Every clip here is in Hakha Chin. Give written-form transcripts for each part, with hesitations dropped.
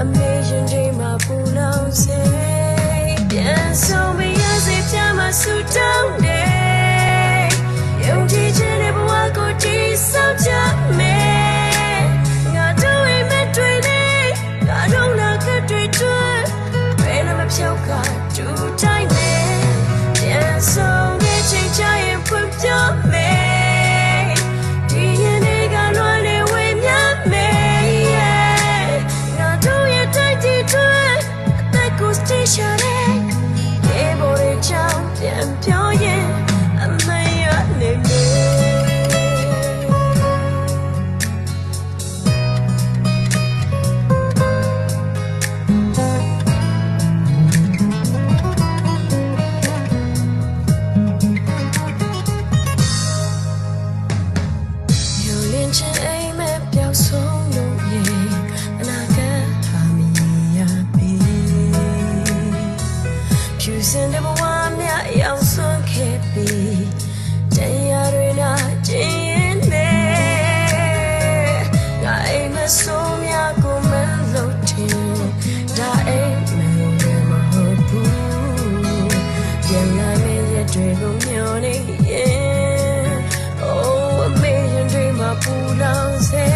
အမေရင်တွေမှာပူလောင်စေပြန်ဆုံးမရစေပြမဆူတောင်းနေယုံကြည်ခြင်းနဲ့ဘဝကိုတည်ဆောက်ကြမယ်ငါတို့အိမ်မက်တွေနဲ့ငါတို့နာကတွေတွေဘယ်နှမဖြောက်ကတူတိုင်းနဲ့ပြန်ဆုံးတဲ့ချိန်ချရင်ဖွင့်ပြမယ်ဒီရင်တွေကလွန်နေဝေမျှမယ် ငါတို့ရဲ့တိုက်တီတွေအသက်ကိုစတေရှာတဲ့ရေပေါ်တွေချောင်းပြန်ပြောရင်အမေရနေမယ် 有恋情အိမ်မက်ပျောက်ဆုံးလို့ရေအနာဂတ်ဟာမရပြီဖြူစင်တဲ့ဘဝမြရောက်ဆွမ်းခဲ့ပြီတရားတွေနာကျင်ရင်နဲ့ငါအိမ်မဆုံးမြကိုမလို့တင်ဒါအိမ်မလို့မဟုတ်ဘူးပြန်လာမယ့်ရက်တွေကိုမျှော်နေရင် Oh, a million dream ပူလောင်စေ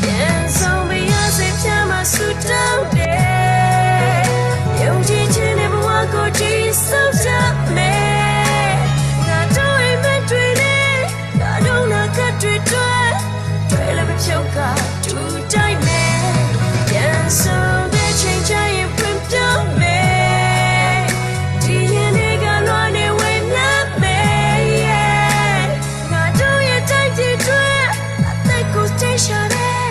ပြန်ဆောင်မရစေဖြာမဆူတောင်းတယ်ယုံကြည်ခြင်းနဲ့ဘဝကိုတည်ဆောက်ကြမယ်ငါတို့အိမ်မက်တွေနဲ့ငါတို့နာကတွေတွေတွေလည်းမဖြုတ်ကတူတိုင်းမယ်ပြန်ဆောင်တဲ့ချိန်ချရင်ဖွင့်ပြမယ်ဒီရင်တွေကလွန်နေဝေမျှမယ် yeah ငါတို့ရဲ့တိုက်ပြည်တွေအသက်ကိုစတေရှာတဲ့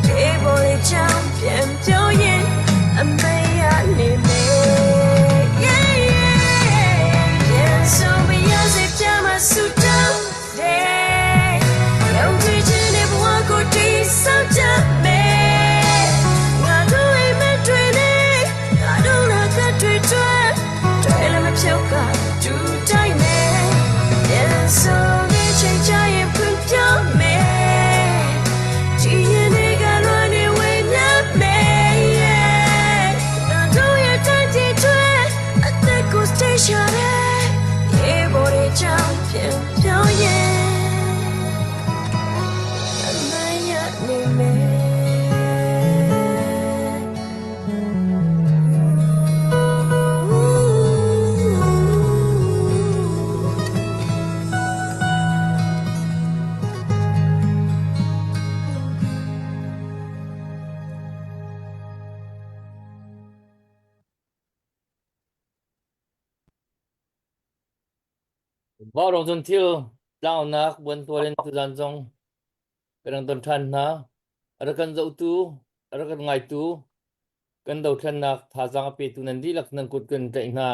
ဒီပေါ်လေးချောင်းပြန်ပြောရင်အမေရနေမယ် yeah yeah ပြန်ဆုံးမရစေပြမဆူတောင်းတယ်ယုံကြည်ခြင်းနဲ့ဘဝကိုတည်ဆောက်ကြမယ်ငါတို့အိမ်မက်တွေနဲ့ငါတို့နာကတွေတွေတွေလည်းမဖြုတ်ကတူတိုင်းနဲ့ပြန်ဆုံးတဲ့ချိန်ချရင်ဖွင့်ပြမယ်ဒီရင်တွေကလွန်နေဝေမျှမယ် yeah ငါတို့ရဲ့တိုင်းပြည်တွေအသက်ကိုစတေရှာတဲ့ရေပေါ်တွေချောင်းပြန်ပြောရင်အမရနေမယ် Vaurawng cun thil tlaunak buantual in tuzan zong kan rak ton ṭhan hna. A rak kan zohtu, a rak kan ngaitu, kan dothlennak thazaang a petu nan dihlak nan kut kan tlaih hna.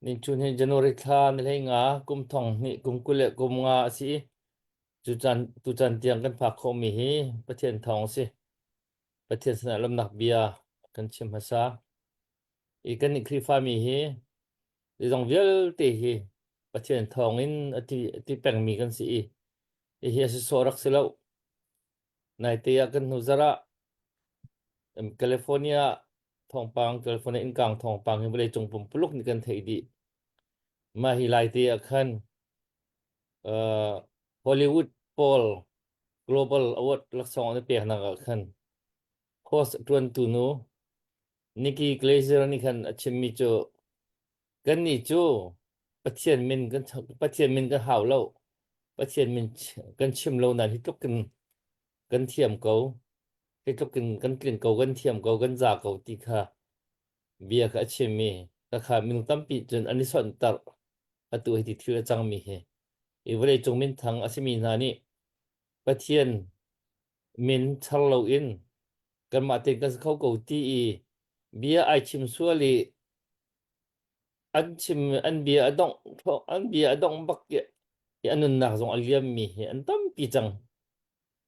Nichun hi January thla ni 15 kum thong hnih kum 25 a si i cucan tucan tiang kan phak khawhmi hi Pathian thawng a si. Pathian sinah lawmnak bia kan chim hmasa. I kannih Khrihfami hi Zeizong vialte hi Pathian thawngin a ti, a ti pengmi kan si i hihi a sisawh rak si lo. Naite ah kan hnu zarh ah California thawngpang, California innkang thawngpang hi vawleicung pumpuluk nih kan theih dih. Mah hi laite ah khan uh, Hollywood pawl Global Award laksawng an i peknak ah khan host ṭuantu nu Nikki Glaser nih khan a chimmi cu kannih cu Pathian min kan Pathian min kan hau lo. Pathian min kan chim lo nain hi tluk in kan thiam ko. Hi tluk in kan tlin ko, kan thiam ko, kan za ko ti kha bia kha a chim i khakha minung tampi cun an i sonhtarh. Atu hi ti thil a cangmi hi. I vawleicung minthang a simi hna nih Pathian min char loin kanmah tein kan si kho ko ti i bia ai chim sual i an chim an bia a dongh an bia a dongh bak i i a nunnak zong a liammi hi an tampi cang.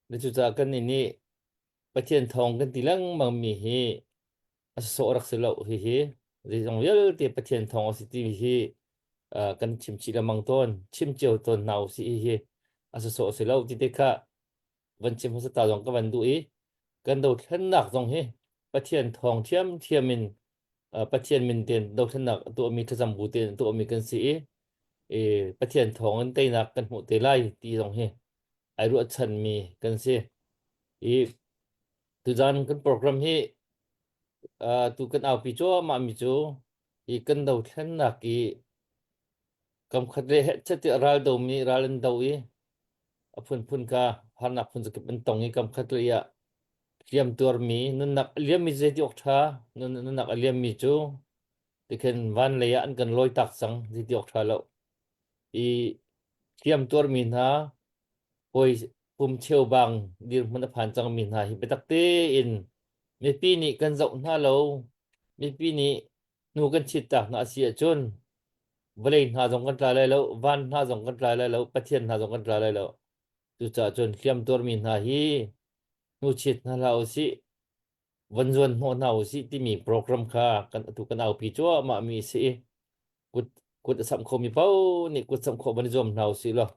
Na cucaah kan nih nih Pathian thawng kan ti lengmang mi hi a sawh rak si lo hihi zeizong vialte Pathian thawng a si ti hi uh, kan chim chih lengmang tawn chim cio tawn hna usih hihi a sawh si lo ti te kha van chim hmasa ta zong ka van duh i. Kan dothlennak zong hi Pathian thawng ṭhiamṭhiam in Pathian min tein dothlennak a tuahmi thlacam bu tein a tuahmi kan si i Pathian thawng in teinak kan hmuh te lai ti zong hi ai ruahchanmi kan si. I tuzan kan program hi tu kan aupi cuahmah mi cu hi kan dothlennak i kamkhat le hehchet tiah ral domi ral an do i a phunphun kha harnak phun zakip an tong i kamkhat le ah hliam tuarmi nunnak a liammi zeiti awk ṭha nunnak a liammi cu tikhin van lei ah an kan lawi tak cang zeiti awk ṭha lo i hliam tuarmi hna hawi pum cheubang dirhmun a phan cangmi hna hi biatak tein mipi nih kan zoh hna lo mipi nih hnu kan chit tak hna a si ahcun vawlei hna zong kan tla lai lo van hna zong kan tla lai lo pathian hna zong kan tla lai lo cucaah cun hliam tuarmi hna hi hnu chit hna hlah usih von zuan hnawh hna usih timi program kha kan atu kan aupi cuahmah mi a si i kut kut a samh khomi paoh nih kut samh khawh van i zuam hna usih law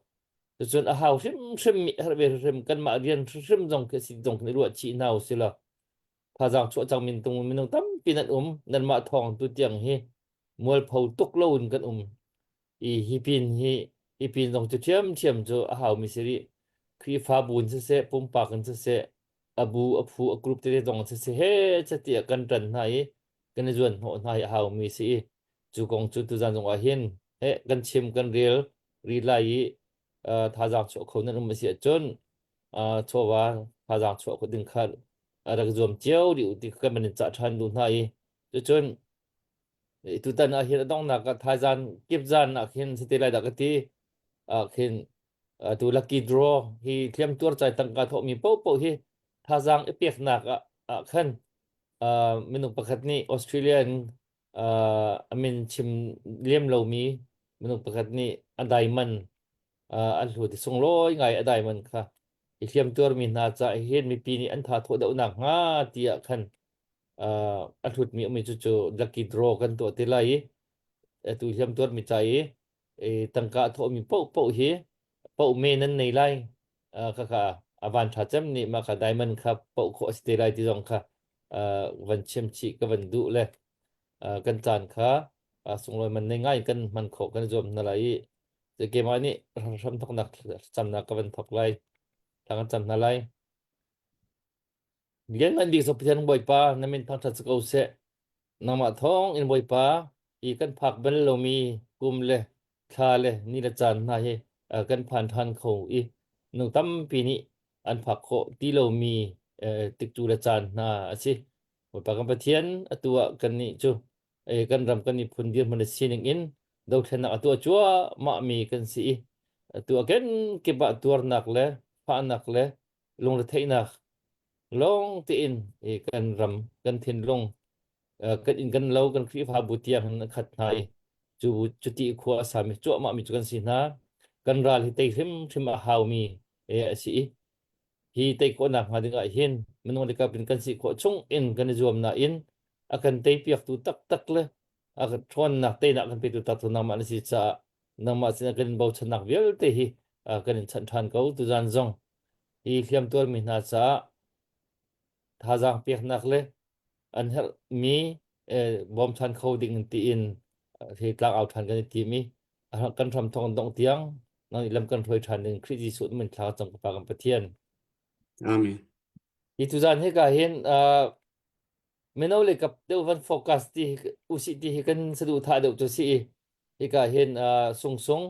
cucun a hau hrimhrim mi herh ve hrimhrim kanmah rian hrimhrim zong khi si zong kan i ruah chih hna usih law thazaang chuah cang min tung minung tampi nan um nanmah thawng tu tiang hi mualpho tuk loin kan um i hi pin hi hi pin zong cu ṭhiamṭhiam cu a haumi si rih Khrihfabu in siseh pumpak in siseh a bu a phu a group tete zong in siseh he tiah kan ṭan hna i kan i zuan hnawh hna hi a haumi si i cu kong cu tuzan zong ah hin he kan chim kan rel rih lai i thazaang chuah kho nan um a si ahcun chawva thazaang chuah kho ding kha rak zuam cio rih u ti kan van in cah ṭhan duh hna i cucun tutan ah hin a donghnak ah thaizan kip zan ah khin si te lai dah ka ti ah khin tu lucky draw hi hliam tuar chai tangka thawhmi paohpaoh hi thazaang i peknak ah ah khan minung pakhat nih Australia in a min chim lem lomi minung pakhat nih a diamond a hlut i sunglawi ngai a diamond kha i hliam tuarmi hna ca hin mipi nih an tha thawh deuh nak hnga tiah khan a hlutmi ummi cu cu lucky draw kan tuah te lai i atu hliam tuarmi ca i tangka a thawhmi paohpaoh hi paoh me nan nei lai khakha a van ṭha cem nih mah kha diamond kha paoh khawh a si te lai ti zong kha van chim chih ka van duh le kan caan kha sunglawi man nei ngai kan hman khawh kan zuam hna lai i keimah nih hram thawknak camnak ka van thawk lai thla kan cam hna lai Lianngan bik cu Pathian Bawipa na min thangṭhat si ko seh. Nangmah thawng in Bawipa hi kan phak bal lomi kum le thla le ni le caan hna hi kan phan ṭhan kho i nu tampi nih an phak khawh ti lomi tikcu le caan hna a si. Bawipa kan Pathian atu ah kannih cu kan ram kan miphun dirhmun le sining in dothlennak a tuah cuahmahmi kan si i atu ah kenkip ah tuarnak le fahnak le lungretheihnak lawng tein kan ram kan thinlung kan inn kan lo kan Khrihfabu tiang in a khat hna i cu cuti khua a sami cuahmah mi cu kan si hna kan ral hi tei hrimhrim a haumi a si i hi tei khawhnak hnga ding ah hin minung le kap in kan si khawh chung in kan i zuam nain a kan tei piaktu taktak le a kan ṭhawnnak teinak kan petu taktak nangmah na si caah nangmah sinah kan in bochannak vialte hi kan in chanh ṭhan ko tuzan zong hi hliamtuarmi hna caah thazaang peknak le an herhmi bawmchan kho ding tiin hi tlangau ṭhan kan i tim i kan hram thawng dongh tiang nang nih lam kan hruai ṭhan ding Khrih Jesuh min thla cang ka Pa kan Pathian. Amen. Hi tuzan hika hin mino le kap deuh van focus ti usih ti hi kan saduhthah deuh cu si i hika hin Sung Sung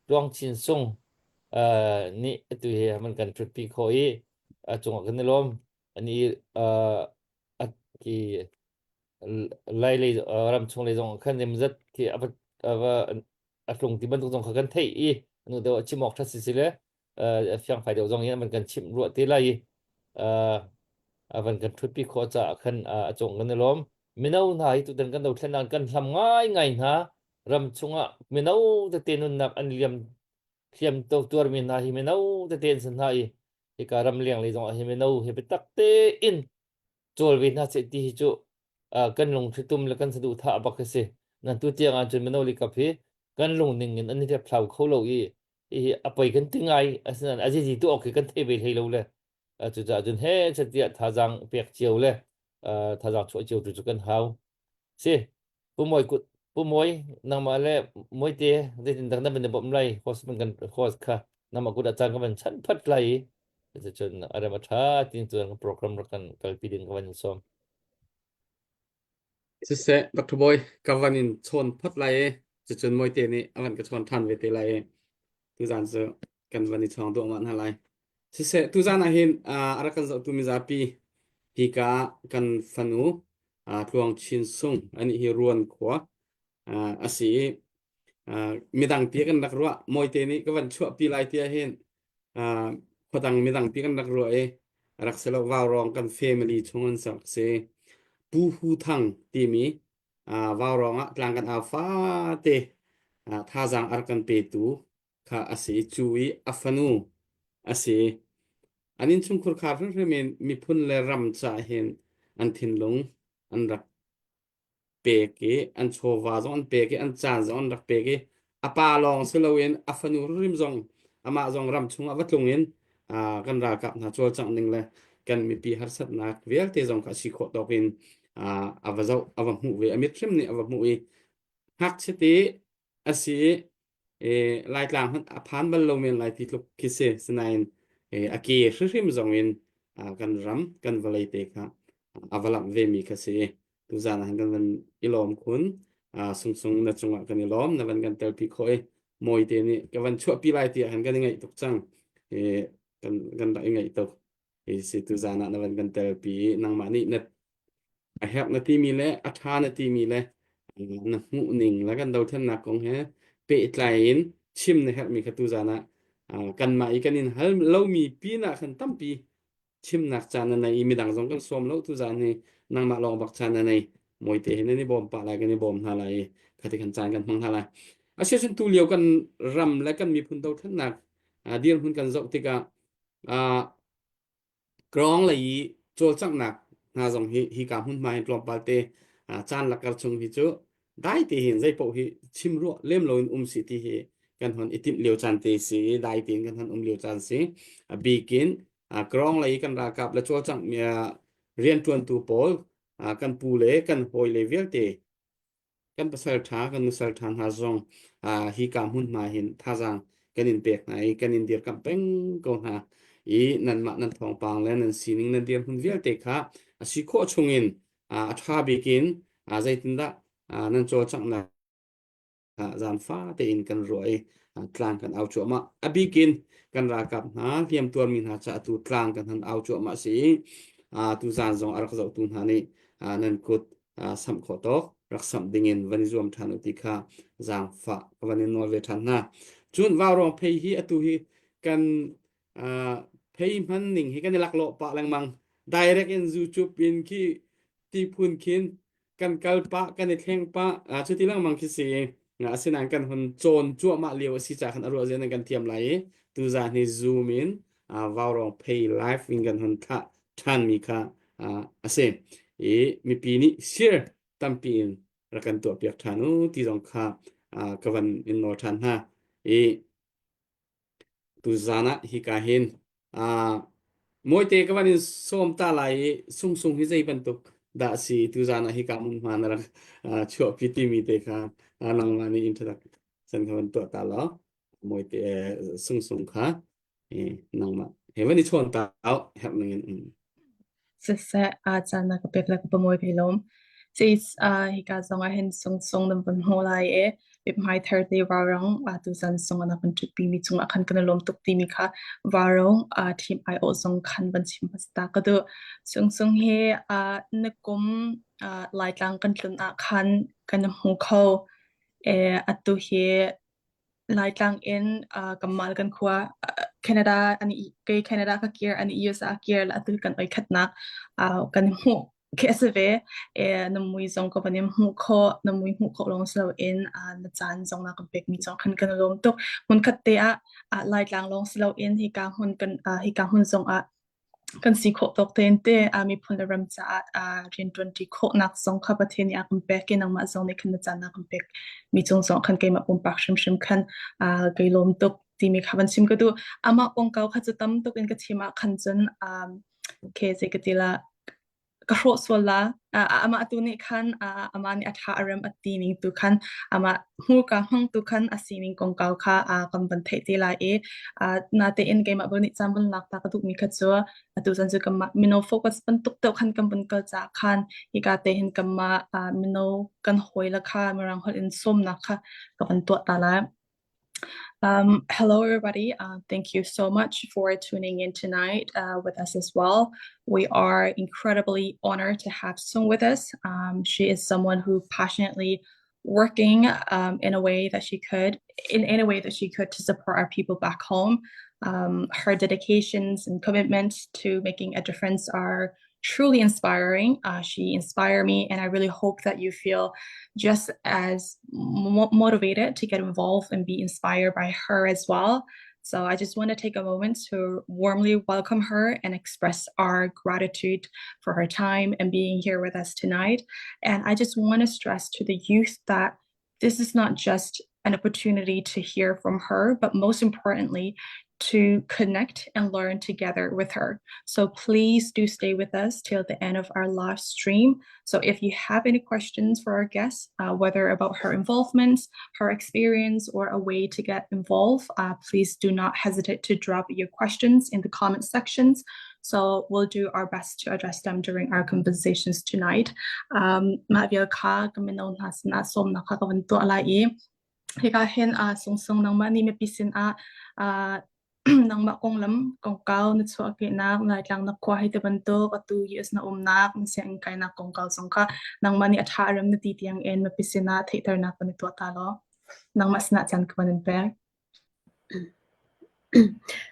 Tluang Chin Sung nih atu hi man kan ṭhutpi khawh i a cungah kan i lawm ani ki lai lei ram chung lei zong khan zemzat khi a va a tlung ti bantuk zong kha kan theih i anu deuh chim awk ṭhat si si le fiangfai deuh zong in an kan chimh ruah te lai i a van kan ṭhutpi khawh caah khan a cung kan i lawm. Mino hna hi tutan kan dothlennak kan hlam ngaingai hna. Ram chungah mino tete nunnak an liam hliam to tuarmi hna hi mino tete an si hna i hika ram leng lei zong ah hi mino hi biatak tein cawl ve hna seh ti hi cu kan lungthlitum le kan saduhthah bak hi si. Nan tu tiang ah cun mino likap hi kan lungning in an i hriaphlau kho lo i hihi a poi kan ti ngai asinain a zizi tu awk hi kan thei ve hlei lo le. Cucaah cun he catiah thazaang pek cio le thazaang chuah cio tu cu kan hau. Si, Pu Mawi kut Pu Mawi nangmah le Mawite zeitin dah nan van i bawmh lai host man kan host kha nangmah kut ah caan ka van chanh phat lai i cuticun a rem a ṭha tin cun program rak kan kalpi ding ka van in sawm. Siseh, Dr. Bawi, ka van in chawn phot lai i cucun Mawite nih a van ka chawn ṭhan ve te lai i tuzaan cu kan van i chawng duahmah hna lai. Siseh, tuzaan ah hin a rak kan zohtu mizapi hika ah kan fanu Tluang Chin Sung anih hi Ruan khua a si i midang pi kan rak ruah Mawite nih ka van chuahpi lai ti ahhin khuadang midang pi kan rak ruah i rak si lo Vaurawng kan family chung an sak si. Pu Hu Thang timi Vaurawng ah tlang kan au fate thazaang a rak kan petu kha a si i cu i a fanu a si. An innchungkhur khar hrimhrim in miphun le ram caah hin an thinlung an rak pek i an chawva zong an pek i an caan zong an rak pek i a pa lawng si loin a fanu hrimhrim zong amah zong ram chungah va tlung in kan ralkap hna cawlcangh ning le kan mipi harsatnak vialte zong kha a si khawh tawk in a va zoh a va hmuh ve a mit hrim nih a va hmuh i ngakchia te a si i Laitlang hmanh a phan bal lo men lai ti tluk khi si. Sinain a ke hrihrim zong in kan ram kan vawlei te kha a va lamh ve mi kha si. Tuzaan ah kan van i lawm khun. Sungsung na cungah kan i lawm na van kan telpi khawh i Mawite nih ka van chuahpi lai tiah khan kan i ngaih tuk cang. Kan kan rak i ngaih tuk. Hi si tuzaan ah na van kan telpi i nangmah nih na a herh na timi le a ṭha na timi le na hmuh ning le kan dothlennak kong he pehtlai in chim na herhmi kha tuzaan ah kanmah i kan in hal lomi pinah khan tampi chimnak caan na nei i midang zong kan sawm lo tuzaan hi nangmah lawng bak caan na nei mawite he nan i bawm pah lai kan i bawm hna lai i khati khan caan kan hmang hna lai asiacun tu lio kan ram le kan miphun dothlennak dirhmun kan zoh tikah Krawng lei i cawlcanghnak hna zong hi hika hmunhma hin tlawmpal te caan lakar chung hi cu dai te hin zeipaoh hi chim ruah lem loin um si ti hi kan hon i timh lio caan te si i dai tein kan hon um lio caan si. A bikin krawng lei i kan ralkap le cawlcangh rianṭuantu pawl kan pu le kan hawi le vialte kan pasal ṭha kan nusal ṭha hna zong hika hmunhma hin thazaang kan in pek hna i kan in dirkamh peng ko hna i nanmah nan thawngpang le nan sining nan dirhmun vialte kha a si khawh chungin a ṭha bik in zeitindah nan cawlcanghnak zaanfa tein kan ruah i tlang kan au cuahmah. A bik in kan ralkap hna hliamtuarmi hna ca atu tlang kan han au cuahmah si i tuzaan zong a rak zohtu hna nih nan kut samh khawh tawk rak samh dingin van i zuam ṭhan u ti kha zaangfah ka van in nawl ve ṭhan hna. Cun vaurawng phei hi atu hi kan phei hman ning hi kan i laklawh pah lengmang. Direct in YouTube in khi ti phun khin kan kal pah kan i thleng pah cuti lengmang khi si asinain kan hun cawn cuahmah lio a si caah khan a ruah zian kan thiam lai i tuzaan hi zoom in vaurawng phei live in kan hun thlah ṭhanmi kha a si i mipi nih share tampi in rak kan tuahpiak ṭhan u ti zong kha ka van in nawl ṭhan hna i Tuzaan ah hika hin Mawite ka van in sawm ta lai i Sungsung hi zei bantuk dah si tuzaan ah hika hmunhma na rak chuahpi timi te kha nangmah nih introduction kha van tuah ta law Mawite Sungsung kha nangmah he van i chawn ta herh ning in. Siseh, aa caan na ka pek le ka pamuai kai lawm. Cis, hika zong ah hin sungsung nan van hmuh lai i hmaithar te vaurang tuzan sung na kan ṭhutpi mi cungah khan kan i lawm tuk timi kha vaurang team aiawh zong khan van chim hmasa ta ka duh. Sungsung hi na kum Laitlang kan tlun ah khan kan i hmu kho. Atu hi Laitlang in kanmah le kan khua Canada an i kei Canada ka kir an i US ah kir le atu kan oi khatnak kan i hmuh khi a si ve. Na mui zong ka van in hmuh khawh na mui hmuh khawh lawng si loin na caan zong na kan pekmi zong khan kan i lawm tuk. Hmunkhat te ah Laitlang lawng si loin hika hmun kan hika hmun zong ah Kan si khawh tawk tein te miphun le ram caah rianṭuanṭi khawhnak zong kha Pathian nih a kan pek i nangmah zong nih khan na caan a kan pek mi cung zong khan keimah pumpak hrimhrim khan kai lawm tuk. timi kha van chim ka duh. Amah kongkau kha cu tam tuk in ka chim ah khan cun um, okay, zei ka ti la, ka hrawh sual la. Amah tu nih khan amah nih a ṭha a rem a ti ning tu khan amah hmurka hmang tu khan a sining kongkau kha kan van theih te lai i natein keimah bel nih caan van lak ta ka duhmi kha cu atu zan cu kanmah mino focus bantuk deuh khan kan vun kal caah khan hika te hin kanmah mino kan hawi le kha mirang holh in sawmnak kha ka van tuah ta lai. Hello, everybody. Thank you so much for tuning in tonight with us as well. We are incredibly honored to have Sung with us. She is someone who passionately working in a way that she could, in any way that she could to support our people back home. Her dedications and commitment to making a difference are truly inspiring. She inspired me, and I really hope that you feel just as mo motivated to get involved and be inspired by her as well. So I just want to take a moment to warmly welcome her and express our gratitude for her time and being here with us tonight. And I just want to stress to the youth that this is not just an opportunity to hear from her, but most importantly, to connect and learn together with her. So please do stay with us till the end of our live stream. So if you have any questions for our guests, whether about her involvement, her experience, or a way to get involved, please do not hesitate to drop your questions in the comment sections. So we'll do our best to address them during our conversations tonight. Mah vial kha ka mino hna sinah sawmnak kha ka van tuah lai i hika hin sungsung nangmah nih mipi sinah nangmah konglam kongkau na chuahkehnak Laitlang na khua hei ti bantuk atu US na umnak na sianginn kainak kongkau zong kha nangmah nih a ṭha a rem na ti tiang in mipi sinah theihternak kan i tuah ta law nangmah sinah caan ka van in pek.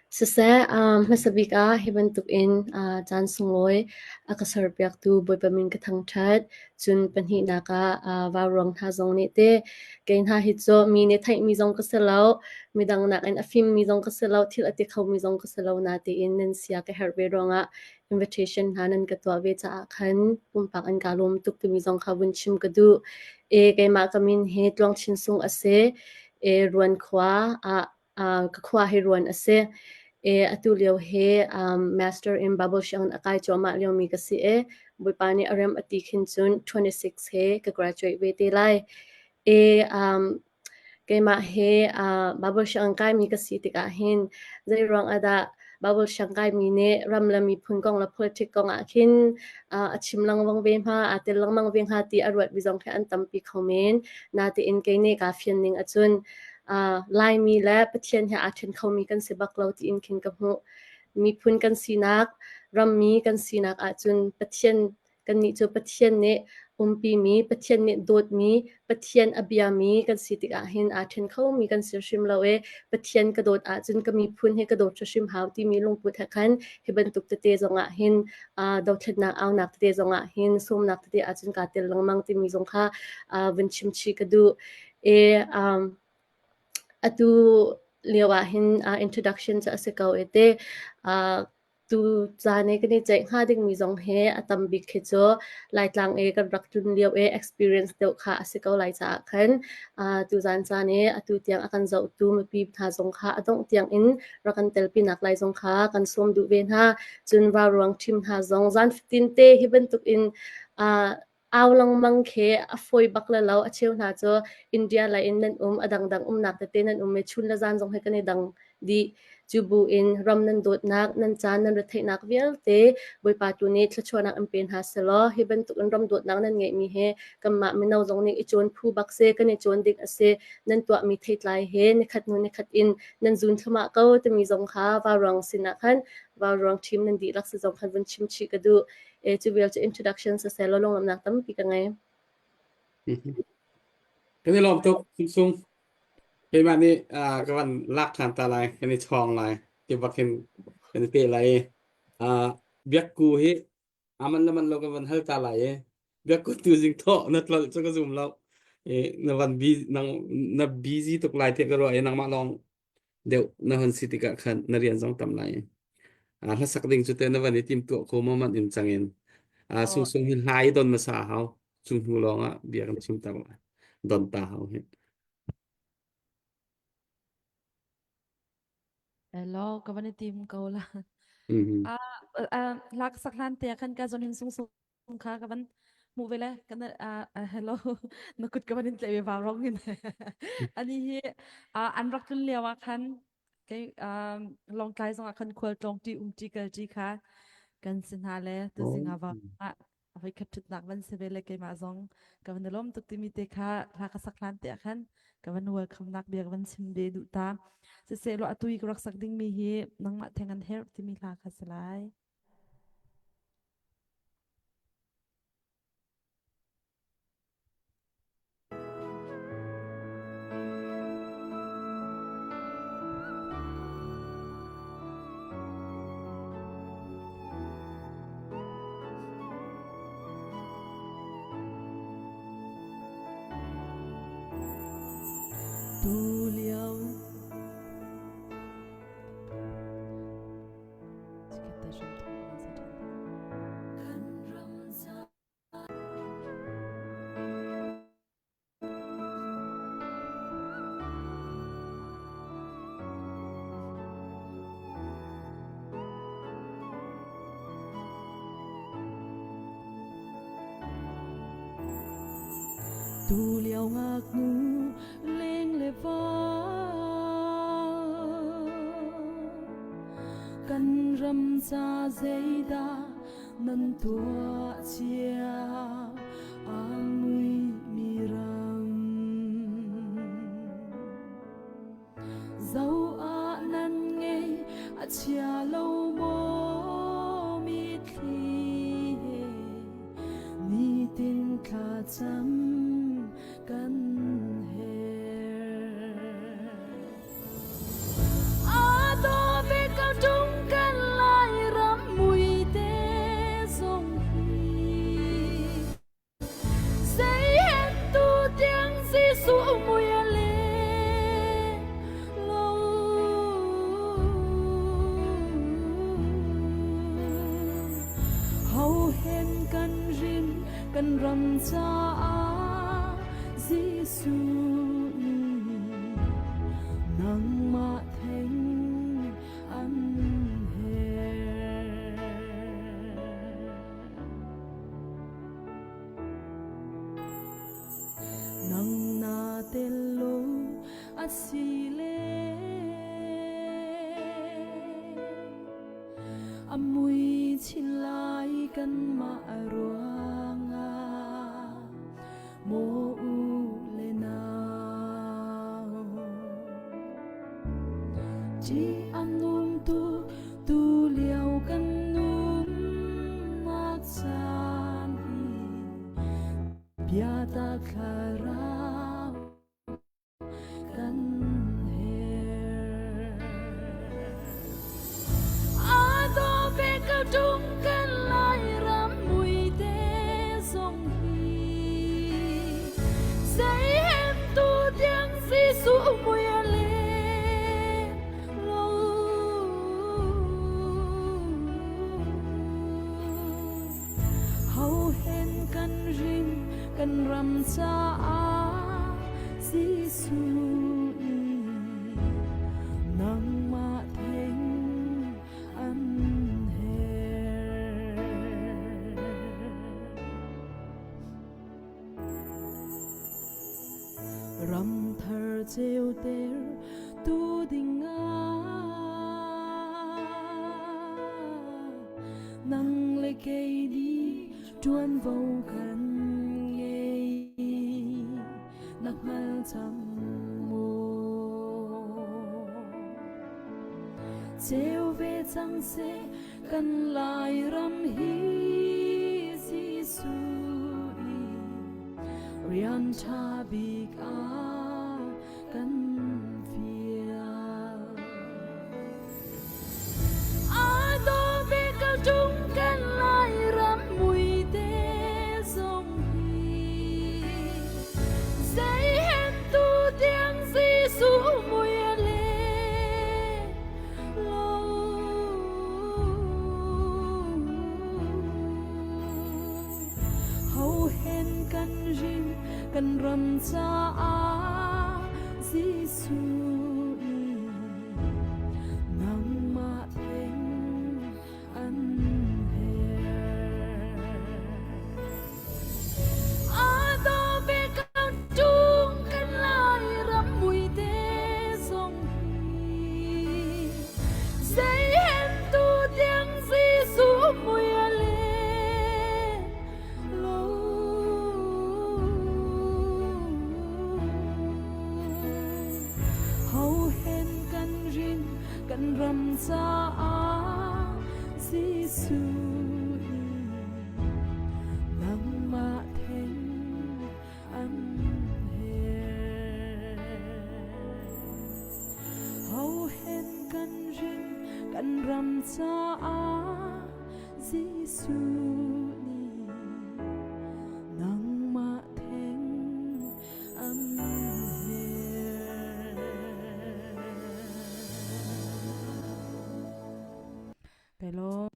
Siseh, hmasa bik ah hi bantukin caan sunglawi a ka serpiaktu Bawipa min ka thangṭhat. Cun pahnihnak ah vauruang hna zong nih teh kei hna hi cu mi nih theihmi zong ka si lo, midang nakin a fimmi zong ka si lo, thil a ti khomi zong ka si lo natein nan sia ka herh ve ruangah invitation hna nan ka tuah ve caah khan pumpak in kaa lawm tuk timi zong kha vun chim ka duh. E, keimah ka min hi Tluang Chin Sung a si. E, Ruan khua ah ka khua hi Ruan a si. E, atu lio hi Master in Bible sianginn a kai cuahmah liomi ka si i Bawipa nih a rem a ti khin cun 26 he ka graduate ve te lai. E, keimah hi Bible sianginn kaimi ka si tikah hin zei ruang ah dah Bible siang kaimi nih ram le miphun kong le politic kong ah khin a chim lengmang ve hnga, aa tel lengmang ve hnga ti a ruatmi zong khi an tampi kho men. Natein kei nih kaa fian ning ahcun Laimi le Pathian he aa ṭhen khomi kan si bak lo tiin khin ka hmuh. Miphun kan sinak, rammi kan sinak ahcun Pathian Kannih cu Pathian nih umpimi, Pathian nih dawtmi, Pathian a biami kan si tikah hin aa ṭhen khomi kan si hrim lo i Pathian ka dawt ahcun ka miphun hi ka dawt hrim hau timi lungput he khan hi bantuk tete zongah hin uh, dothlennak aunak tete zongah hin sawmnak tete ahcun kaa tel lengmang timi zong kha uh, vun chim chih ka duh. E, um, atu lio ah hin uh, introduction cu a si ko i te uh, Tu caan i kan i ceih hnga dingmi zong hi a tam bik khi cu Laitlang i kan rak tlun lio i experience deuh kha a si ko lai caah khan uh, tuzaan caan i atu tiang a kan zohtu mipi hna zong kha a dongh tiang in rak kan telpinak lai zong kha kan sawm duh ve hna. Cun vauruang ṭhim hna zong zan fatin te hi bantuk in uh, au lengmang khi a fawi bak le lo. A cheu hna cu India lei in nan um, a dangdang umnak tete nan um i chun le zan zong hi kan i dang dih. Cu bu in ram nan dawtnak, nan caan nan retheihnak vialte Bawipa tu nih thluachuahnak in pe hna selaw hi bantuk in ram dawtnak nan ngeihmi hi kanmah mino zong nih i cawn phu bak si, kan i cawn ding a si. Nan tuahmi theitlai he nikhat hnu nikhat in nan zun thluahmah ko timi zong kha vauruang sinah khan vauruang ṭhim nan dihlak si zong khan vun chim chih ka duh. E cu vial cu introduction siseh law lunglawmhnak tampi ka ngei. Kan i lawm tuk Sung. Keimah nih ah, ka van lak ṭhan ta lai, kan i chawng lai, ti bak hin kan i pe lai i ah, biakku hi aman le man lo kan van hal ta lai i biakku tu zing thawh na tlolh cu ka zum lo. I na van busy nang na busy tuk lai tiah ka ruah i nangmah lawng deuh na hon si tikah khan na rian zong tam lai. Ah, hlasak ding cu te na van i tim tuah ko ma man in cangin. Ah, Oh, sungsung hi hla i don hmasa hau. Cu hnu lawng ah bia kan chim ter lai. Don ta hau hi. Hello, ka van i tim ko la. Ah, lak sak hlan te khan ka zon hin sung sung kha ka van hmuh ve le kan hello na kut ka van in tlaih ve vau rong in ani hi an rak tlun lio ah khan kei Lawngtlai zong ah khan khual tlawng ṭi um ṭi kal ṭi kha kan si hna le tuzing ah va voi khat ṭhutnak van si ve le keimah zong ka van i lawm tuk timi te kha hla ka sak hlan te ah khan ka van welcome nak bia ka van chim ve duh ta siseh law atu i ka rak sak dingmi hi nangmah theng an herh timi hla kha si lai. Tu lio Tu lio ngaknu leng le va Kan ram ca zeidah nan tuah cia a muimi ram Zo ah nan ngei a chia lo maw mitthli he nitin thlacam kan herh. A daw ve ko ṭung kan Lairam muite zong hi. Zei hen tu tiang Jesuh mui a leng lo. Ho hen kan rim kan ram caah Jesuh nih nangmah theng an herh. Nang na tel lo a si le A mui chin lai kanmah ruangah maw u le nau. Ṭih a nung tu tu lio kan nunnak caan hi biatak thlarau kan herh. A daw ve ko ṭung kan Lairam muite zong hi zei hen tu tiang Jesuh mui a leng lo. Ho hen kan rim kan ram caah Jesuh nih nangmah theng an herh. Ram thar ceuter tu ding ah nang le kei nih ṭuanvo kan ngei na hngal cang maw? Ceu ve cang seh kan Lairam hi Jesuh i rian ṭha bik ah kan fial. A daw ve ko ṭung kan Lairam muite zong hi zei hen tu tiang Jesuh mui a leng lo. Ho hen kan rim kan ram caah Jesuh nih. Kan ram caah Jesuh nih nangmah theng an herh. Hohen kan ring kan ram caah Jesuh nih nangmah theng an herh. Hello.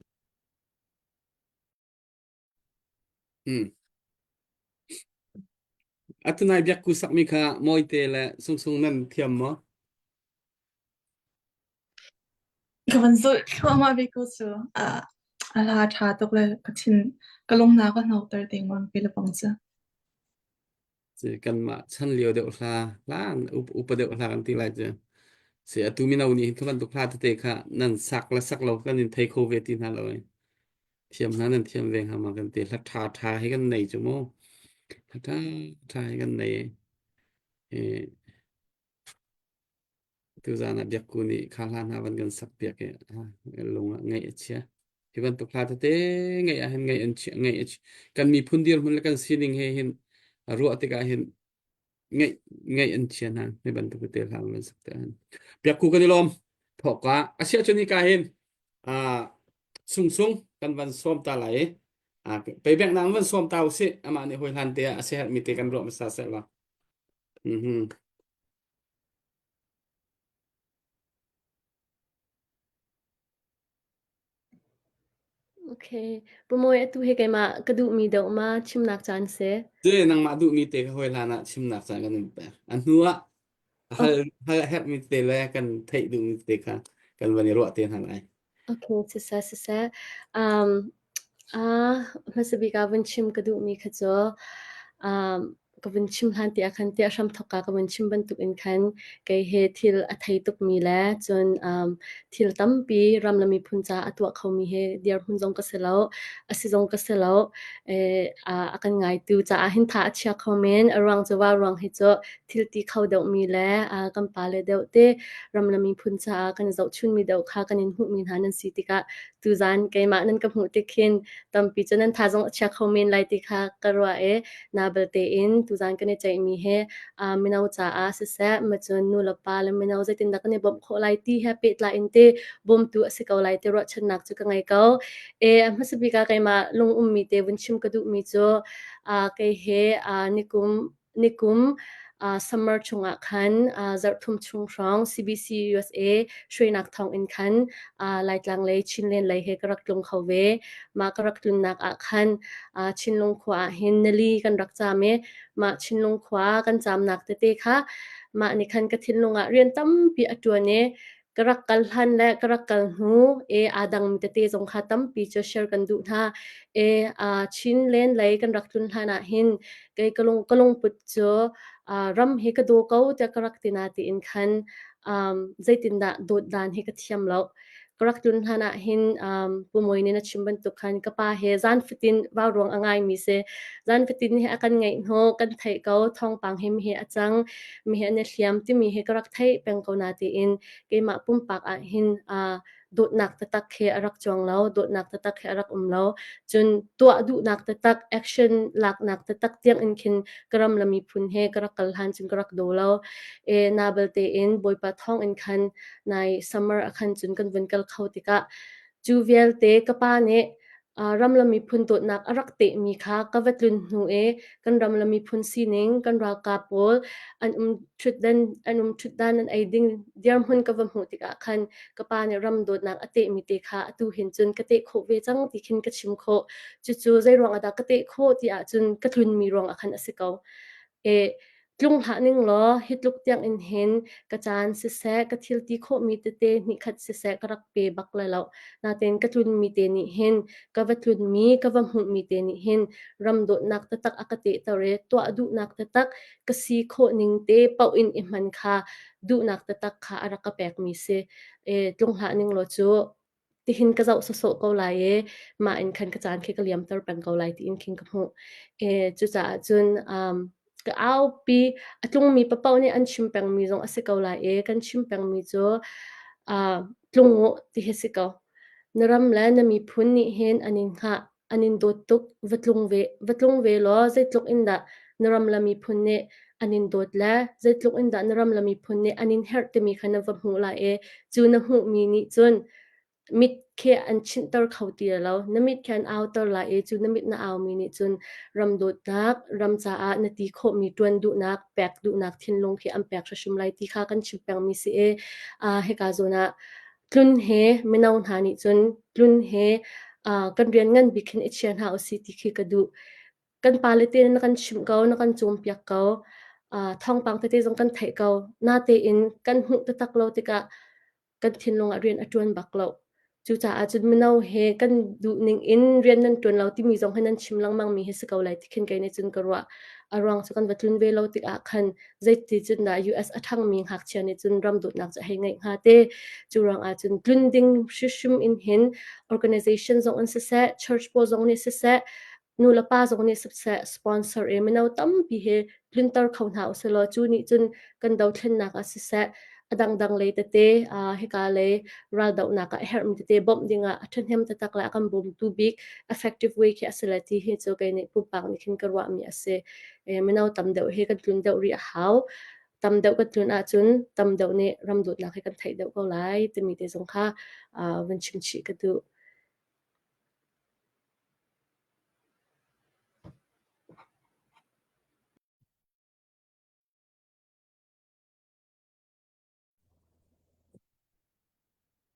Atu nai biakku sakmi kha mawite le sungsung nan thiam maw? Ka van zulh thluahmah ve ko cu. A a hla ṭha tuk le ka thin ka lung hna ka hnokter dengmang ve lebang cu. Ci kanmah chan lio deuh hla hlan upa deuh hla kan ti lai cu. Si atu mino nih hin kha bantuk hla tete kha nan sak le sak lo kan in thei kho ve ti hna lo ei. Thiam hna nan thiam ve hnga ma kan ti. Hla ṭha ṭha hi kan nei cu mu. Hla ṭha ṭha hi kan nei. I Tuzaan ah Biakku nih kha hla hna van kan sak piak i lung ah ngaih a chia. Hi bantuk hla tete ngaih ah hin ngaih an chia ngaih a chia. Kan miphun dirhmun le kan sining he hin ruah tikah hin ngaih ngaih an chia hna. Hi bantuk tete hla van sak te hin. Biakku kan i lawm. Thawka asiah cun hika hin sungsung kan van sawm ta lai i peibek nang van sawm ta usih amah nih hawi hlan te ah a siaherhmi te kan ruah hmasa seh law. Mhm. Okay. Pamoy atu hi keimah ka duhmi deuh ma chimnak caan si. Cu nangmah duhmi te ka hawi hlan ah chimnak caan kan in pek. A hnu ah hal hal herhmi te le kan theih duhmi te kha kan van i ruah te hna lai. Okay, siseh siseh. Um, ah, hmasa bik ah vun chim ka duhmi kha cu um, ka vun chim hlan tiah khan tiah hramthawk ka ka vun chim bantuk in khan kei he thil a thei tukmi le cun um, thil tampi ram le miphun ca a tuah khomi he dirhmun zong ka si lo a si zong ka si lo eh, a kan ngaitu caah hin tha a chia kho men a ruang cu wa ruang hi cu thil ti kho deuhmi le uh, kan pale deuh te ram le miphun caah kan zohchunmi deuh kha kan in hmuhmi hna nan si tikah tuzan keimah nan ka hmuh tik hin tampi cu nan tha zong a chia kho men lai ti kha ka ruah i na belte in tuzan kan i ceihmi hi uh, mino caah siseh macun nu le pa le mino zeitindah kan i bawmh khawh lai ti he pehtlai in te bawmtu a si ko lai ti ruahchannak cu ka ngei ko. E hmasa bik ah keimah lung ummi te vun chim ka duhmi cu uh, kei he uh, nikum Nikum uh, summer chungah khan uh, zarhthum chung hrawng CBC USA hruainak thawngin khan uh, Laitlang lei Chinland lei he ka rak tlung kho ve. Mah ka rak tlunnak ah khan uh, Chinlung khua ah hin nali kan rak caam i mah Chinlung khua kan caamnak tete kha mah nih khan ka thinlung ah rian tampi a ṭuan i ka rak kal hlan le ka rak kal hnu e aa dangmi tete zong kha tampi cu share kan duh hna. E uh, Chinland lei kan rak tlun hlan ah hin kei ka lung ka lungput cu uh, ram hi ka daw ko tiah ka rak ti na tiin khan um, zeitindah dawt dan hi ka thiam lo. Ka rak tlun hlan ah hin um, Pu Mawi nih na chim bantuk khan ka pa he zan fatin vau ruang a ngaimi si. Zan fatin hi a kan ngaih hnu kan theih ko thawngpang hi mi hi a cang mi hi an i hliam timi hi ka rak theih peng ko na tiin keimah pumpak ah hin uh, dawtnak taktak he a rak cuang lo dawtnak taktak he a rak um lo cun tuah duhnak taktak action laknak taktak tiang in khin ka ram le miphun he ka rak kal hlan cun ka rak daw lo e na belte in bawipa thawng in khan nai summer a khan cun kan vun kal kho tikah cu vialte ka pa nih ram le miphun dawtnak a rak tehmi kha ka va tlun hnu i kan ram le miphun sining kan ralkap pawl an um ṭhutdan an um ṭhutdan an ei ding dirhmun ka va hmuh tikah khan ka pa nih ram dawtnak a tehmi te kha atu hin cun ka teh khawh ve cang ti khin ka chim khawh. Cucu zei ruang ah dah ka teh khawh ti ahcun ka tlunmi ruang ah khan a si ko. E tlung hlah ning law hi tluk tiang in hin ka caan siseh ka thil ti khawhmi tete hnihkhat siseh ka rak pe bak lai lo. Natin ka tlunmi te nih hin ka va tlunmi ka va hmuhmi te nih hin ram dawtnak taktak a ka tehter i tuah duhnak taktak ka si khawh ning te paoh in i hman kha duhnak taktak kha a rak ka pekmi si. E tlung hlah ning law cu tihin ka zoh sawsawh ko lai i mah in khan ka caan khi ka liamter peng ko lai tiin khin ka hmuh. E, cucaah cun um, ka aupi a tlungmi papaoh nih an chim pengmi zong a si ko lai i kan chim pengmi cu. Uh, tlung u ti hi si ko. Na ram le na miphun nih hin an in hngah, an in dawt tuk, va tlung ve, va tlung ve law zeitluk in dah na ram le miphun nih an in dawt le zeitluk in dah na ram le miphun nih an in herh timi kha na va hmuh lai i cu na hmuhmi nih cun mit khi an chinhter kho ti lo. Na mit khi an auter lai i cu na mit na aumi nih cun ram dawtnak, ram caah na ti khawhmi ṭuan duhnak, pek duhnak thinlung khi an pek hrimhrim lai ti kha kan chim pengmi si i uh, hika zawn ah tlun he mino hna nih cun tlun he uh, kan rian ngan bik hin i chia hna usih ti khi ka duh. Kan pale te na kan chimh ko, na kan cawnpiak ko, uh, thawngpang tete zong kan theih ko. Natein kan hmuh taktak lo tikah kan thinlung ah rian a ṭuan bak lo. Cucaah cun mino he kan duhning in rian nan ṭuan lo timi zong hi nan chim lengmang mi hi si ko lai ti khin kei nih cun ka ruah. A ruang cu kan va tlun ve lo tikah khan zeiti cun dah US a ṭhangmi ngakchia nih cun ram dawtnak cu a hei ngeih hnga te. Cu ruangah cun tlun ding hrimhrim in hin organization zong in siseh, church pawl zong nih siseh, nu le pa zong nih siseh sponsor i mino tampi hi tlunter kho hna usilaw cu nih cun kan dothlennak ah siseh a dangdang lei tete uh, hika lei raldohnak ah a herhmi tete bawmh dingah a ṭhahnem taktak le a kan bawmtu bik effective way khi a si le ti hi cu kei nih pumpak nih khin ka ruahmi a si. E, mino tam deuh hi kan tlun deuh rih a hau. Tam deuh kan tlun ahcun tam deuh nih ram dawtnak hi kan theih deuh ko lai timi te zong kha uh, vun chim chih ka duh.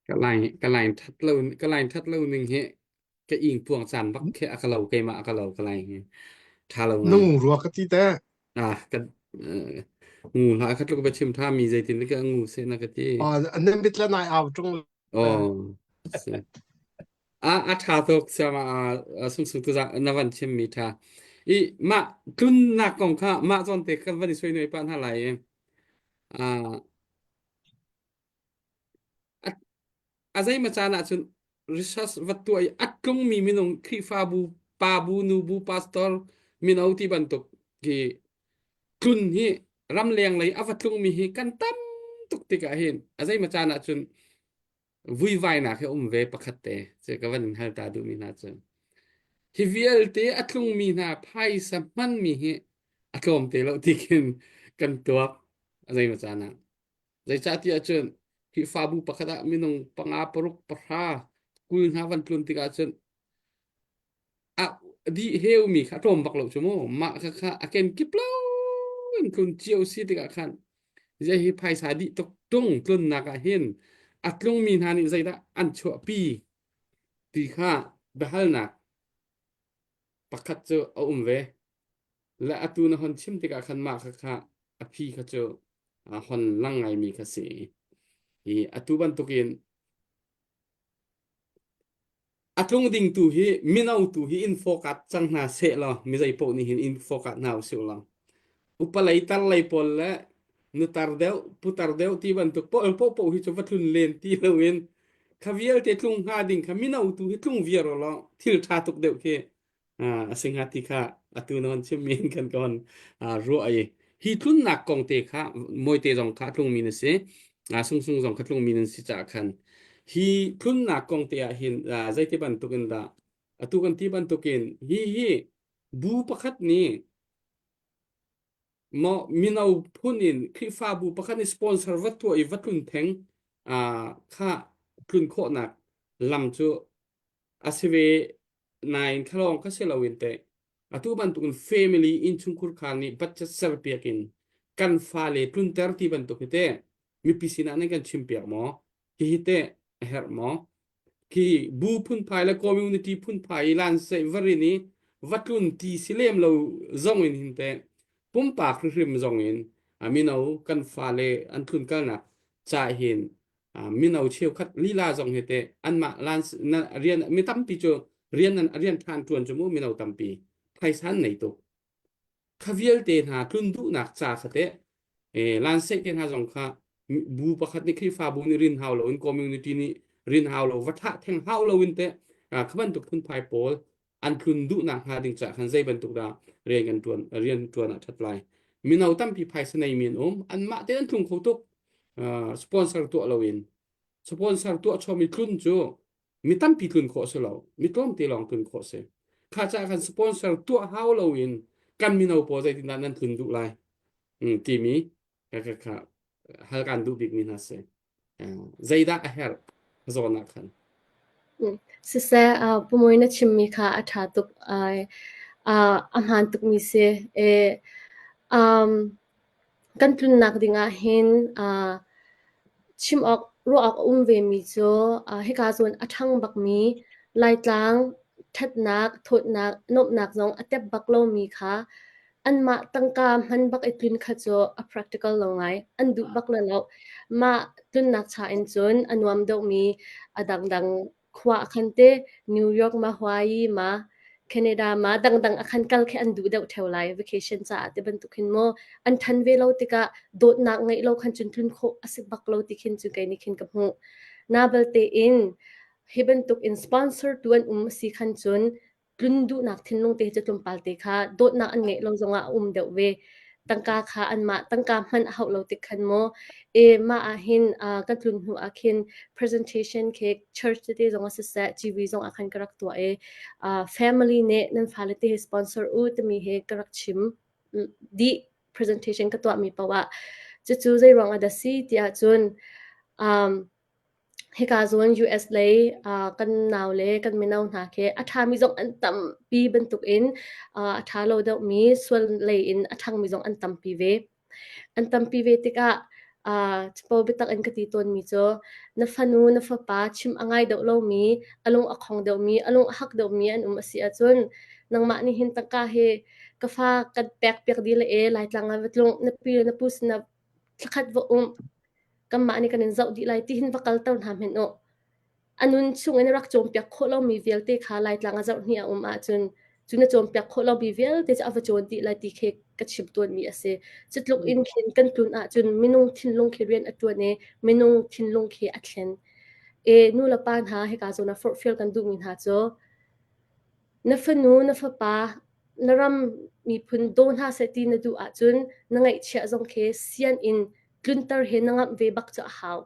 Ka line ka line that lo ka line that lo ning hi ka ing puang caan bak khi a ka lo keimah a ka lo ka line hi tha lo ngai Nung rua ka ti te. ah ka eh, ngu hla kha tluk ba chim tha mi zeitin ka ngu se na ka ti Ah, nan mit le nai au ṭung le. oh se A a ṭha tuk siama a sungsung tu na van chimmi ṭha. I mah tlunnak kong kha mah zawn te kan van i suai pah hna lai i a a zeimaw caan ahcun research va tuah i a tlungmi minung Khrihfabu pa bu nu bu pastor mino ti bantuk hi tlun hi ramleng lei a va tlungmi hi kan tam tuk tikah hin a zeimaw caan ahcun vuivainak hi a um ve pakhat te cu ka van in hal ta duhmi hna cu hi vialte a tlungmi hna phaisa hmanmi hi a tlawm te lo ti khin kan tuak a zeimaw caan ah zeicahtiah cun Khrihfabu pakhat ah minung panga paruk pahra 20 hna van tlun tikah cun a dih heumi kha a tlawm bak lo cu mu mah kha kha a ken kip lo in tlun cio si tikah khan zei hi phaisa dih tuk tung tlunnak ah hin a tlungmi hna nih zeidah an chuahpi ti kha biahalnak pakhat cu a um ve le atu na hon chim tikah khan mah kha kha a phi kha cu a hon lang ngaimi kha si i atu bantukin A tlung ding tu hi mino tu hi in focus cang hna seh law mi zei paoh nih hin in focus hna usih law upa lei tar lei pawl le nutar deuh putar deuh ti bantuk pawl paoh hi cu va tlun len ti loin kha vialte tlung hnga ding kha mino tu hi tlung viar law thil ṭha tuk deuh khi a si hnga ti kha atu na hon chimmi in kan ka hon ruah i hi tlunnak kong te kha mawite zong kha a tlungmi na si sungsung zong kha tlungmi nan si caah khan hi tlunnak kong te ah hin zeiti bantuk in dah atu kan ti bantukin hi hi bu pakhat nih maw mino phun in Khrihfabu pakhat nih sponsor va tuah i va tlun theng kha tlun khawhnak lam cu a si ve nain thlalawng kha si loin teh atu bantukin family innchungkhur khar nih budget serpiak in kan fale tlunter ti bantuk hi teh mipi sinah nan kan chimpiak maw hihi teh a herh maw khi bu phunphai le community phunphai i lan sei varin i va tlun ti si lem lo zong in hin teh pumpak hrimhrim zong in mino kan fale an tlun kalnak ca hin mino cheukhat lila zong hi teh anmah lan rian mi tampi cu rian an rian than tuan cu mu mino tampi phaisa an nei tuk kha vialte hna tlun duhnak ca kha teh e lan seh te hna zong kha bu pakhat nih Khrihfabu nih rin hau loin community nih rin hau lo va thah theng hau loin teh kha bantuk phunphai pawl an tlun duhnak hnga ding caah khan zei bantuk dah rian kan tuan rian tuan ah that lai mino tampi phaisa nei mi an um anmah te an tlung kho tuk sponsor tuah loin. Sponsor tuah chom i tlun cu mi tampi tlun khawh si lo mi tlawmte lawng tlun khawh si kha caah khan sponsor tuah hau loin kan mino pawl zeitindah nan tlun duh lai timi kha kha kha hal kan duh bikmi hna si zeidah a herh zawn ah khan Siseh, Pu Mawi na chimmi kha a ṭha tuk ai. A hmaan tukmi si. Um, kan tlunnak dingah hin chim awk ruah awk a um vemi cu hika zawn a ṭhang bakmi Laitlang ṭhatnak, thawtnak, nuamhnak zong a tep bak lomi kha anmah tangka hman bak i tlun kha cu a practical lo ngai. An duh bak le lo. Mah tlunnak cha in cun a nuam deuhmi a dangdang khua a khan te New York ma Hawaii ma Canada ma dangdang a khan kal khi an duh deuh theo lai vacation caah te bantuk hin maw an than ve lo tikah dawtnak ngeih lo khan cun tlun khawh a si bak lo ti khin cu kei nih khin ka hmuh na balte in hi bantuk in sponsor tu an um si khan cun tlun duhnak thinlung te cu tlawmpal te kha dawtnak an ngeih lo zongah a um deuh ve. Tangka kha anmah tangka hmanh a hauh lo tik khan maw e mah ah hin uh, kan tlun hnu ah khin presentation khi church tete zong ah siseh GV zong ah khan ka rak tuah i uh, family nih nan fale te hi sponsor u timi hi ka rak chim dih presentation ka tuahmi paoh ah cucu zei ruang ah dah si ti ahcun um, Hika zawn US lei kan nau le kan mino hna khi a ṭhami zong an tampi bantukin a ṭha lo deuhmi sual lei in a ṭhangmi zong an tampi ve. An tampi ve tikah capo biatak in ka ti tawnmi cu na fanu, na fapa chim a ngai deuh lomi, a lung a khong deuhmi, a lung a hak deuhmi an um a si ahcun nangmah nih hin tangka hi ka fa kan pekpiak dih le e Laitlang ah va tlung, na pi le na pu sinah thlakhat va um, kanmah nih kan in zoh dih lai ti hin va kalter hna hmenh u. A nun chung in rak cawnpiak khawh lomi vialte kha Laitlang a zarh hnih a um ahcun cu na cawnpiak khawh lomi vialte cu a va cawn dih lai ti khi ka chim tawnmi a si. Cutluk in khin kan tlun ahcun minung thinlung khi rian a ṭuan i minung thinlung khi a thlen. E nu le pa hna hika zawn ah forhfial kan duhmi hna cu na fanu na fapa na ram miphun daw hna seh ti na duh ahcun na ngaihchiah zong khi sianginn tlunter hi na ngamh ve bak cu a hau.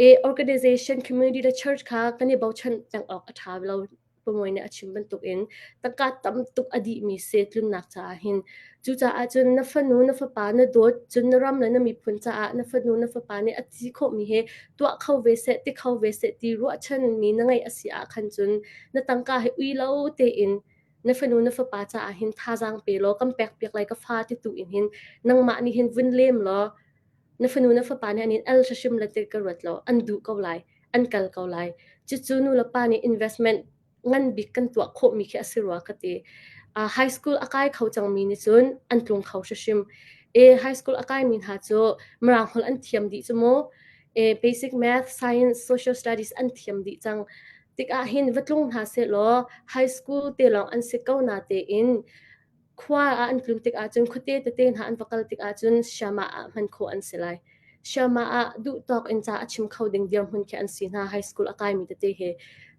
E organization community le church kha kan i bochan peng awk a ṭha lo pamuai nih a chim bantukin tangka tam tuk a dihmi se tlunnak caah hin cucaah cun na fanu na fapa na dawt cun na ram le na miphun caah na fanu na fapa nih a ti khawhmi he tuah kho ve seh ti kho ve seh ti ruahchanmi na ngeih a si ah khan cun na tangka hi ui lo tein na fanu na fapa caah hin thazaang pe law kan pek piak lai ka fa ti tu in hin nangmah nih hin vun lem law na fanu na fapa nih an in el hrim le ti ka ruat lo an duh ko lai an kal ko lai cucu nu le pa nih investment ngan bik kan tuah khawhmi khi a si rua ka ti uh, high school a kai kho cangmi nih cun an tlung kho hrim e high school a kaimi hna cu mirang holh an thiam dih cu mu e basic math science social studies an thiam dih cang Tikah hin va tlung hna sehlaw high school te lawng an si ko na tein khua ah an tlun tikah cun khuate tete hna an va kal tikah cun siamah ah hman khawh an si lai. Siamah ah duh tawk in ca a chim kho ding dirhmun khi an si hna high school a kaimi tete he.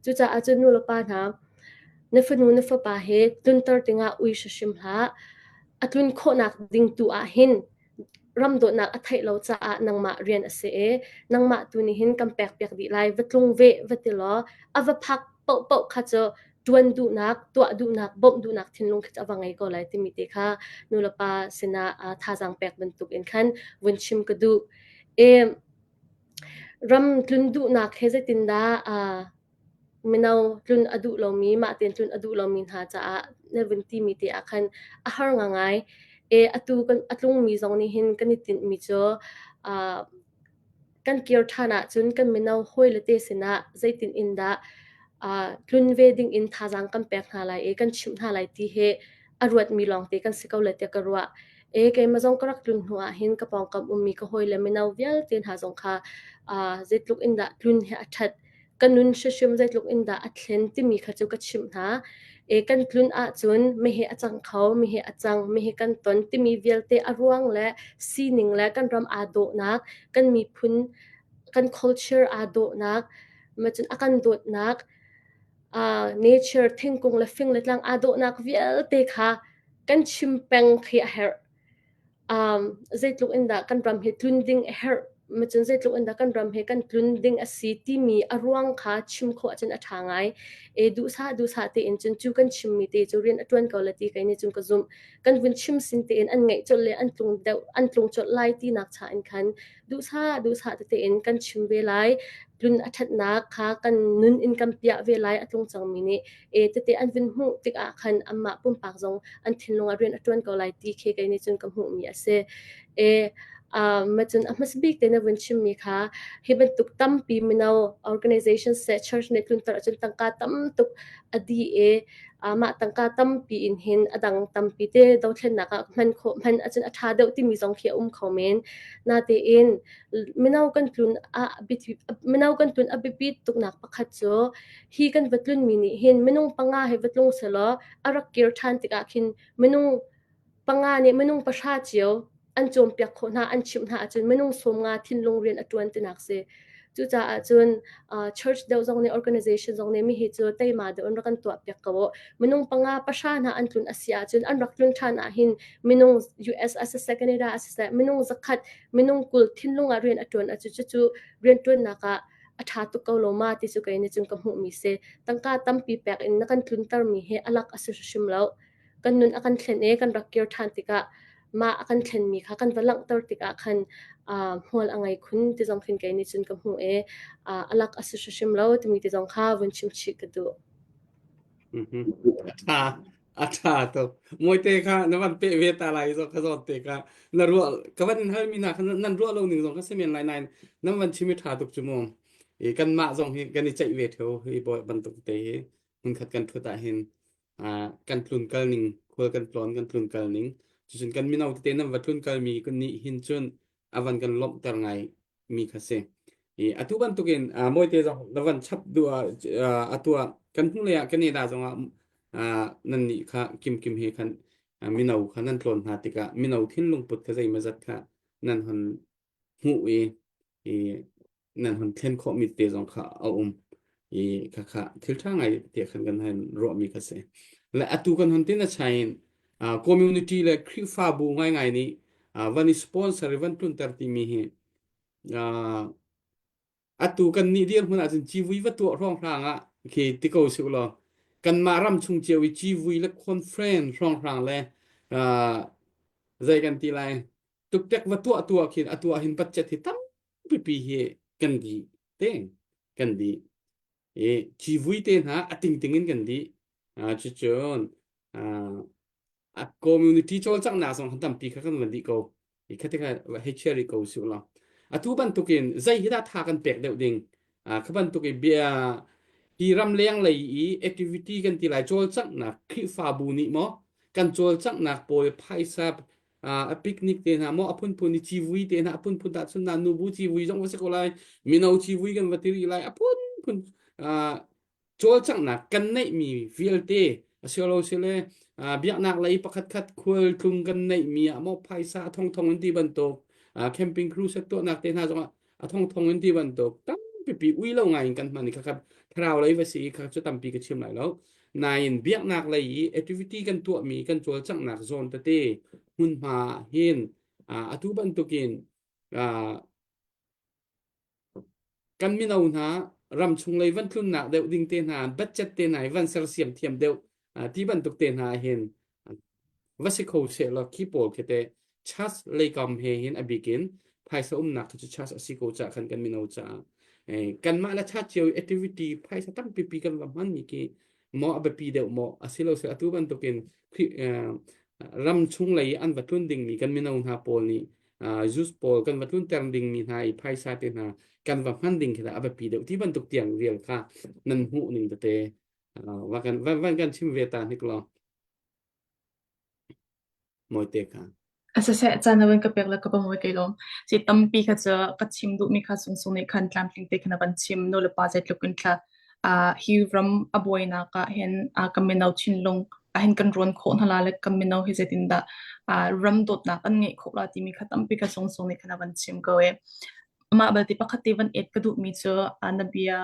Cucaah cun nu le pa hna na fanu na fapa he tlunter dingah ui hrim hlah. A tlun khawhnak ding tu ah hin ram dawtnak a theih lo caah nangmah rian a si i nangmah tu nih hin kan pekpiak dih lai va tlung ve va ti law a va phak paohpaoh kha cu ṭuan duhnak tuah duhnak bawmh duhnak thinlung khi cu a va ngei ko lai timi te kha nulepa sinah thazaang pek bantuk in khan vun chim ka duh. E, ram tlun duhnak he zeitindah Mino tlun a duh lomi, mah tein tlun a duh lomi hna caah na vun timi te ah khan a har ngaingai. E, atu kan a tlungmi zong nih hin kan i tinhmi cu uh, kan kir ṭhan ahcun kan mino hawile te sinah zeitin in dah uh, tlun ve ding in thazaang kan pek hna lai i kan chimh hna lai ti hi a ruatmi lawngte kan si ko lai tiah ka ruah. E, keimah zong ka rak tlun hnu ah hin ka pawngkam ummi ka hawile mino vialte hna zong kha uh, zeitluk in dah tlun hi a ṭhat ka nun hrimhrim zeitluk in dah a thlen timi kha cu ka chimh hna. E, kan tlun ahcun meheh a cang kho, meheh a cang, meheh kan ton timi vialte a ruang le sining le kan ram aa dawhnak, kan miphun, kan culture aa dawhnak, macun a kan dawtnak, uh, nature thingkung le fing le tlang aa dawhnak vialte kha kan chim peng khi a herh. Um, zeitluk in dah kan ram hi tlun ding a herh. Macun zeitluk in dah kan ram he kan tlun ding a si timi a ruang kha chim khawh ahcun a ṭha ngai. E duhsah duhsah tein cun cu kan chimmi te cu rian a ṭuan ko la ti kei nih cun ka zumh. Kan vun chim sin tein an ngaih colh le an tlung deuh an tlung colh lai tinak cha in khan duhsah duhsah tete in kan chim ve lai. Tlun a ṭhatnak kha kan nun in kan piah ve lai a tlung cangmi nih e tete an vun hmuh tikah khan anmah pumpak zong an thinlung ah rian a ṭuan ko lai ti khi kei nih cun ka hmuhmi a si. E macun a hmasa bik te na vun chimmi kha hi bantuk tampi mino organization seh church nih tlunter ahcun tangka tam tuk a dih i mah tangka tampi in hin a dang tampi te dothlennak ah hman khawh hman ahcun a ṭha deuh timi zong khi a um kho men. Natein mino kan tlun ah mino kan tlun a biapit tuknak pakhat cu hi kan va tlunmi nih hin minung panga he va tlung selaw a rak kir ṭhan tikah khin minung panga nih minung pahra cio an cawnpiak khawh hna, an chimh hna ahcun minung 50 thinlung rian a ṭuan tinak si. Cucaah cun uh, church deuh zong nih organization zong nih mihi cu teima deuh in rak kan tuah piak ko u. Minung panga pahra hna an tlun a si ahcun an rak tlun ṭhan ahhin minung US a siseh Canada a siseh minung zakhat minung 20 thinlung ah rian a ṭuan ahcun cucu rian ṭuannak ah a ṭha tuk ko lo ma ti cu kei nih cun ka hmuhmi si. Tangka tampi pek in na kan tluntermi hi a lak a si hrim lo. Kan nun a kan thlen i kan rak kir ṭhan tikah mah a kan thlenmi kha kan va langhter tikah khan uh, hmual a ngei khun ti zong khin kei nih cun ka hmuh i uh, a lak a si hrim lo timi ti zong kha vun chim chih ka duh. A ṭha a ṭha tuk. Mawite kha na van peh ve ta lai zong kha zawn te kha na ruah ka van in halmi hna kha nan ruah lo ning zong kha si men lai nain nan van chim i ṭha tuk cu mu. I kanmah zong hi kan i ceih ve ṭheo hi bawi bantuk te hi hmunkhat kan ṭhut ah hin kan tlun kal ning khual kan tlawn kan tlun kal ning cucun kan mino tete nan va tlun kal mi kan nih hin cun a van kan lawmhter ngai mi kha si. I atu bantukin mawite zong na van chap duh ah atu ah kan hnulei ah Canada zongah nan nih kha kimkim he khan mino kha nan tlawn hna tikah mino thinlung put kha zeimawzat kha nan hon hmuh i i nan hon thlen khawhmi te zong kha a um i khakha thil ṭha ngai te khan kan han ruahmi kha si. Le atu kan hon tin a chain community le Khrihfabu ngaingai nih van i sponsor i van tlunter timi hi atu kan nih dirhmun ahcun civui va tuah hrawnghrang ah khi ti ko si law kanmah ram chung cio i civui le conference hrawnghrang le zei kan ti lai tuktek va tuah tuah khin atu ah hin budget hi tampipi hi kan dih te kan dih i civui te hna a tingting in kan dih cucun a community cawlcanghnak zong khan tampi kha kan van dih ko i kha tikha hei chia rih ko su law atu bantukin zei hi dah tha kan pek deuh ding kha bantuk i bia hi ramleng lei i activity kan ti lai cawlcanghnak Khrihfabu nih maw kan cawlcanghnak pawl phaisa a picnic te hna maw a phunphun i civui te hna a phunphun dah chun na nubu civui zong va si ko lai mino civui kan va ti rih lai a phunphun cawlcanghnak kan neihmi vialte asilo sile biaknak lei pakhatkhat khualtlung kan neihmi ah maw phaisa a thongthong in ti bantuk camping crusade tuahnak te hna zongah a thongthong in ti bantuk tampipi ui lo ngai in kan hman i khakha thlarau lei va si i khakha cu tampi ka chim lai lo nain biaknak lei i activity kan tuahmi kan cawlcanghnak zawn tete hmunhma hin atu bantukin Kan mino hna ramchung lei van tlunnak deuh ding te hna, budget te hna hi van sersiam thiam deuh ti bantuk te hna hin va si kho seh law khi pawl khi te church leikam he hin a bik in phaisa umnak khi cu church a si ko caah khan kan mino caah kanmah le church cio activity phaisa tampi pi kan va hman mi khi maw a biapi deuh maw asilo seh atu bantukin ram chung lei an va tlun dingmi kan mino hna pawl nih youth pawl kan va tlunter dingmi hna i phaisa te hna kan va hman ding khi a biapi deuh ti bantuk tiang rial kha nan hmuh ning tete va kan van kan chim ve ta hnik law mawite kha Siseh caan na van ka pek le ka va kei lawm. Si tampi kha cu ka chim duhmi kha sungsung nih khan tlamtling te khan a van chim. Nu le pa zeitluk in thla uh, hi ram a buainak ah hin uh, kan mino thinlung ah hin kan ruan khawh hna la le kan mino hi zeitindah uh, ram dawtnak an ngeih khawh la timi kha tampi kha sungsung nih khan a van chim ko e. Amah belte pakhat te van et ka duhmi cu uh, na bia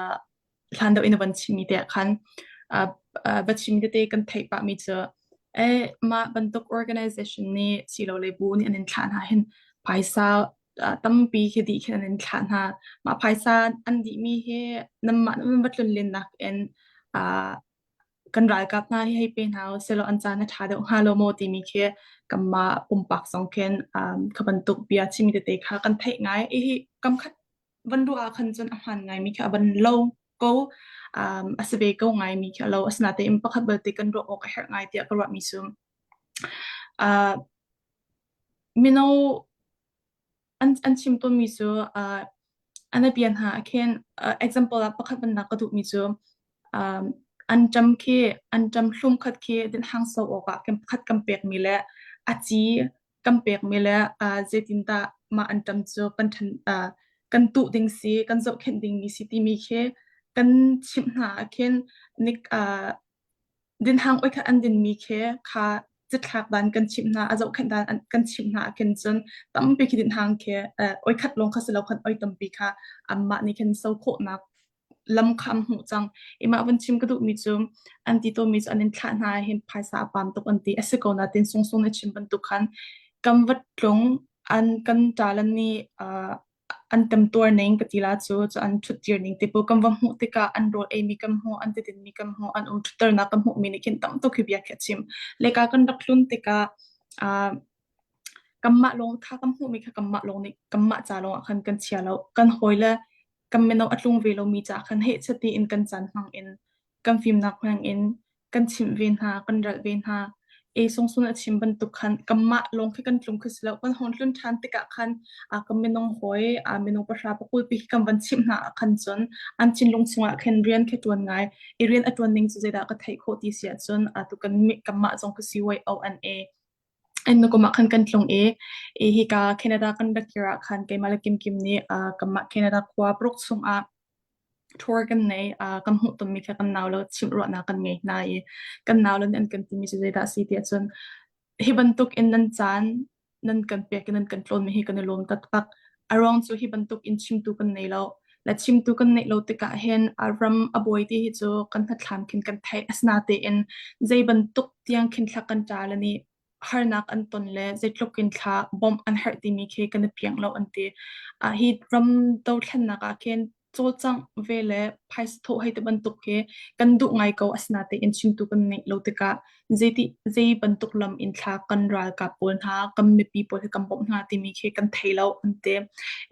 hlan deuh in a van chimmi te ah khan uh, uh, va chim tete kan theih pahmi cu eh mah bantuk organization nih silole bu nih an in thlah hna hin phaisa. Tampi khi dih khin an in thlah hna. Mah phaisa an dihmi hi nanmah nan va tlunlennak in kan ralkap hna hi hei pe hna usih an caan a ṭha deuh hnga lo maw timi khi kanmah pumpak zong khin kha bantuk bia chimmi tete kha kan theih ngai. Hihi kamkhat van ruah ah khan cun a hmaan ngaimi khi a van lo ko. A si ve ko ngaimi khi a lo. Asinain pakhat belte kan ruah awk a herh ngai tiah ka ruahmi cu mino An chim tawnmi cu an bia hna ah khin example ah pakhat bannak ka duhmi cu anṭam khi anṭam hlum khat khi dinhang so awkah kan pakhat kan pekmi le a ci kan pekmi le zeitindah mah anṭam cu kan ṭhan kan tuh ding si kan zohkhenh dingmi si timi khi kan chimh hna ah khin nik Dinhang oi kha an dinmi khi kha cithlak dan kan chimh hna, a zohkhenh dan kan chimh hna ahkhin cun tampi khi dinhang khi oi khat lawng kha si lo khan oi tampi kha anmah nih khin so khawhnak lam kha an hmuh cang. I mah van chim ka duhmi cu an ti tawnmi cu an in thlah hna hin phaisa a pam tuk an ti. A si ko nain Sungsung na chim bantuk khan kan va tlung an kan ṭalan nih an temtuar ning ka ti la cu cu an ṭhutdir ning te pawl kan va hmuh tikah an rawl eimi kan hmuh an tidinmi kan hmuh an um ṭhutternak kan hmuhmi nih khin tam tuk hi bia khi a chim leka kan rak tlun tikah uh, kanmah lawng kha kan hmuhmi kha kanmah lawng nih kanmah ca lawng ah khan kan chia lo kan hawi le kan mino a tlung ve lomi ca khan heh chati in kan caan hmang in kan fimnak hmang in kan chimh ve hna, kan ralh ve hna. E sungsun a chim bantuk khan kanmah lawng khi kan tlung khi si lo. Kan hong tlun ṭhan tikah khan a kan minung hawi a minung pahra pakul pi kan van chimh hna ah khan cun an thinlung chungah khin rian khi ṭuan ngai. I rian a ṭuan ning cu zeidah ka theih khawh ti si ahcun atu kan kanmah zong ka CYONA an nukum ah khan kan tlung i i hika Canada kan rak kir ah khan keimah le Kimkim nih uh, kanmah Canada khua paruk chungah tour kan nei uh, kan hmuh tonmi kha kan nau lo chimh ruahnak kan ngei hna i kan nau le nih an kan timi cu zeidah a si ti ahcun hi bantuk in nan caan nan kan pek i nan kan tlawnmi hi kan i lawm taktak. A ruang cu hi bantuk in chimtu kan nei lo. Le chimtu kan neih lo tikah hin a ram a buai ti hi cu kan hnathlam khin kan theih. Asinain zei bantuk tiang khin thla kan ṭa le nih harnak an ton le zeitluk in thla bawmh an herh timi khi kan i piang lo an ti. Ah hi ram dothlennak ah khin cawlcangh ve le phaisa thawh hei ti bantuk khi kan duh ngai ko asinain chimtu kan ngeih lo tikah zeiti zei bantuk lam in thla kan ralkap pawl hna kan mipi pawl hi kan bawmh hna timi khi kan thei lo an ti.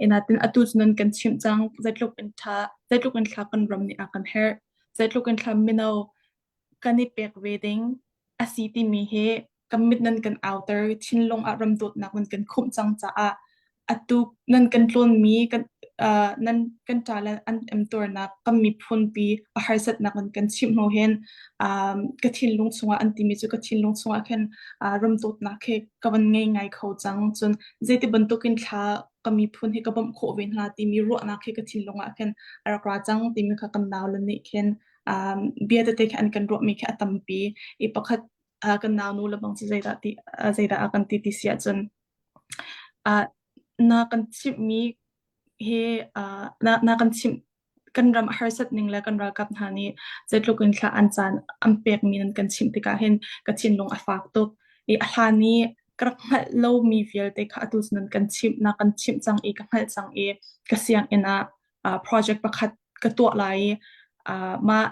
Inatin atu cu nan kan chimh cang zeitluk in tha zeitluk in thla kan ram nih a kan herh zeitluk in thla mino kan i pek ve ding a si timi hi kan mit nan kan auter thinlung ah ram dawtnak nan kan khumh cang caah atu nan kan tlawnmi kan uh, nan kan ṭa an emtuarnak kan miphun pi a harsatnak nan kan chimh hnu hin um, ka thinlung chungah an timi cu ka thinlung chungah khin uh, ram dawtnak khi ka van ngei ngai kho cang cun zeiti bantukin thla ka miphun hi ka bawmh khawh ve hna timi ruahnak khi ka thinlung ah khin a rak ra cang timi kha kan nau le nih khin um, bia tete khi an kan ruahmi khi a tampi i pakhat uh, kan nau nu le bang cu zeidah ti uh, zeidah a kan ti ti si ahcun uh, na kan chimhmi hi uh, na, na kan chimh kan ram a harsat ning le kan ralkap hna nih zeitluk in thla an caan an pekmi nan kan chimh tikah hin ka thinlung a fak tuk i a hlan i ka rak hngalh lomi vialte kha atu cu nan kan chimh na kan chimh cang i ka hngalh cang i ka sianginn ah uh, project pakhat ka tuah lai i uh, mah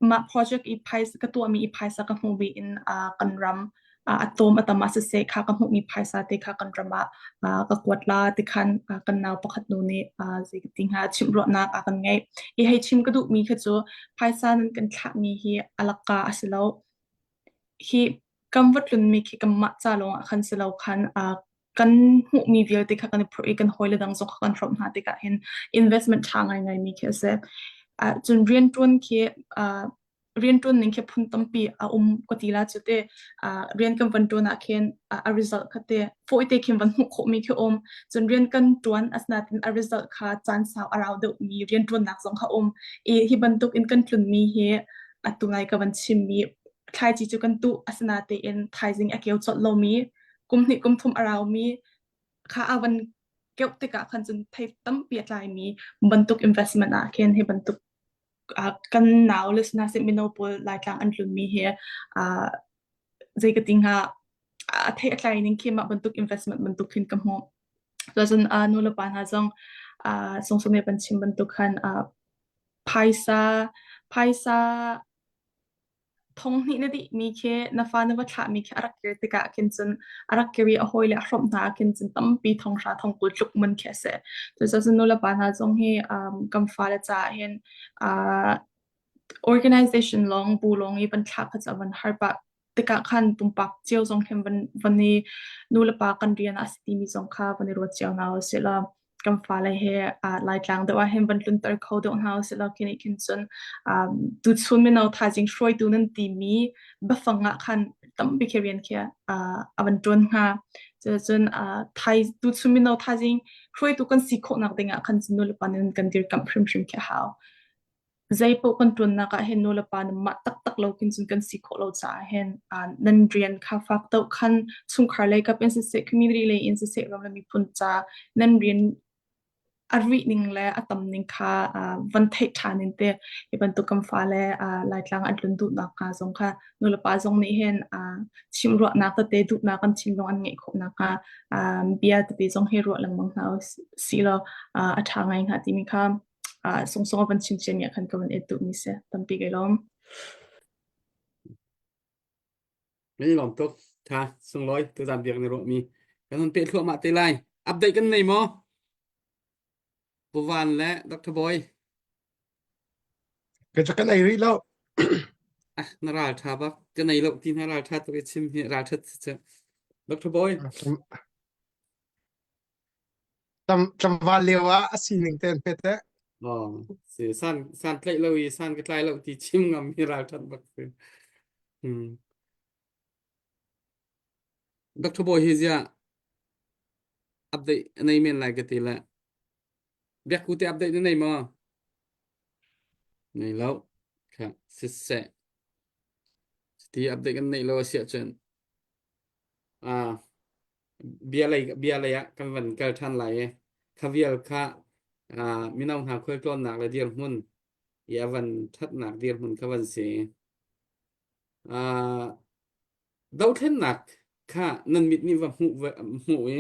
mah project i phaisa ka tuahmi i phaisa ka hmuh bi in uh, kan ram uh, a tlawm a tam ah siseh kha ka hmuhmi phaisa te kha kan ram ah uh, ka kuat la ti khan uh, kan nau pakhat nu nih uh, zei ti hnga chimh ruahnak a kan ngeih i hei chim ka duhmi kha cu phaisa nan kan thlahmi hi alaka a si lo hi kan va tlunmi khi kanmah ca lawng ah khan si lo khan uh, kan hmuhmi vialte kha kan i phurh i kan hawile dang zong kha kan hrawmh hna tikah hin investment ṭha ngaingaimi khi a si. Uh, cun rianṭuan khi uh, rianṭuan ning khi phun tampi a um ka ti la cu te uh, rian kan van ṭuan ah khin uh, a result kha te fawite khin van hmuh khawhmi khi um cun rian kan ṭuan asinain a result kha caan sau a rau deuhmi rianṭuannak zong kha um i hi bantuk in kan tlunmi hi atu ngai ka van chimmi thlaici cu kan tuh asinain thaizing a keu colh lomi kum hnih kum thum a raumi kha a van keuh tikah khan cun thei tampi a tlaimi bantuk investment ah khin hi bantuk uh, kan nau le sina se mino pawl laitlang an tlunmi hi uh, zei ka ti hnga a thei a tlai ning khi mah bantuk investment bantuk khin ka hmuh. Cun uh, nu le pa hna zong uh, sungsung nih kan chim bantuk khan uh, phaisa phaisa thong hnih na dihmi khi na fa na va thlahmi khi a rak kir tikah khin cun a rak kir i a hawi le a hrawmh hna ah khin cun tampi thong hra thong 20 tluk man khi a si. Cucaah nu le pa hna zong hi um, kan fale caah hin uh, organization lawng bu lawng i van thlah kha cu a van har pah tikah khan pumpak cio zong khin van van i nu le pa kan rian a si timi zong kha van i ruat cio hna usih law kan fale he uh, Laitlang deuh ah hin van tlunter kho deuh hna usih law khi nih khin cun um, tuchun mino thaizing hruaitu nan timi biafang ah khan tampi khi rian khi uh, a van ṭuan hnga. Cucun uh, thai tuchun mino thaizing hruaitu kan si khawhnak ding ah khan cun nu le pa nan kan dirkamh hrimhrim khi a hau. Zeipaoh kan ṭuannak ah hin nulepa nan mah taktak lo khin cun kan si khawh lo caah hin uh, nan rian kha fak deuh khan chungkhar lei kap in siseh, community lei in siseh, ram le miphun ca nan rian a rih ning le a tam ning kha uh, van theih ṭhan in te hi bantuk kan fale uh, Laitlang an tlun duhnak hnga zong kha nulepa zong nih hin uh, chimruahnak tete duhnak kan thinlung an ngeih khawh nakhnga um, bia tete zong hi ruah lengmang hna usih law uh, a ṭha ngai hnga timi kha ah sungsung a van chim ciami ah khan ka van et duhmi si tampi kai lawm. Kan i lawm tuk. Tha sunglawi tuzan biak na ruahmi kan hun peh thluahmah te lai. Update kan nei maw? Pu Van le Dr. Boy. Ka cu kan ei rih lo. Ah, na ral tha bak. Ka nei lo ti na ral tha tuk i chim hi ral that si Dr. Boy. Tlangval lio ah a sining te an hmet eh. Oh, si san san tlaih lo i san ka tlai lo ti chim ngam hi ralṭhat bak si. Hmm. Dr. Bawi hi ziah update nei men lai ka ti le. Biakku te update na nei maw? Nei lo. Kha siseh. Ti update kan neih lo a siah cun. Ah, bia lei bia lei ah kan van kal ṭhan lai i kha vial kha ah, mino hna khualtlawnnak le dirhmun i a van ṭhatnak dirhmun kha van si. Ah, dothlennak kha nan mit nih va hmuh va hmuh i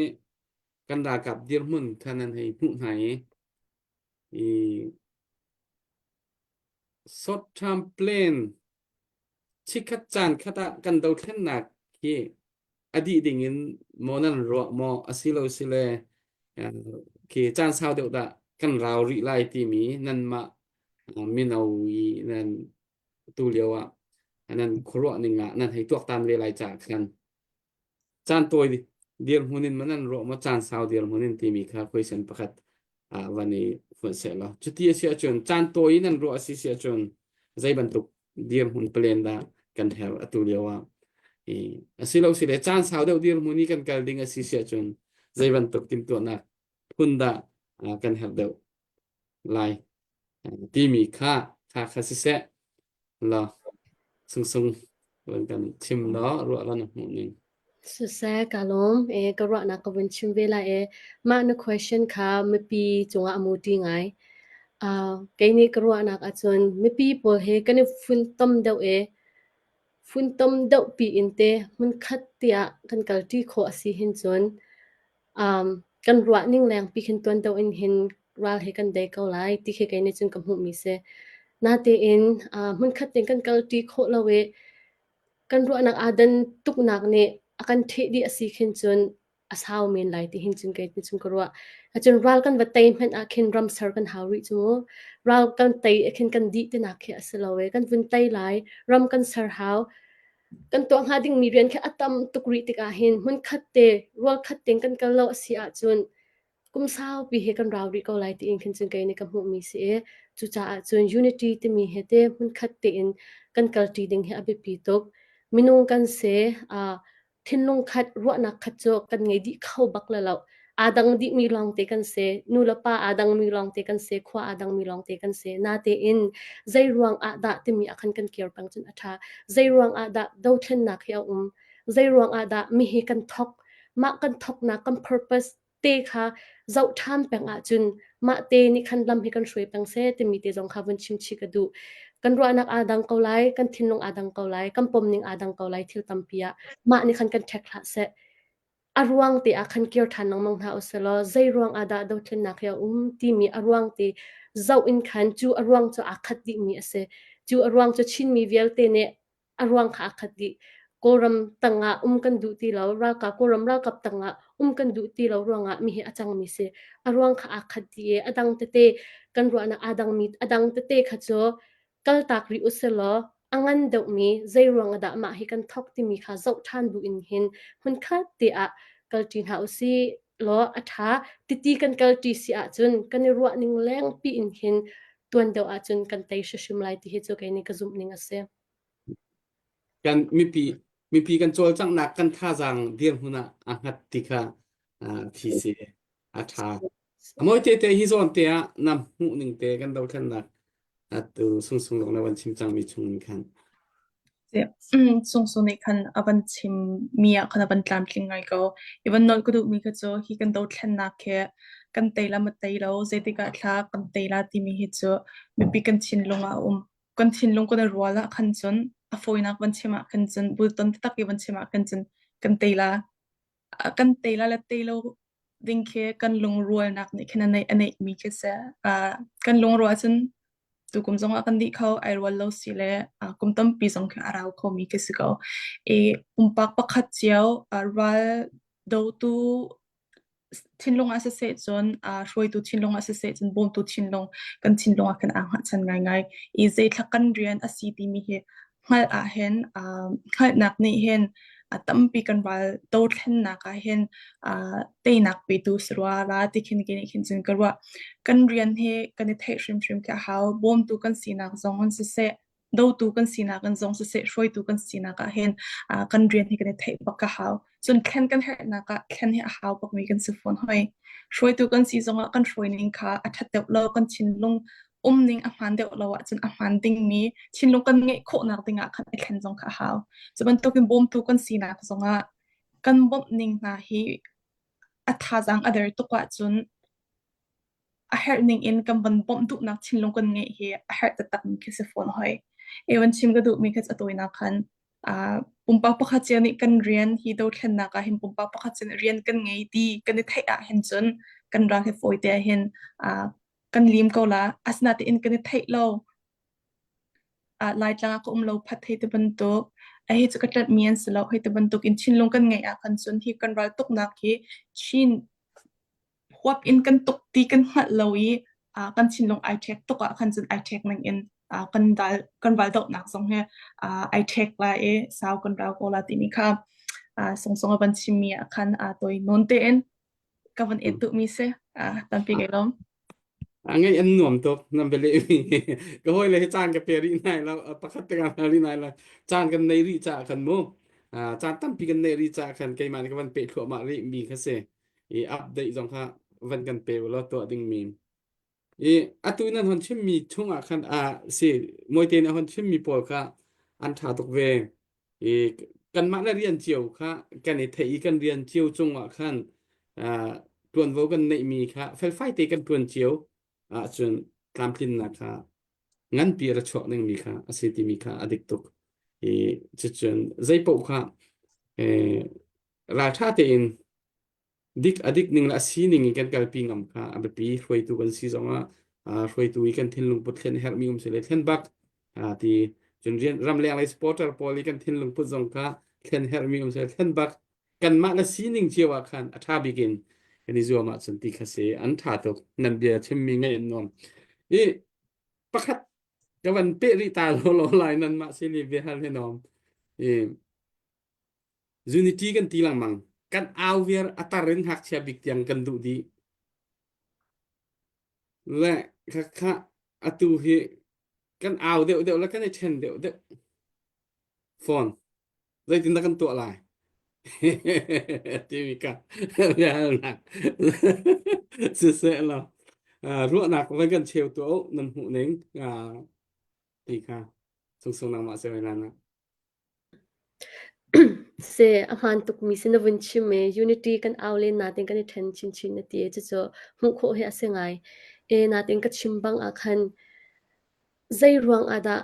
kan ralkap dirhmun kha nan hei hmuh hna i i short term plan Chikkhat caan khat ah kan dothlennak hi a dih ding in maw nan ruah maw asilo sile khi caan sau deuh dah kan rau rih lai timi nanmah mino i nan tu lio ah nan khuaruah ning ah nan hei tuaktan ve lai caah khan Caan tawi dirhmun in maw nan ruah maw caan sau dirhmun in timi kha question pakhat ah van i fonh sehlaw. Cuti a si ahcun caan tawi in nan ruah a si si ahcun zei bantuk dirhmun plan dah kan herh atu lio ah. I asilo si le caan sau deuh dirhmun i kan kal ding a si si ahcun zei bantuk timhtuahnak phun dah kan herh deuh lai timi kha kha kha siseh la sungsung van kan chim law ruah la na hmuh ning. Siseh ka lawm e ka ruahnak ka vun chim ve lai e mah na question kha mipi cungah a muti ngai. Uh, kei nih ka ruahnak ahcun mipi pawl he kan i funtom deuh e funtom deuh pi in te hmunkhat tiah kan kalṭi khawh a si hin cun um, kan ruah ning lengpi khin tuan deuh in hin ral he kan dei ko lai ti khi kei nih cun ka hmuhmi si. Natein uh, hmunkhat tein kan kalṭi khawh lo i kan ruahnak aa dan tuknak nih a kan ṭheh dih a si khin cun a sau men lai ti hin cun kei nih cun ka ruah. Acun ral kan va tei hmanh ah khin ram ser kan hau rih cu mu. Ral kan tei ah khin kan dih tinak khi a si lo i kan vun tei lai, ram kan ser hau. Kan tuah hnga dingmi rian khi a tam tuk rih tikah hin hmunkhat te, rualkhat tein kan kal lo a si ahcun kum saupi he kan rau rih ko lai tiin khin cun kei nih ka hmuhmi si i cucaah cun unity timi he te hmunkhat tein kan kalṭi ding hi a biapi tuk. Minung kan si, uh, thinlung khat ruahnak khat cu kan ngei dih kho bak le lo aa dang dihmi lawngte kan si nu le pa aa dangmi lawngte kan si khua aa dangmi lawngte kan si natein zei ruang ah dah timi ah khan kan kir peng cun a ṭha zei ruang ah dah dothlennak hi a um zei ruang ah dah mi hi kan thok mah kan thoknak kan purpose te kha zoh ṭhan peng ahcun mah te nih khan lam hi kan hruai peng seh timi te zong kha vun chim chih ka duh. Kan ruahnak aa dang ko lai, kan thinlung aa dang ko lai, kan pomning aa dang ko lai thil tampi ah mah nih khan kan ṭhek hlah seh. A ruang te ah khan kir ṭhan lengmang hna usih law zei ruang ah dah dothlennak hi a um timi a ruang te zoh in khan cu a ruang cu aa khat dihmi a si. Cu a ruang cu Chinmi vialte nih a ruang kha aa khat dih. Kawlram tangah um kan duh ti lo, ralkap Kawlram ralkap tangah um kan duh ti lo ruangah mi hi a cangmi si. A ruang kha aa khat dih i a dang tete kan ruahnak aa dangmi a dang tete kha cu kaltak rih usilaw a ngan deuhmi zei ruang ah dah mah hi kan thawk timi kha zoh ṭhan bu in hin hmunkhat te ah kalṭi hna usih law a ṭha. Titi kan kalṭi si ahcun kan i ruah ning lengpi in hin tuan deuh ahcun kan tei hrimhrim lai ti hi cu kei nih ka zumh ning a si. Kan mipi mipi kan cawlcanghnak kan thazaang dirhmun ah aa hngat ti kha thi si a ṭha. Mawi te te hi zawn te ah na hmuh ning te kan dothlennak atu sungsung lawng na van chim cangmi chung in khan. Sung Sung nih khan a van chim mi ah khan a van tlamtling ngai ko. I van nawl ka duhmi kha cu hi kan dothlennak hi kan tei la ma tei lo, zeitik ah thla kan tei la timi hi cu mipi kan thinlung ah a um. Kan thinlung kan i rual ah khan cun a fawinak van chim ah khan cun bulton taktak i van chim ah khan cun kan tei la. Kan tei la le tei lo ding khi kan lungrualnak nih khin a neih a neihmi khi si. Uh, kan lungrual cun tukum zong ah kan dih kho, ai rual lo si le uh, kum tampi zong khi a rau khomi khi si ko. I pumpak pakhat cio uh, ral dotu thinlung ah siseh cun uh, hruaitu thinlung ah siseh cun bawmtu thinlung kan thinlung ah khan aa hngatchan ngaingai. I zeithla kan rian a si timi hi hngalh ah hin uh, hngalhnak nih hin a tampi kan ral dothlennak ah hin uh, teinak petu si rua la ti khin ke nih khin cun ka ruah. Kan rian hi kan i theih hrimhrim khi a hau. Bawmtu kan sinak zong in siseh, dotu kan sinak in zong siseh, hruaitu kan sinak ah hin uh, kan rian hi kan i theih bak a hau. Cun thlen kan herhnak ah thlen hi a hau bakmi kan si fawn hoi. Hruaitu kan si zongah kan hruaining kha a ṭhat deuh lo, kan thinlung umning a hmaan deuh lo ahcun a hmaan dingmi thinlung kan ngeih khawhnak dingah khan i thlen zong kha a hau. Cu bantukin bawmtu kan sinak zongah kan bawmh ning hna hi a thazaang a der tuk ahcun a herh ning in kan van bawmh duhnak thinlung kan ngeih hi a herh taktakmi khi si fawn hoi. Evan chim ka duhmi kha a tawinak khan uh, pumpak pakhat cio nih kan rian hi dothlennak ah hin pumpak pakhat cio nih rian kan ngei ti kan i theih ah hin cun kan ral hi fawi te ah hin uh, kan lim ko la. Asinain kan i theih lo. Ah Laitlang ah ka um lo phat hei ti bantuk a hi cu ka ṭanhmi an si lo hei ti bantuk in thinlung kan ngeih ah khan cun hi kan ral tuknak hi Chin huap in kan tuk ti kan hngalh lo i ah kan thinlung ai ṭhek tuk ah khan cun ai ṭhek ning in ah kan dal kan ral dohnak zong hi ah ai ṭhek lai i sau kan rau ko la timi kha ah sungsung a van chimmi ah khan aa tawi nawn tein ka van et duhmi si. Ah tampi kai lawm. A ngeih an nuam tuk nan bia lehmi ka hawile hi caan ka pe rih nai lo pakhat te ka rih nai lo caan kan nei rih caah khan mu caan tampi kan neih rih caah khan keimah nih ka van peh thluahmah rih mi kha si i update zong kha van kan pe ulaw tuah ding mi i atu nan hon chimmi chung ah khan a si mawite nih a hon chimmi pawl kha an ṭha tuk ve i kanmah le rian cio kha kan i theih i kan rian cio cungah khan ṭuanvo kan neihmi kha felfai te kan ṭuan cio ahcun tlamtlinnak kha nganpi a ra chuak dingmi kha a si timi kha a dik tuk i cucun zeipaoh kha ralṭha tein dik a dik ning le a sining in kan kalpi ngam kha a biapi hruaitu kan si zongah hruaitu i kan thinlung put thlen herhmi um si le thlen bak ti cun rian ramleng lei supporter pawl i kan thinlung put zong kha thlen herhmi um si le thlen bak kanmah le sining cio ah khan a ṭha bik in kan i zuam ahcun ti kha si an ṭha tuk nan bia chimmi ngaih an nuam i pakhat ka van peh rih ta lo lo lai nan mah sin i bia hal he nom i Unity kan ti lengmang. Kan au viar a tar in ngakchia bik tiang kan duh dih. Le khakha atu hi kan au deuh deuh le kan i ṭhen deuh deuh. Phone. Zeitindah kan tuah lai? Timi ka biahalnak. Siseh law ruahnak van kan cheu tuah u nan hmuh ning ti kha sungsung nangmah se na. Seh, a hmaan tukmi si na vun chim i unity kan au len natin kan i ṭhen chinchin na ti i cucu hmuh khawh hi a si ngai. E natin ka chim bang ah khan zei ruang ah dah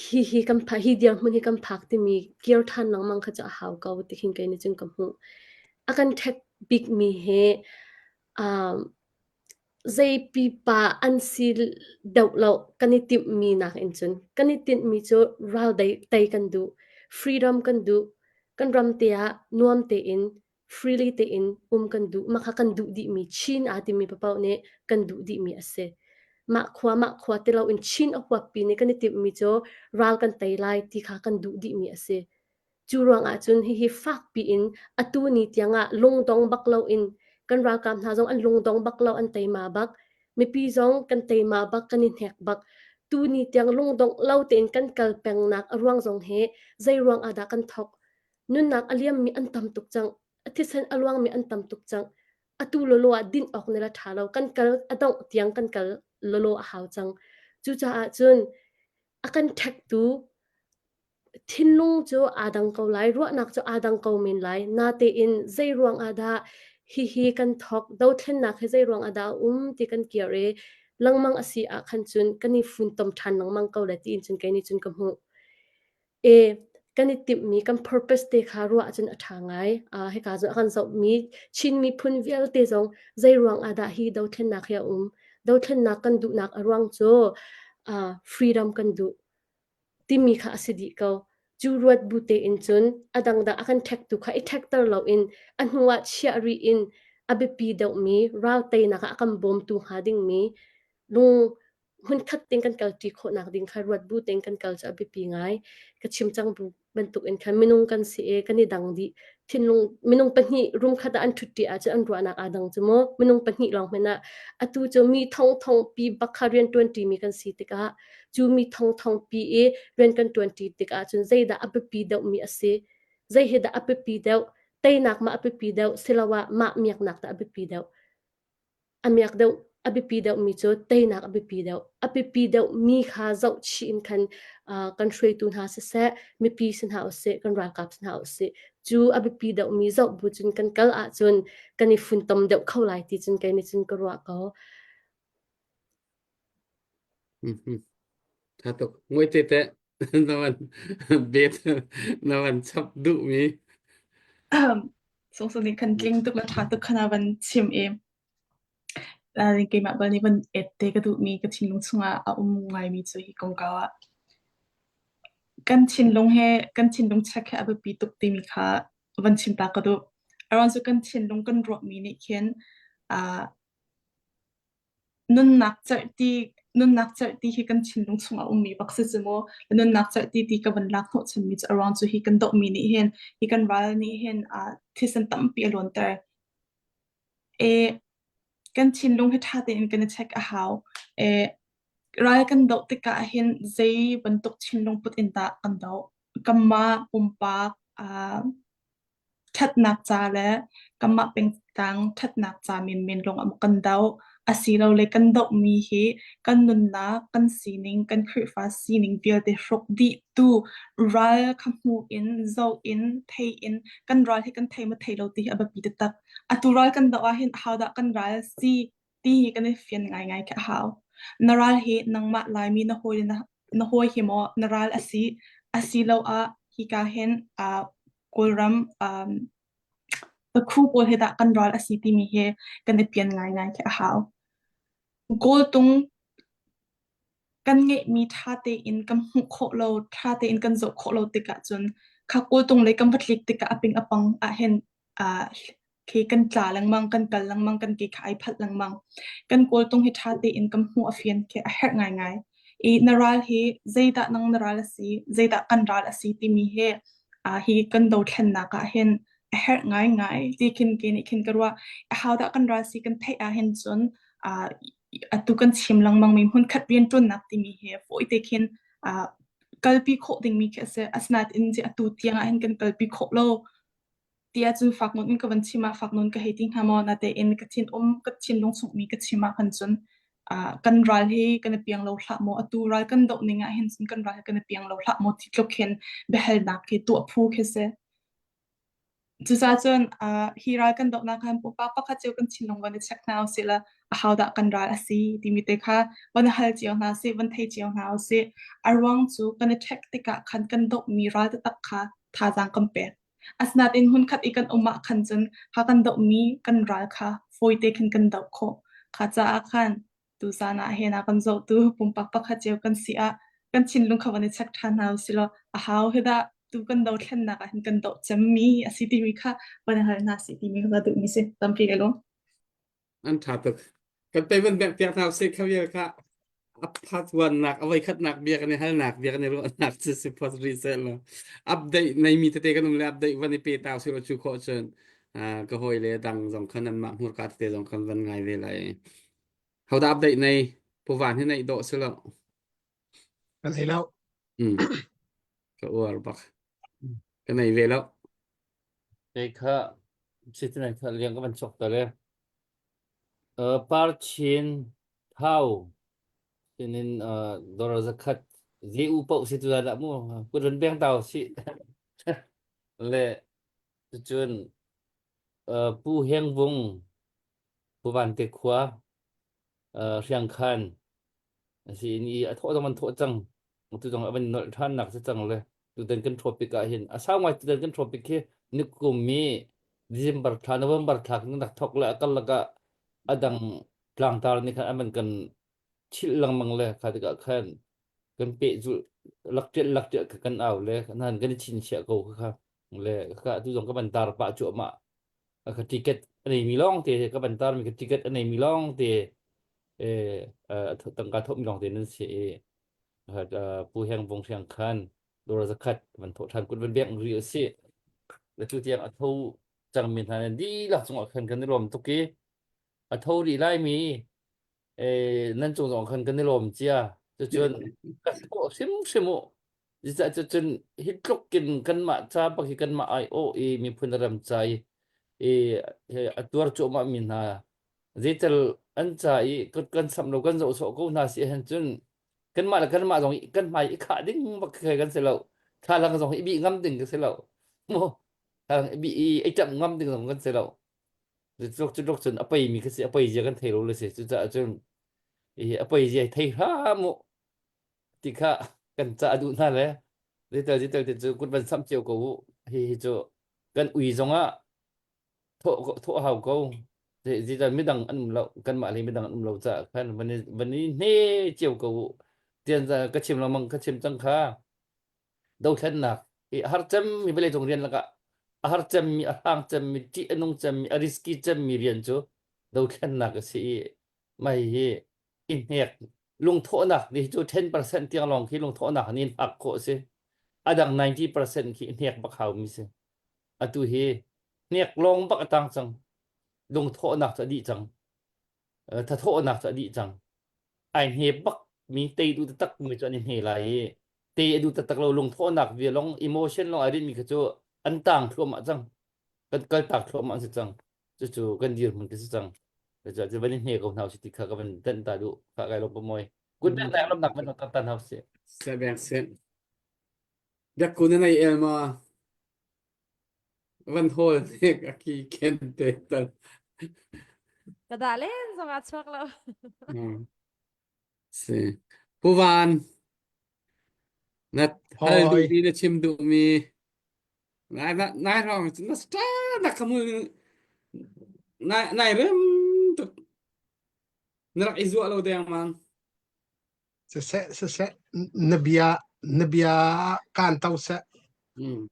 hi hi kan phak hi dirhmun hi kan phak timi kir ṭhan lengmang kha cu a hau ko ti khin kei nih cun ka hmuh. A kan ṭhek bikmi hi um, zei pipa an si deuh lo kan i timhmi nakin cun. Kan i tinhmi cu ral tei kan duh, freedom kan duh, kan ram te ah nuam tein freely tein um kan duh. Mah kha kan duh dihmi Chin aa timi paoh nih kan duh dihmi a si. Mah khua mah khua ti loin Chin a huappi nih kan i timhmi cu ral kan tei lai ti kha kan duh dihmi a si. Cu ruangah cun hihi fakpi in atu ni tiangah lungdong bak loin kan ralkap hna zong an lungdong bak lo an teima bak. Mipi zong kan teima bak kan i hnek bak. Tu ni tiang lungdong lo tein kan kal pengnak a ruang zong hi zei ruang ah dah kan thok? Nunnak a liammi an tam tuk cang. A thisen a luangmi an tam tuk cang. Atu lawlaw ah dinh awk ne la ṭha lo. Kan kal a dongh tiang kan kal lawlaw a hau cang. Cucaah cun a kan ṭhektu Thinlung cu aa dang ko lai, ruahnak cu aa dang ko men lai. Natein zei ruang ah dah hihi kan thawk, dothlennak hi zei ruang ah dah a um ti kan kir i lengmang a si ah khan cun kan i funtom ṭhan lengmang ko lai tiin cun kei nih cun ka hmuh. E, kan i timhmi kan purpose te kha ruah ahcun a ṭha ngai. Uh, hika cu a kan zohmi Chin miphun vialte zong zei ruang ah dah hi dothlennak hi a um? Dothlennak kan duhnak a ruang cu uh, freedom kan duh. timi kha a si dih ko. Cu ruat bu tein cun a dangdang a kan ṭhektu kha i ṭhekter loin a hnuah chiah rih in a biapi deuhmi ral teinak ah a kan bawmtu hnga dingmi lung hmunkhat tein kan kalṭi khawhnak ding kha ruat bu tein kan kal cu a biapi ngai. Ka chim cang bu bantuk in khan minung kan si i kan i dang dih. Thinlung minung pahnih room khat ah an ṭhutṭi ahcun an ruahnak aa dang cu mu. Minung pahnih lawng hmanh ah atu cu mi thongthong pi bak kha rian ṭuanṭimi kan si tikah cu mi thongthong pi i rian kan ṭuanṭi tikah cun zeidah a biapi deuhmi a si zei hi dah a biapi deuh teinak ma a biapi deuh siloah mah miaknak dah a biapi deuh a miak deuh a biapi deuhmi cu teinak a biapi deuh a biapi deuhmi kha zohchih in khan uh, kan hruaitu hna siseh mipi si hna usih kan ralkap si hna usih cu a biapi deuhmi zoh bu cun kan kal ahcun kan i funtom deuh kho lai ti cun kei nih cun ka ruah ko Tha tuk. Ngoi te teh na van bet na van chap duh mi. Sung nih khan tling tuk le ṭha tuk khan a van chim i keimah bal nih van et te ka duhmi ka thinlung chungah a um ngaimi cu hi kongkau ah kan thinlung he kan thinlung check he a biapi tuk timi kha van chim ta ka duh. Aruang cu kan thinlung kan ruahmi nih khin uh, Nunnak cerhti nunnak cerhti hi kan thinlung chungah a ummi bak si cu mu. Nunnak cerhti ti ka van lak hnawhchanmi cu a ruang cu hi kan dohmi nih hin hi kan ral nih hin uh, thisen tampi a luanter. E, kan thinlung hi ṭha tein kan i check a hau. E, ral kan doh tikah hin zei bantuk thinlung put in dah kan doh? Kanmah pumpak uh, Ṭhatnak ca le kanmah pengtlang ṭhatnak ca menmen lawng ah kan doh. Asilole kan dohmi hi kan nunnak, kan sining, kan Khrihfa sining vialte hruk dihtu ral kha hmu in, zoh in, thei in kan ral hi kan thei maw thei lo ti hi a biapi taktak. Atu ral kan doh ahhin ahodah kan ral si ti hi kan i fian ngaingai khi a hau. Na ral hi nangmah Laimi na hawi na, na hawi hi maw na ral a si asiloah hika hin uh, Kawlram um, Pakhu pawl he dah kan ral a si timi hi kan i pian ngaingai khi a hau. Kawltung kan ngeihmi ṭha tein kan hmuh khawh lo, ṭha tein kan zoh khawh lo tikah cun kha kawltung lei kan va tlik tikah a ping a pang ah hin uh, khi kan tla lengmang, kan kal lengmang, kan ke kha ai phalh lengmang. Kan kawltung hi ṭha tein kan hmuh a fian khi a herh ngaingai. I na ral hi zeidah nang na ral a si, zeidah kan ral a si timi hi uh, hi kan dothlennak ah hin a herh ngaingai ti khin ke nih khin ka ruah. Ahodah kan ral si kan theih ah hin cun uh, atu kan chim lengmang mi hmunkhat rianṭuannak timi hi fawi te khin uh, kalpi khawh dingmi khi a si. Asinain atu tiang ah hin kan kalpi khawh lo. Ti ahcun fak nawn in ka van chim ah fak nawn ka hei ti hnga maw? Natein ka thin um ka thinlung chungmi ka chim ah khan cun uh, kan ral hi kan i piang lo hlah maw? Atu ral kan doh ning ah hin cun kan ral hi kan i piang lo hlah maw? Ti tluk hin biahalnak khi tuah phu khi si. Cucaah cun uh, hi ral kan dohnak khan pumpak pakhat cio kan thinlung van i check hna usih la ahodah kan ral a si timi te kha van i hal cio hna sih, van thei cio hna usih. A ruang cu kan i check tikah khan kan dohmi ral taktak kha thazaang kan pek. Asinain hmunkhat i kan um ah khan cun kha kan dohmi kan ral kha fawite khin kan doh khawh. Kha caah khan tuzaan ah hin a kan zohtu pumpak pakhat cio kan si ah kan thinlung kha van i check ṭhan hna usih law a hau hi dah tu kan dothlennak ah hin kan doh cemmi a si timi kha van i hal hna sih timi kha ka duhmi si. Tampi ka lawm. An ṭha tuk. Kan pei van bengh piak hna usih kha vial kha a phathuannak a voikhatnak bia kan i halnak bia kan i ruahnak cu si phot rih seh law update neimi tete kan um le update van i pe ta usih law cu khawh cun ka hawi le dang zong khan anmah hmurka tete zong khan van ngai ve lai. Hodah update nei? Puvan hi neih dawh si lo. Kan nei lo. Mm. Ka uar bak. Ka nei ve lo. Kei kha sitinai kha liang ka van chok ta le. Uh, par chin thau sinin uh, dor zakhat ze u pau si tu da mu kut ran beng tau si le cun uh, pu heng vung pu van te khua uh, hriang khan si in i a thawh zong an thawh cang tu zong a van nolh ṭhan nak si cang le tutan kan topic ah hin a sau ngai tutan kan topic hi nikum mi December thla November thla kan rak thok le a kal lakah a dang tlangtar nih khan an kan chilh lengmang le kha tikah khan kan peh zulh lak ṭial lak ṭial kha kan au le nan kan i chinchiah ko kha le kha tu zong ka van tar pah cuahmah ka ticket a neimi lawng te ka van tar mi ka ticket a neimi lawng te eh tangka thawhmi lawng te nan si i Pu Heng Vung Hriang khan dawr zakhat van thawh ṭhan kut van bek ri a si. Le cu tiang a tho cangmi hna nan dihlak cungah khan kan i lawm tuk i a tho rih laimi eh, nan cung zong khan kan i lawm cia. Cucun ka thawh hrimhrim u. Zeicah cucun hi tluk in kanmah ca bak hi kanmah aiawh i miphun ram ca i i a tuar cuahmah mi hna zeital an ca i kan samh lo kan zoh sawh ko hna si ahhin cun kanmah le kanmah zong kan hmai i khah ding bak khi kan si lo thlalang zong i bih ngam ding kan si lo mu thlalang i bih i i ṭamh ngam ding zong kan si lo cutluk cutluk cun a pei mi khi si a pei zia kan thei lo le si cucaah cun i a pei zia thei hram u ti kha kan ca duh hna le zeital zeital te cu kut van samh cio ko u hi hi cu kan ui zongah thawh thawh hau ko zeicah midang an um lo kanmah le midang an um lo caah khan van i van i hne cio ko u tian ka chim lengmang ka chim cang kha dothlennak i a har cemmi vawleicung rian lakah a har cemmi a hrang cemmi ṭih a nung cemmi a risky cemmi rian cu dothlennak a si i mah hi i hnek lungthawhnak ni cu 10% tiang lawng khi lungthawhnak nih hak khawh a si a dang 90% khi hnek bak hau mi si Atu hi hnek lawng bak a tang cang. Lungthawhnak cu a dih cang. Thathawhnak cu a dih cang. Ai hne bak mi tei duh taktak mi cu an i hne lai i tei a duh taktak lo lungthawhnak via long emotion long ai rinmi kha cu an tang thluahmah cang. Kan kal tak thluahmah an si cang. Cucu kan dirhmun ka si cang. Cucu van i hne ko hna usih ti kha ka van tenh ta duh. Kha kai lawm pamoy. Good night lai lamnak van tan tan hau si. Se beng se. Biakku na nei el ma? Van hawl nek a ki ken te tal. Ka dah len zong ah chuak lo. Hmm. Si. Pu Van, na hal duhmi na chim duhmi nai na nai rong na sta na kamul nai nai rem tuk na rak i zuah lo deng mang. Siseh siseh na bia na bia kaan to seh. Mm.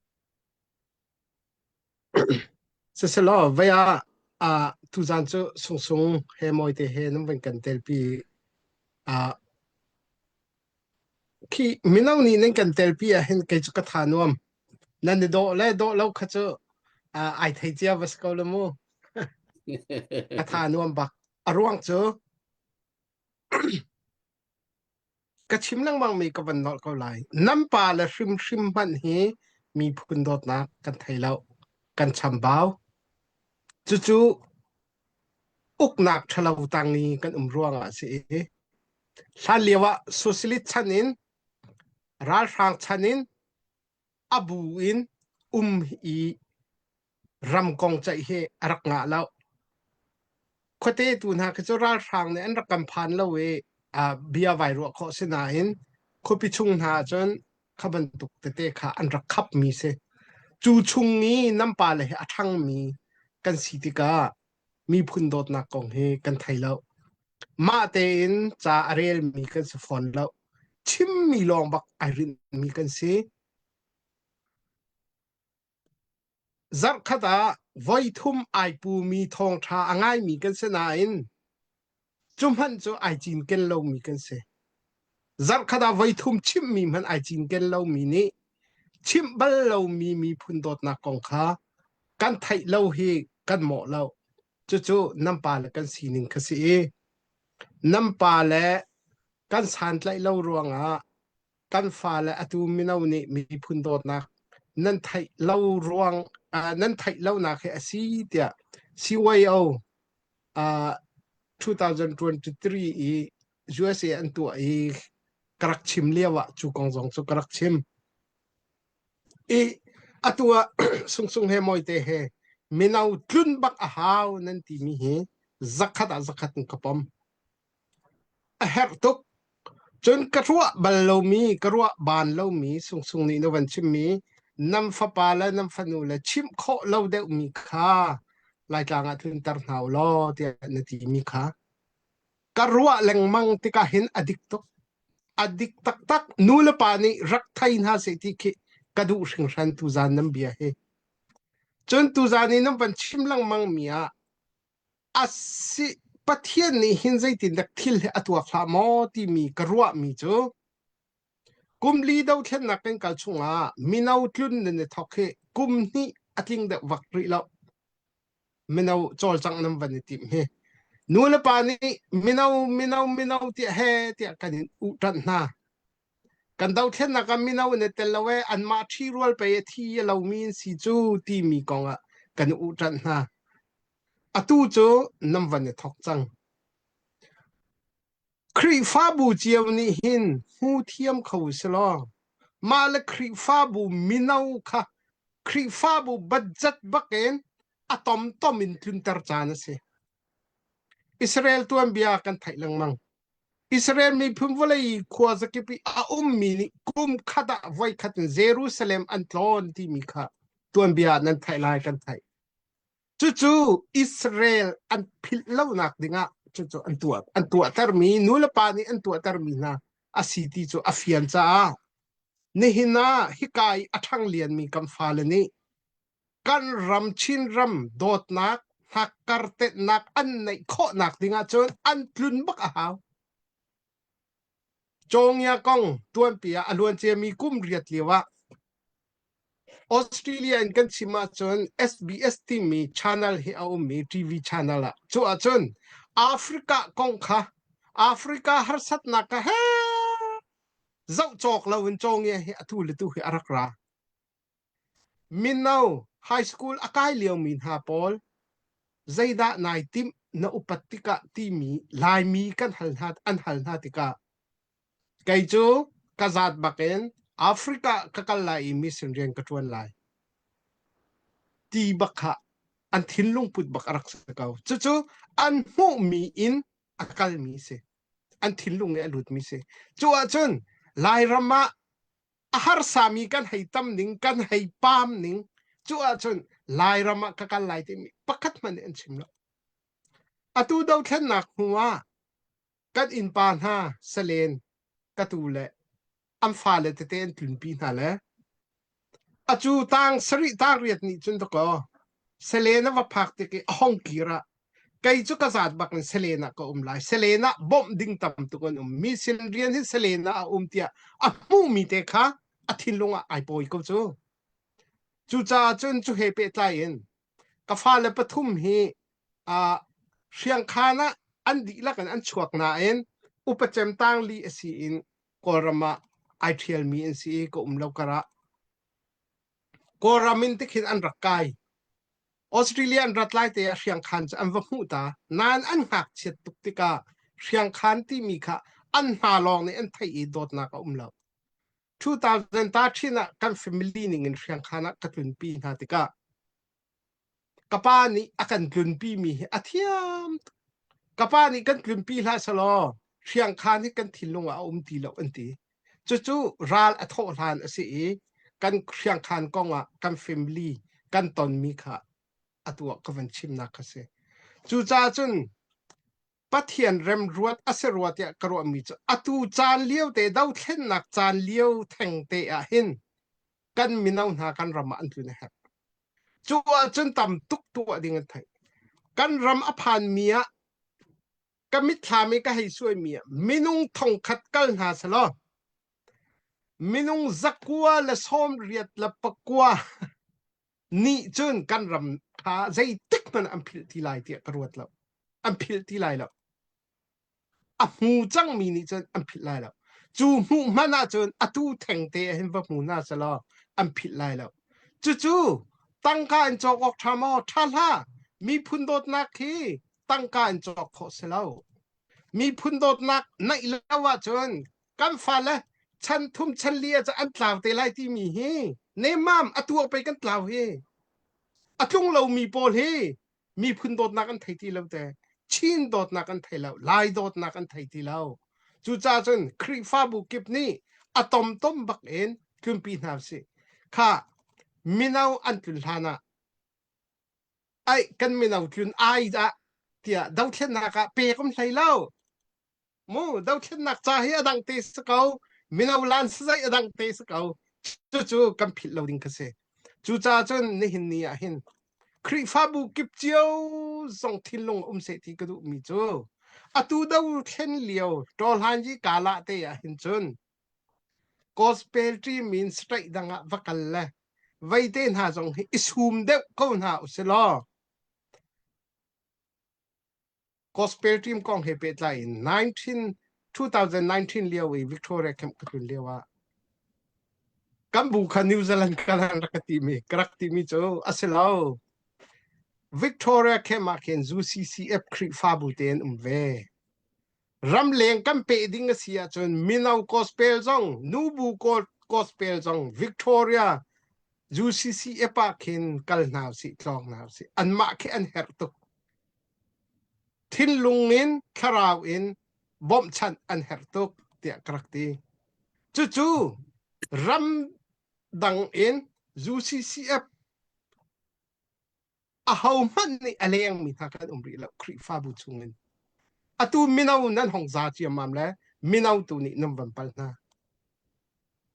Siselaw vei ah ah tuzaan cu sungsung he mawite he nan van kan telpi ah khi mino nih nan kan telpi ah hin kei cu ka tha nuam. Nan i dawh le dawh lo kha cu ah ai thei cia va si ko le mu. Ka tha nuam bak. A ruang cu Ka chim lengmangmi ka van nolh ko lai. Nan pa le hrimhrim hmanh hi miphun dawtnak kan thei lo. Kan chambau. Cucu uknak ṭhalo tang i kan um ruangah a si i hlan lio ah socialist chan in ralhrang chan in a bu in um i ram kong ceih hi a rak ngah lo. Khuate tu hna khi cu ralhrang nih an rak kan phan lo i uh, bia vai ruah khawh si nain khuapi chung hna ahcun kha bantuk tete kha an rak khapmi si. Cu chung i nan pale he a ṭhangmi kan si tikah miphun dawtnak kong hi kan thei lo. Mah tein ca a relmi kan si fawn lo. Chimmi lawng bak ai rinhmi kan si. Zarhkhat ah voithum ai pumi thawngṭha a ngaimi kan si nain cu hmanh cu ai cinken lomi kan si. Zarhkhat ah voithum chimhmi hmanh ai cinken lomi nih chimh bal lomi miphun dawtnak kong kha kan theih lo hi kan mawh lo. Cucu nan pale kan sining kha si i nan pale kan santlaih lo ruangah kan fale atu mino nih miphun dawtnak nan theih lo ruang uh, nan theih lonak hi a si tiah CYO uh, 2023 i USA an tuah i ka rak chim lio ah cu kong zong cu ka rak chim i atu ah sungsung he mawite he mino tlun bak a hau nan timi hi zakhat ah zakhat in ka pom A herh tuk. Cun ka ruah bal lomi, ka ruah ban lomi Sungsung nih na van chimmi nan fapa le nan fanu le chimh khawh lo deuhmi kha Laitlang ah tlunter hna u law tiah na timi kha ka ruah lengmang tikah hin a dik tuk. A dik taktak. Nu le pa nih rak thei hna seh ti khi ka duh hringhran tuzaan nan bia hi. Cun tuzaan i nan van chim lengmang mi ah A si, Pathian nih hin zeitindah thil hi a tuak hlah maw timi ka ruahmi cu kum li dothlennak kan kal chungah mino tlun nan i thawk hi kum hnih a tling deuh vak rih lo. Mino cawlcangh nan van i timh hi. Nu le pa nih mino, mino, mino tiah he tiah kan in uhṭanh hna. Kan dothlennak ah mino in i tel lo ee, anmah ṭhi rual pei a thi a lomi an si cu timi kong ah kan uhṭanh hna. Atu cu nan van i thawk cang. Khrihfabu cio nih hin hmu thiam kho si law mah le Khrihfabu mino kha Khrihfabu budget bakin a tomtom in tlunter caan a si. Israel tuanbia kan theih lengmang. Israel miphun vawlei khua zakip i a ummi nih kum khat ah voikhat in Jerusalem an tlawn timi kha tuanbia ah nan theih lai kan theih. Cucu Israel an philh lonak dingah cucu an tuah an tuahtermi nu le pa nih an tuahtermi hna a si ti cu a fian caah nihin ah hika i a ṭhang lianmi kan fale nih kan ram Chinram dawtnak hnakkar tenhnak an neih khawhnak dingah cun an tlun bak a hau. Cawngia kong tuanpi ah a luanciami kum riat lio ah Australia in kan chim ahcun SBS timi channel hi a ummi TV channel ah cu ahcun Africa kong kha Africa harsatnak kha he zoh cawk lo in cawngia hi atu le tu hi a rak ra. Mino high school a kai liomi hna pawl zeidah nai timh na upat tikah timi Laimi kan hal hna an hal hna tikah kei cu ka zaat bakin Africa ka kal lai i mission rian ka ṭuan lai ti bak kha an thinlung put bak a rak si ko. Cucu an hmuhmi in a kalmi si. An thinlung i a lutmi si. Cu ahcun Lairam ah a harsami kan hei tam ning kan hei pam ning cu ahcun Lairam ah ka kal lai timi pakhat hmanh nih an chim lo. Atu dothlennak hnu ah kan innpa hna salen ka tu le an fale tete an tlunpi hna le acu tang sarih tang riat nih cun dakaw salen a va phak tik i a hong kir ah kei cu ka zaat bak in Selen ah ka um lai. Selen ah bawmh ding tam tuk an um. Mi sin rian hi Selen ah a um tiah a hmuhmi te kha a thinlung ah ai pawi ko cu. Cucaah cun cu he pehtlai in ka fale pathum hi uh, hriangkhan ah an dihlak in an chuak nain upa cem tang li a si in Kawlram ah ai ṭhialmi an si i ka um lo karah Kawlram in tikhin an rak kai. Australia an rat lai te ah hriangkhan cu an va hmuh ta nain an ngakchiat tuk tikah hriangkhan timi kha an hna lawng nih an theih i dawtnak a um lo. 2013 ah kan family ning in hriangkhan ah ka tlunpi hna tikah ka pa nih a kan tlunpi mi hi a thiam tuk. Ka pa nih kan tlunpi hlah selaw hriangkhan hi kan thinlung ah a um ti lo an ti. Cucu ral a thawh hlan a si i. kan hriangkhan kong ah kan family kan tonmi kha atu ah ka van chimnak kha si. Cucaah cun Pathian remruat a si rua tiah ka ruahmi cu atu caan lio te dothlennak caan lio theng te ah hin kan mino hna kan ram ah an tlun a herh. Cu ahcun tam tuk tuah ding an theih. Kan ram a phanmi ah ka mitthlam i ka hei suaimi ah minung thongkhat kal hna selaw minung zakua le sawmriat le pakua nih cun kan ram kha zeitik hmanh an philh ti lai tiah ka ruat lo. An philh ti lai lo. A hmu cangmi nih cun an philh lai lo. Cu hmuh hmanh ahcun atu thengte ah hin va hmu hna selaw an philh lai lo. Cucu tangka in cawk awk ṭha maw? Ṭha hlah. Miphun dawtnak hi tangka in cawk khawh si lo. Miphun dawtnak naih lo ahcun kan fale chan thum chan li ah an tlau te lai timi hi nemam atu ah pei kan tlau hi a tlung lomi pawl hi miphun dawtnak an thei ti lo te Chin dawtnak an thei lo Lai dawtnak an thei ti lo cucaah cun Khrihfabu kip nih a tomtom bak in tlunpi hna usih kha mino an tlun hlan ah ai kan mino tlun ai dah tiah dothlennak ah pek um hlei lo Mu dothlennak ca hi a dang te si ko. Mino lan sazai a dang te si ko. Cucu kan philh lo ding kha si. Cucaah cun nihin ni ah hin Khrihfabu kip cio zong thinlung um seh ti ka duhmi cu atu do thlen lio ṭawhlan yi kala te ah hin cun gospel team in straight dang ah va kal le veite hna zong hi i sum deuh ko hna usilaw Gospel team kong he pehtlai in 19 2019 lio i Victoria camp ka tlun lio ah kan bu kha New Zealand kal an rak ka timi ka rak timi cu a si lo. Victoria camp ah khin UCCF Khrihfabu te an um ve. Ramleng kan peh ding a si ahcun mino gospel zong nubu gospel zong Victoria UCCF ah khin kal hna usih tlawng hna usih anmah khi an herh tuk. Thinlung in thlarau in bawmhchanh an herh tuk tiah ka rak ti. Cucu ram dang in UCCF ahohmanh nih a lengmi hna kan um rih lo Khrihfabu chungin. Atu mino nan hong za ciammam le mino tu nih nan van pal hna.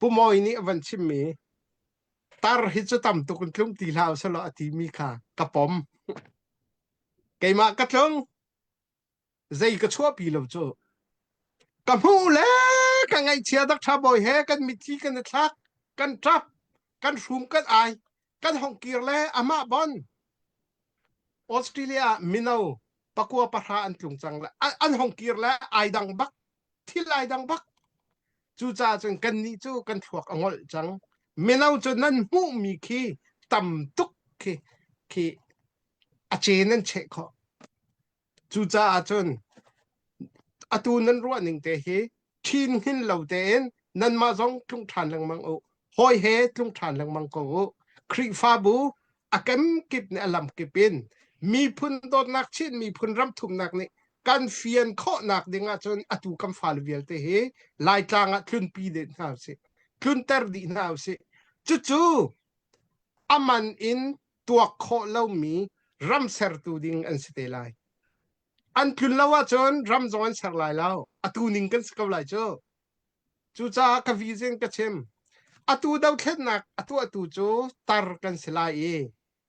Pu Mawi nih a van chimmi tar hi cu tam tuk in tlung ti hlah usalaw a timi kha ka pom. Keimah ka tlung zei ka chuahpi lo cu. Ka hmuh le ka ngaihchia dak ṭha bawi he kan mitthli kan i thlak, kan ṭap, kan hrum kan ai, kan hong kir le amah bon. Australia ah mino pakua pahra an tlung cang le an hong kir le ai dang bak thil ai dang bak. Cucaah cun kannih cu kan thluak a ngolh cang. Mino cu nan hmuhmi khi tam tuk khi khi a ce nan cheh khawh. Cucaah cun atu nan ruah ning te hi ṭhin hin lo tein nanmah zong tlung ṭhan lengmang u. Hawi he tlung ṭhan lengmang ko u. Khrihfabu a kemkip nih a lamkip in miphun dawtnak Chin miphun ramthumnak nih kan fian khawhnak ding ahcun atu kan fale vialte hi Laitlang ah tlunpi dih hna usih. Tlunter dih hna usih. Cucu a man in tuak khawh lomi ram sertu ding an si te lai. An tlun lo ahcun ram zong an ser lai lo. Atu ning kan si ko lai cu. Cucaah ka vision ka chim. Atu dothlennak a tuahtu cu tar kan si lai i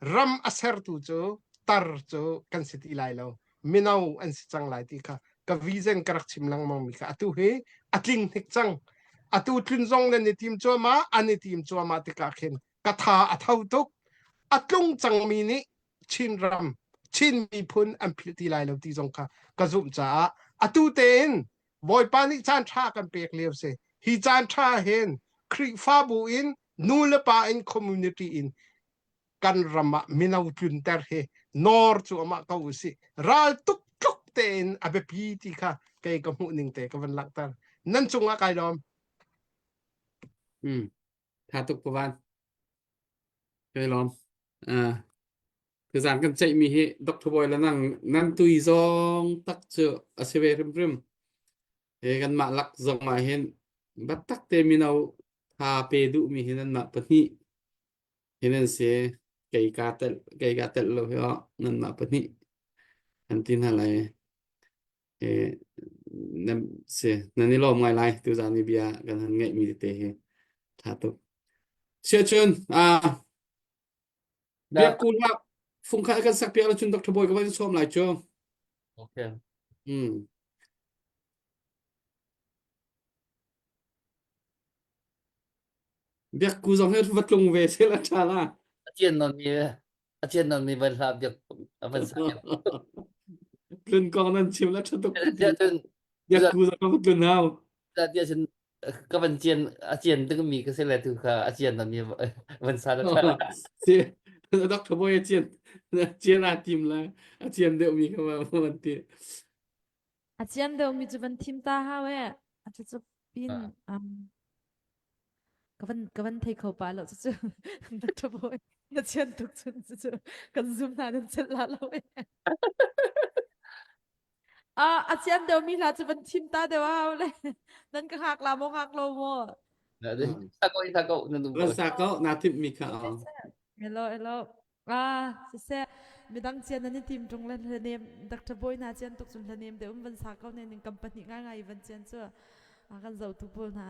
ram a sertu cu tar cu kan si ti lai lo. Mino an si cang lai ti kha ka vision ka rak chim lengmang mi kha atu hi a tling hnik cang. Atu tlun zong nan i tim cuahmah, an i tim cuahmah tikah khin ka tha a tho tuk. A tlung cangmi nih Chinram, Chin miphun an philh ti lai lo ti zong kha ka zumh caah atu tein Bawipa nih caan ṭha kan pek lio si. Hi caan ṭha hin Khrihfabu in nu le pa in community in kan ram ah mino tlunter hi nawr cu amah ko usih. Ral tuk tluk tein a biapi ti kha kei ka hmuh ning te ka van langhter. Nan cungah kai lawm. Hmm. Tha tuk pavan. Kai lawm. Uh, tuzaan kan ceihmi hi Dr. Bawi le nang nan tui zong tak cu a si ve hrimhrim. He kanmah lak zong ah hin biatak te mino tha. tha pe duhmi hi nanmah pahnih hi nan si. Kei kaa tel kei kaa tel lo hi aw nanmah pahnih an ti hna lai. E, nan si nan i lawm ngai lai tuzaan i bia kan han ngeihmi tete hi tha tuk. Siahcun ah biak ku hlah fungkhat kan sak piak cun Dr. Bawi ka van sawm lai cu. Okay. Biak ku zong hi va tlung ve se la tha la. A cian non mi a cian non mi van hla biak a van sa. Tlun kong nan chim la tha tuk. Biak ku zong va tlun hau. Tia cun ka van cian a cian tuk mi ka se le tu kha a cian non mi van sa la tha. Si Dr. Boy a cian cian a tim la a cian deuh mi kha van ti. A cian deuh mi cu van thim ta hau e. A cu pin ka van ka van thei kho pa lo cu Dr. Boy na cian tuk cun cu kan zoom hna nan chelh la lo e. Ah a cian deuh mi hla cu van thim ta deuh hau le nan ka hngak la maw hngak lo maw? Sa ko sa ko na dum ko. Sa ko na thim mi kha. Hello hello. Ah, siseh, midang cian nan i tim ṭung le hlanem Dr. Bawi hna cian tuk cun hlanem deuh um van sa ko ne ning kam pahnih ngaingai van cian cu a kan zotu pawl hna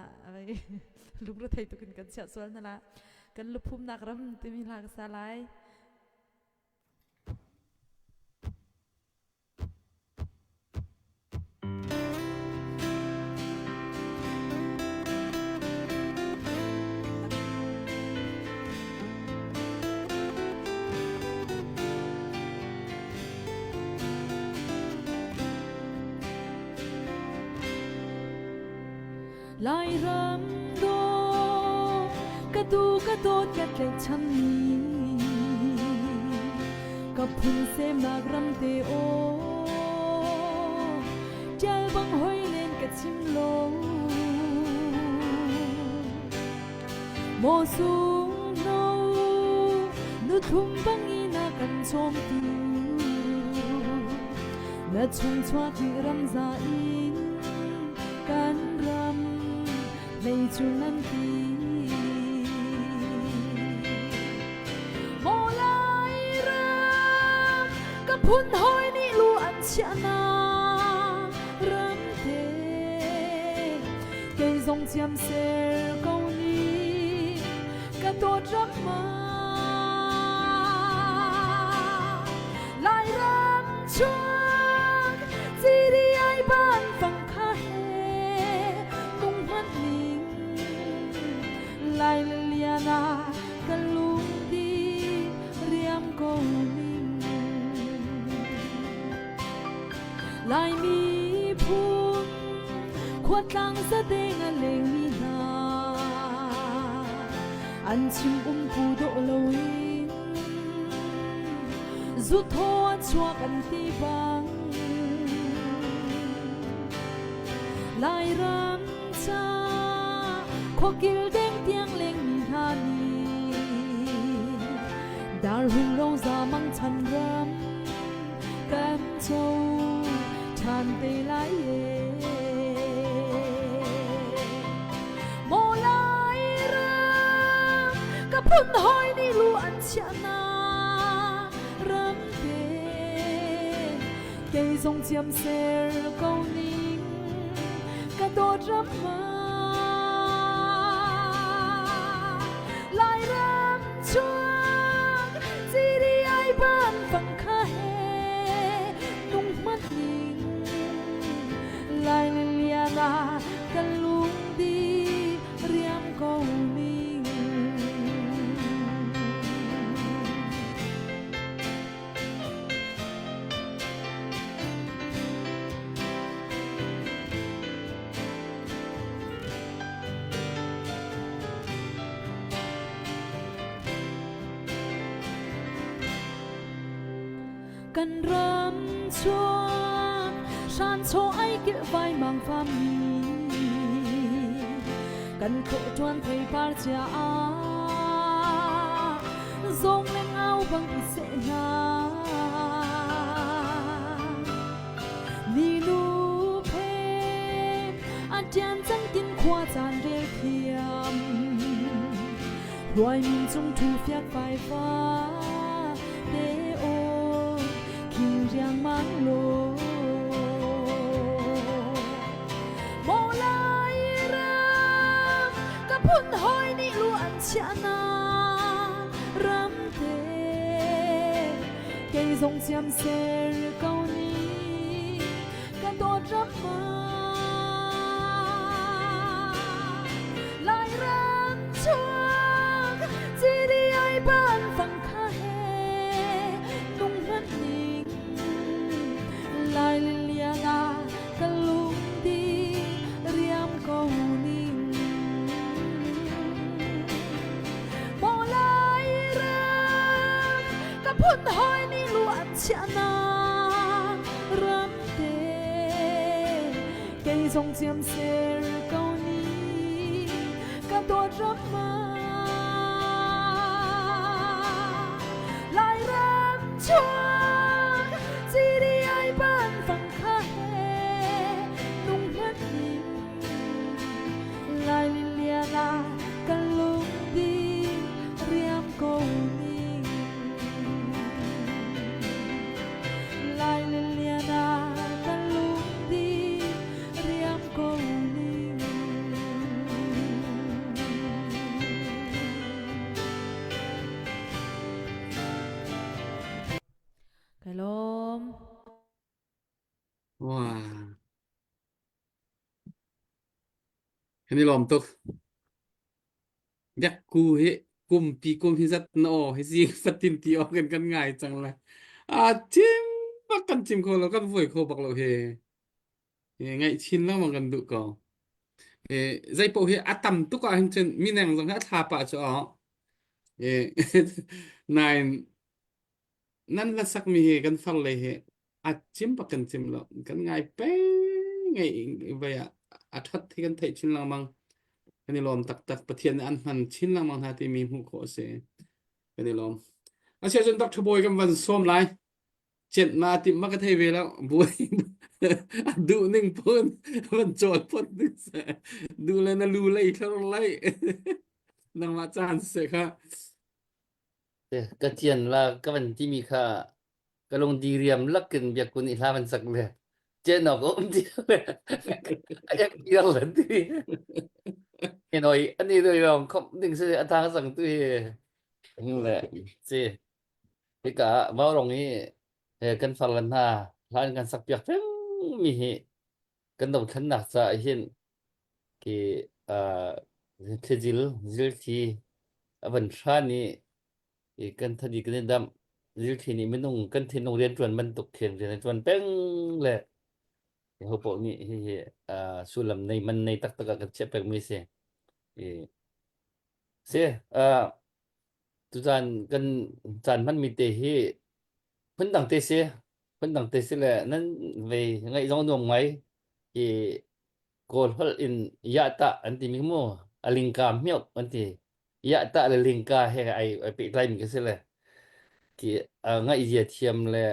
lungrethei tuk in kan chiah sual hna la kan luphumnak ram timi hla ka sa lai. Lairam dawh ka du ka dawt ka tlaihchanmi ka phun semnak ram te aw ṭial bang hoi len ka chim lo maw sung no nu thlum bang in a kan chawmtu na chung chuak i ramza in kan ram leicung an ti Maw Lairam ka phun hawi nih lu an chiahnak ram te kei zong ciam ser ko ni ka dawt ram ma Lairam chuak ciri ai ban fang kha he nung hmanh ning Lai le lian ah ka lungdi riam ko ning. Laimi phun khuatlang zadeng a lengmi hna an chim umpu dawh loin zuthaw a chuak an ti bang Lairam ca khuakil deng tiang lengmi hna nih darhung roza mang chan ram kan co ṭhan te lai e. Maw Lairam ka phun hawi nih lu an chiahnak ram te kei zong ciam ser ko ning ka dawt ram ma Lairam chuak ciri ai ban fang kha he nung hmat ning Lai le lian ah ka lung di riam ko ning Kan ram chuak hranchaw ai kilh vai mang fam ni kan khawh ṭuan theipar chia ah zawng le ngau bang i seh hna ni nu phe a ṭian cang tin khua caan rel thiam. Hluai min cung thu fiak fai fa te o khing riang mang lo Mo lai ram ka phun hoi nih lu an chia na ram te kei zong siam ser ko ni ka dawt ram ma Lairam chuak ciri ai ban fang kha he nung hman ning Lai lian ah ka lung di riam ko ning Maw Lairam ka phun hoi nih lu an chiah nak ram te kei zong ciam ser ko ni ka dawt ram ma Lairam chuak ciri ai ban fang kha he nung hman ning Lai lian ah ka lung di riam ko ning Lai lian ah ka lung di riam ko ning Kai lawm. Wah. Kan i lawm tuk. Biakku hi kumpi kum hi zat na aw hi zing fatin ti awk in kan ngai cang le. A chim bak kan chim kho lo kan vuai kho bak lo hi. Hi ngaih chin lengmang kan duh ko. Hi zei paoh hi a tam tuk ah hin cun mineng zong hi a thla pah cu aw. Hi nain nan hla sakmi hi kan far le hi a cim bak kan cim lo kan ngai peng ngai vai ah a that hi kan theih chin lengmang kan i lawm taktak Pathian nih an hman chin lengmang hna timi hmuh khawh a si kan i lawm a sia cun Dr. Bawi kan van sawm lai chet ma tim ma ka thei ve lo buai a duh ning phun van chawl phot ding se duh le na lu lei thlar lai nangmah caan se kha Ka cian la ka van timi kha ka lung diriam lakin biakun i hla van sak le cian awk a um ti le a ek piar lan ti noi ani doi rong khom ding se a thang sang tu hi le si hika vaurong i he kan far lan hna hlan kan sak piak peng mi hi kan dothlennak ca hin ki thlizil zilthli a van hran i i kan thadi kan i damh zilthli nih minung kan thinlung rianṭuan bantuk khin rian a ṭuan peng le ho paoh nih hihi sullam nei man nei taktak ah kan chiah pengmi si. I si tuzaan kan caan hmanmi te hi phundang te si phundang te si le nan ve ngaih zong nuam ngai i Kawl holh in yahtah an timi mu a lingka hmiok an ti yahtah le lingka he ai ai pehtlai mi ka si le ki ngaih zia thiam le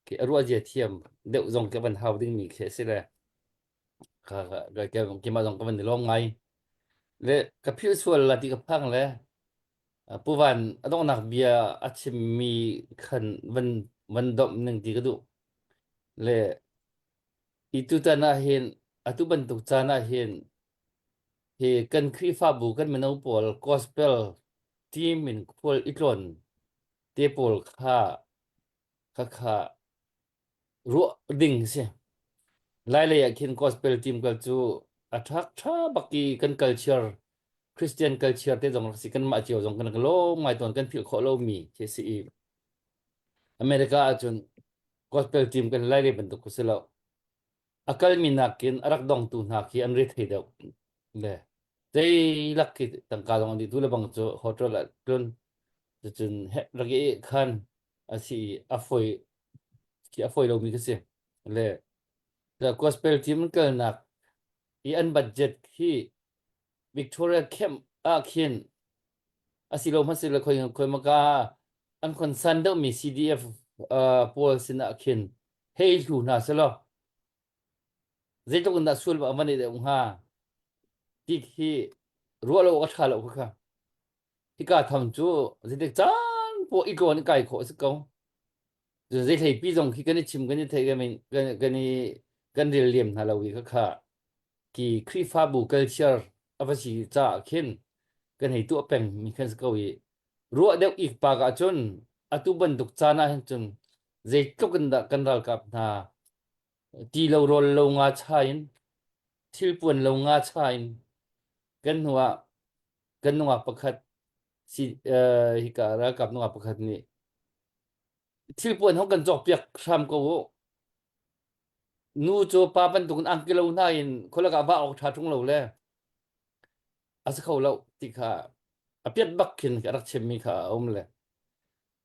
ki a ruah zia thiam deuh zong ka van hau ding mi khi si le ka ka ka kima zong ka van ni lawm ngai le ka philh sual la ti ka phang le Pu Van a donghnak bia a chimmi khan van van domh ning ti ka duh le I tutan ahhin atu bantuk caan ahhin hi kan Khrihfabu kan mino pawl gospel team in khual i tlawn te pawl kha khakha ruah ding si. Lailei ah khin gospel team kal cu a ṭhak ṭha bak i kan culture Christian culture te zong rak si kanmah cio zong kan lawm ngai tawn kan philh khawh lomi khi si i America ahcun gospel team kan lai le bantuk ku si lo. A kalmi nakin a rak dongtu hna khi an rethei deuh. Le zeilak khi tangka zong an dih tu le bang cu hotel ah tlun cucun he rak i khan a si i a foi khi a foi lomi khi si. Le the gospel team an kalnak i an budget khi Victoria Camp ah khin asilo hmasilo khoi khoi maka an concern deuhmi CDF uh, pawl sinah khin hei hlu hna selaw zeitluk in dah sual ba van i deuh hnga ti khi ruah lo awk a ṭha lo kha. Hika tham cu zeitik caan poah i tlawn i kai khawh a si ko. Cun zei hleipi zong khi kan i chim kan i theih kan kan kan i kan rel liam hna lo i khakha ki Khrihfabu culture a va si caah khin kan hei tuah peng mi khan si ko i ruah deuh ik pak ahcun atu bantuk caan ah hin cun zeitluk in dah kan ralkap hna ti lo rawl lo nga cha in thilpuan lo nga cha in kan hnu ah kan nungak pakhat si uh, hika ralkap nungak pakhat nih thilpuan hong kan cawkpiak hram ko u nu cu pa bantukin angki lo hna in khualak ah va awk ṭha ṭung lo le a si kho lo ti kha a piat bak khin a rak chimmi kha a um le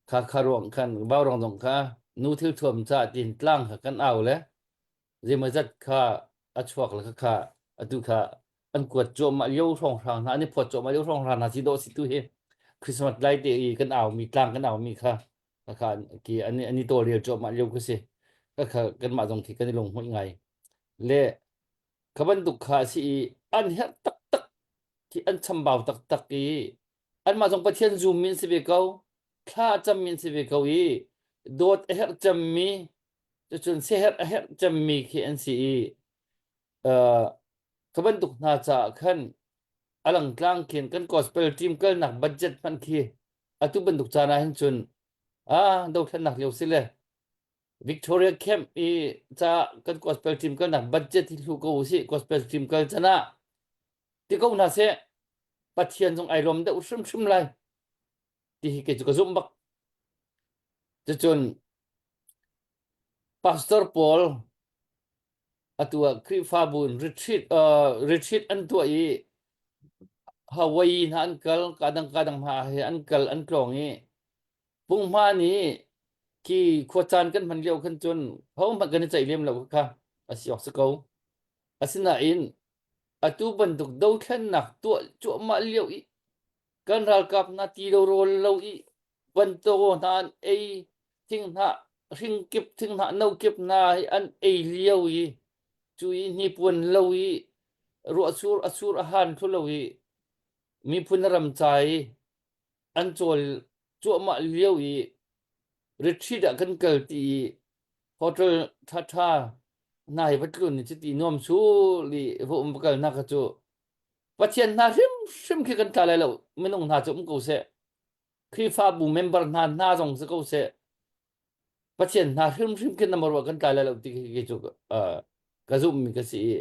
kha kha ruang khan vaurawng zong kha nu thil thuam ca tin tlang kha kan au le zeimawzat kha a chuak le kha atu kha an kuat cuahmah lio hrawnghrang hna an i phawt cuahmah lio hrawnghrang hna si dawh si tu hi Christmas lai te i kan au mi tlang kan au mi kha kha ki an an i tawlrel cuahmah lio kha si ka kha kanmah zong khi kan i lunghmuih ngai le kha bantuk kha a si i an herh taktak khi an chambau taktak i anmah zong Pathian zum min si ve ko thla cam min si ve ko i dawt a herh cemmi cucun siaherh a herh cemmi khi an si i uh, kha bantuk hna caah khan a langtlang khin kan gospel team kalnak budget hmanh khi atu bantuk caan ah hin cun ah dothlennak lio si le Victoria Camp i ca kan gospel team kalnak budget hi hlu ko usih gospel team kal can ah ti ko hna seh Pathian zong ai lawm deuh hrimhrim lai ti hi kei cu ka zumh bak cucun pastor pawl atu ah Khrihfabu in retreat uh, retreat an tuah i Hawaii hna an kal kadang kadang hna he an kal an tlawng i punghma nih khi khuacaan kan hman lio khan cun hohmanh kan i ceih lem lo kha a si awk si ko asinain atu bantuk dothlennak tuah cuahmah lio i kan ralkap hna ti lo rawl lo i banto hna an ei thinghnah hringkip thinghnah no kip hna hi an ei lio i cu i hnipuan lo i ruahsur a sur a han thlu lo i miphun ram ca i an cawl cuahmah lio i retreat ah kan kal ti i hotel ṭhaṭha hna hi va tlun ni cuti nuam sul i va um va kal hna kha cu Pathian hna hrimhrim khi kan tla lai lo minung hna cu um ko seh Khrihfabu member hna hna zong si ko seh Pathian hna hrimhrim khi number kan tlai lai lo ti khi cu uh, ka zumhmi ka si i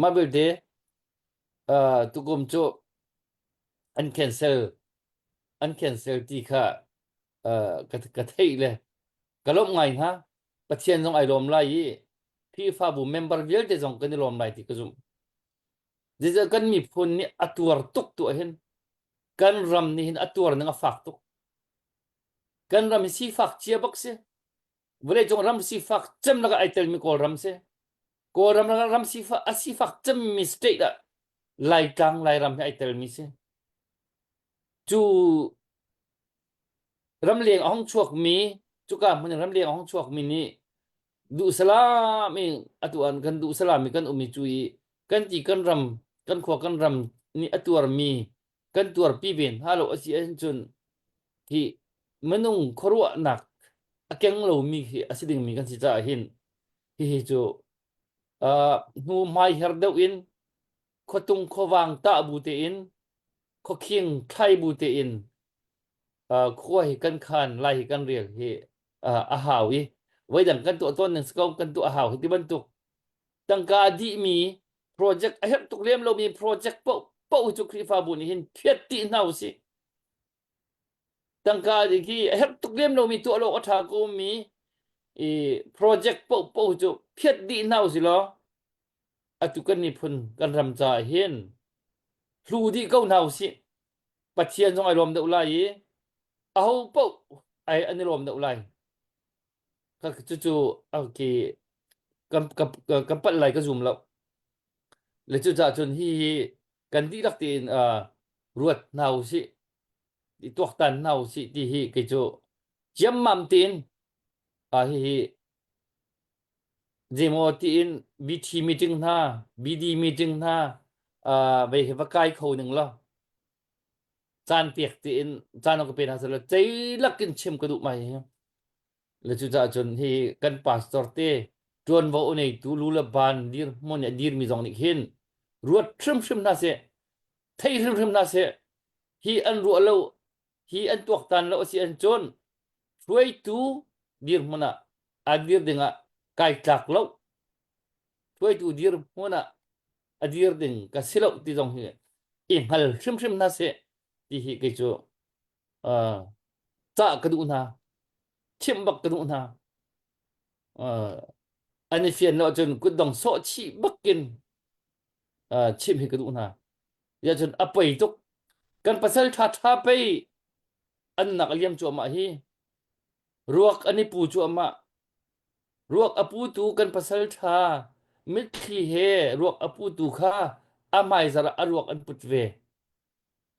mah belte uh, tukum cu an cancel an cancel ti kha uh, ka, ka theih le ka lawmh ngai hna Pathian zong ai lawm lai i Khrihfabu member vialte zong kan i lawm lai ti ka zumh Zeicah kan miphun nih a tuar tuk tu ahhin kan ram nih hin a tuar ning a fak tuk. Kan ram hi sifak cia bak si. Vawleicung ram sifak cem lakah ai telmi Kawlram si. Kawlram ram sifak a sifak cemmi state ah Laitlang Lairam hi ai telmi si. Cu ramleng a hung chuakmi cuka hmun in ramleng a hung chuakmi nih duh salam i atu an kan duh salam i kan um i cu i kan ti kan ram kan khua kan ram nih a tuarmi kan tuarpi ve hna lo a si ahcun hi minung khuaruahnak a keng lomi khi a si dingmi kan si caah hin hihi cu uh, hnu hmai her deuh in khuatung khuavang tah bu tein khuakhing thlai bu tein uh, khua hi kan khan lai hi kan rel hi uh, a hau i voidang kan tuah tawn ning si ko kan tuah a hau hi ti bantuk tangka a dihmi project a herh tuk lem lomi project paoh paoh cu Khrihfabu nih hin phiat dih hna usih tangka khi a herh tuk lem lomi tuah lo a ṭha ko mi i project paoh paoh cu phiat dih hna usih law atu kan miphun kan ram caah hin hlu dih ko hna usih Pathian zong ai lawm deuh lai i aho paoh ai an i lawm deuh lai cucu okay kan kan kan palh lai ka zum lo le cucaah cun hi hi kan dihlak tein uh, ruat hna usih i tuaktan hna usih ti hi kei cu ciammam tein uh, hihi zeimaw tiin BT meeting hna BD meeting hna uh, vei hi va kai kho ning law. Caan pek tiin caan ka pe hna seh law ceilak in chim ka duh mai hi. Le cucaah cun hi kan pastor te ṭuanvo a neitu lu le ban dirhmun i a dirmi zong nih hin ruat hrimhrim hna seh, thei hrimhrim hna seh. Hi an ruah lo, hi an tuaktan lo a si ahcun hruaitu dirhmun ah a dir dingah kai tlak lo. Hruaitu dirhmun ah a dir ding ka si lo ti zong hi i hngal hrimhrim hna seh ti hi kei cu uh, cah ka duh hna chimh bak ka duh hna uh, an i fian lo ahcun kutdong sawh chih bakin uh, chimh hi ka duh hna ya cun a pei tuk kan pasal ṭha ṭha pei an nak a liam cuahmah hi ruak an i pu cuahmah ruak a putu kan pasal ṭha mitthli he ruak a putu kha a hmaizar ah a ruak an put ve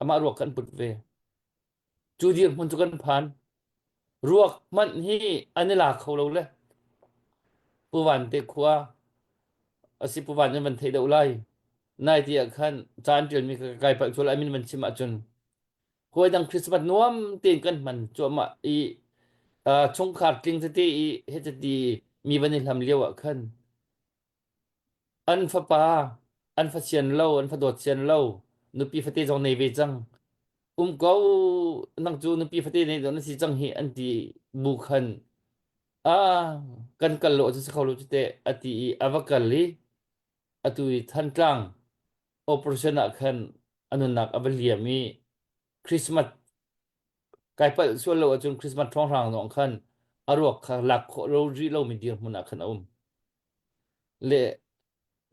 amah ruak kan put ve Cu dirhmun cu kan phan. Ruak hmanh hi an i la kho lo le. Pu Van te khua a si Pu Van nan van theih deuh lai. Nai ti ah khan ca an ṭialmi ka kai palh sual ai min van chim ahcun hawi dang Christmas nuam tein kan hman cuahmah i uh, chungkhar tling tete i hecati mi van i hlam lio ah khan An fapa, an fa sian lo, an fa dawt sian lo, nupi fate zong nei ve cang. Um ko, nang cu nupi fate nei dawh na si cang hi an ti bu khan ah kan kal lo cu si kho lo cu teh a ti i a va kal i atu i Thantlang operation ah khan a nunnak a va liam i Christmas kai palh sual lo ahcun Christmas hrawnghrang zong khan a ruak kha lak khawh lo rih lomi dirhmun ah khan a um. Le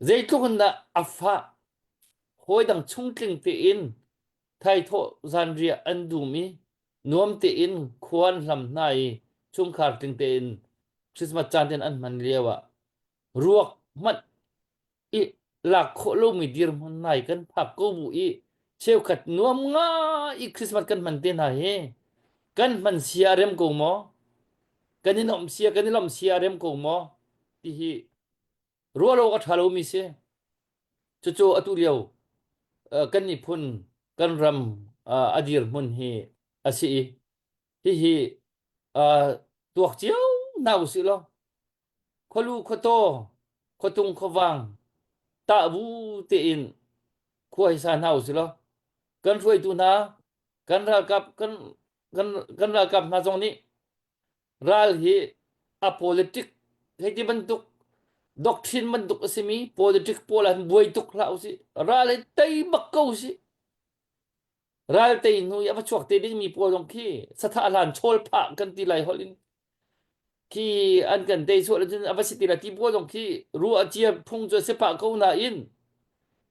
zeitluk in dah a fah hawidang chungtling tein thaithawh zanriah an dum i nuam tein khua an hlam hna i chungkhar tling tein Christmas caan tein an hman lio ah ruak hmanh i lak khawh lomi dirhmun nai kan phak ko bu i cheukhat nuam ngai i Christmas kan hman te hna hi kan hman sia a rem ko maw? Kan i nuamh sia kan i lawmh sia a rem ko maw? Ti hi ruah lo a ṭha lomi si. Cucu atu lio kan miphun kan ram a dirhmun hi a si i hihi tuak cio hna usih law khualu khuataw khuatung khuavang tahbu tein khua hi sa hna usih law kan hruaitu hna kan ralkap kan kan kan ralkap hna zong nih ral hi a politic hei ti bantuk doctrine bantuk a simi politic pawl an buai tuk hlah usih ral hi tei bak ko usih ral tei hnu i a va chuak te dingmi pawl zong khi sathah hlan chawl phah kan ti lai holh in khi an kan tei sual ahcun a va si ti lai ti pawl zong khi ruah cia phung cu a si pah ko nain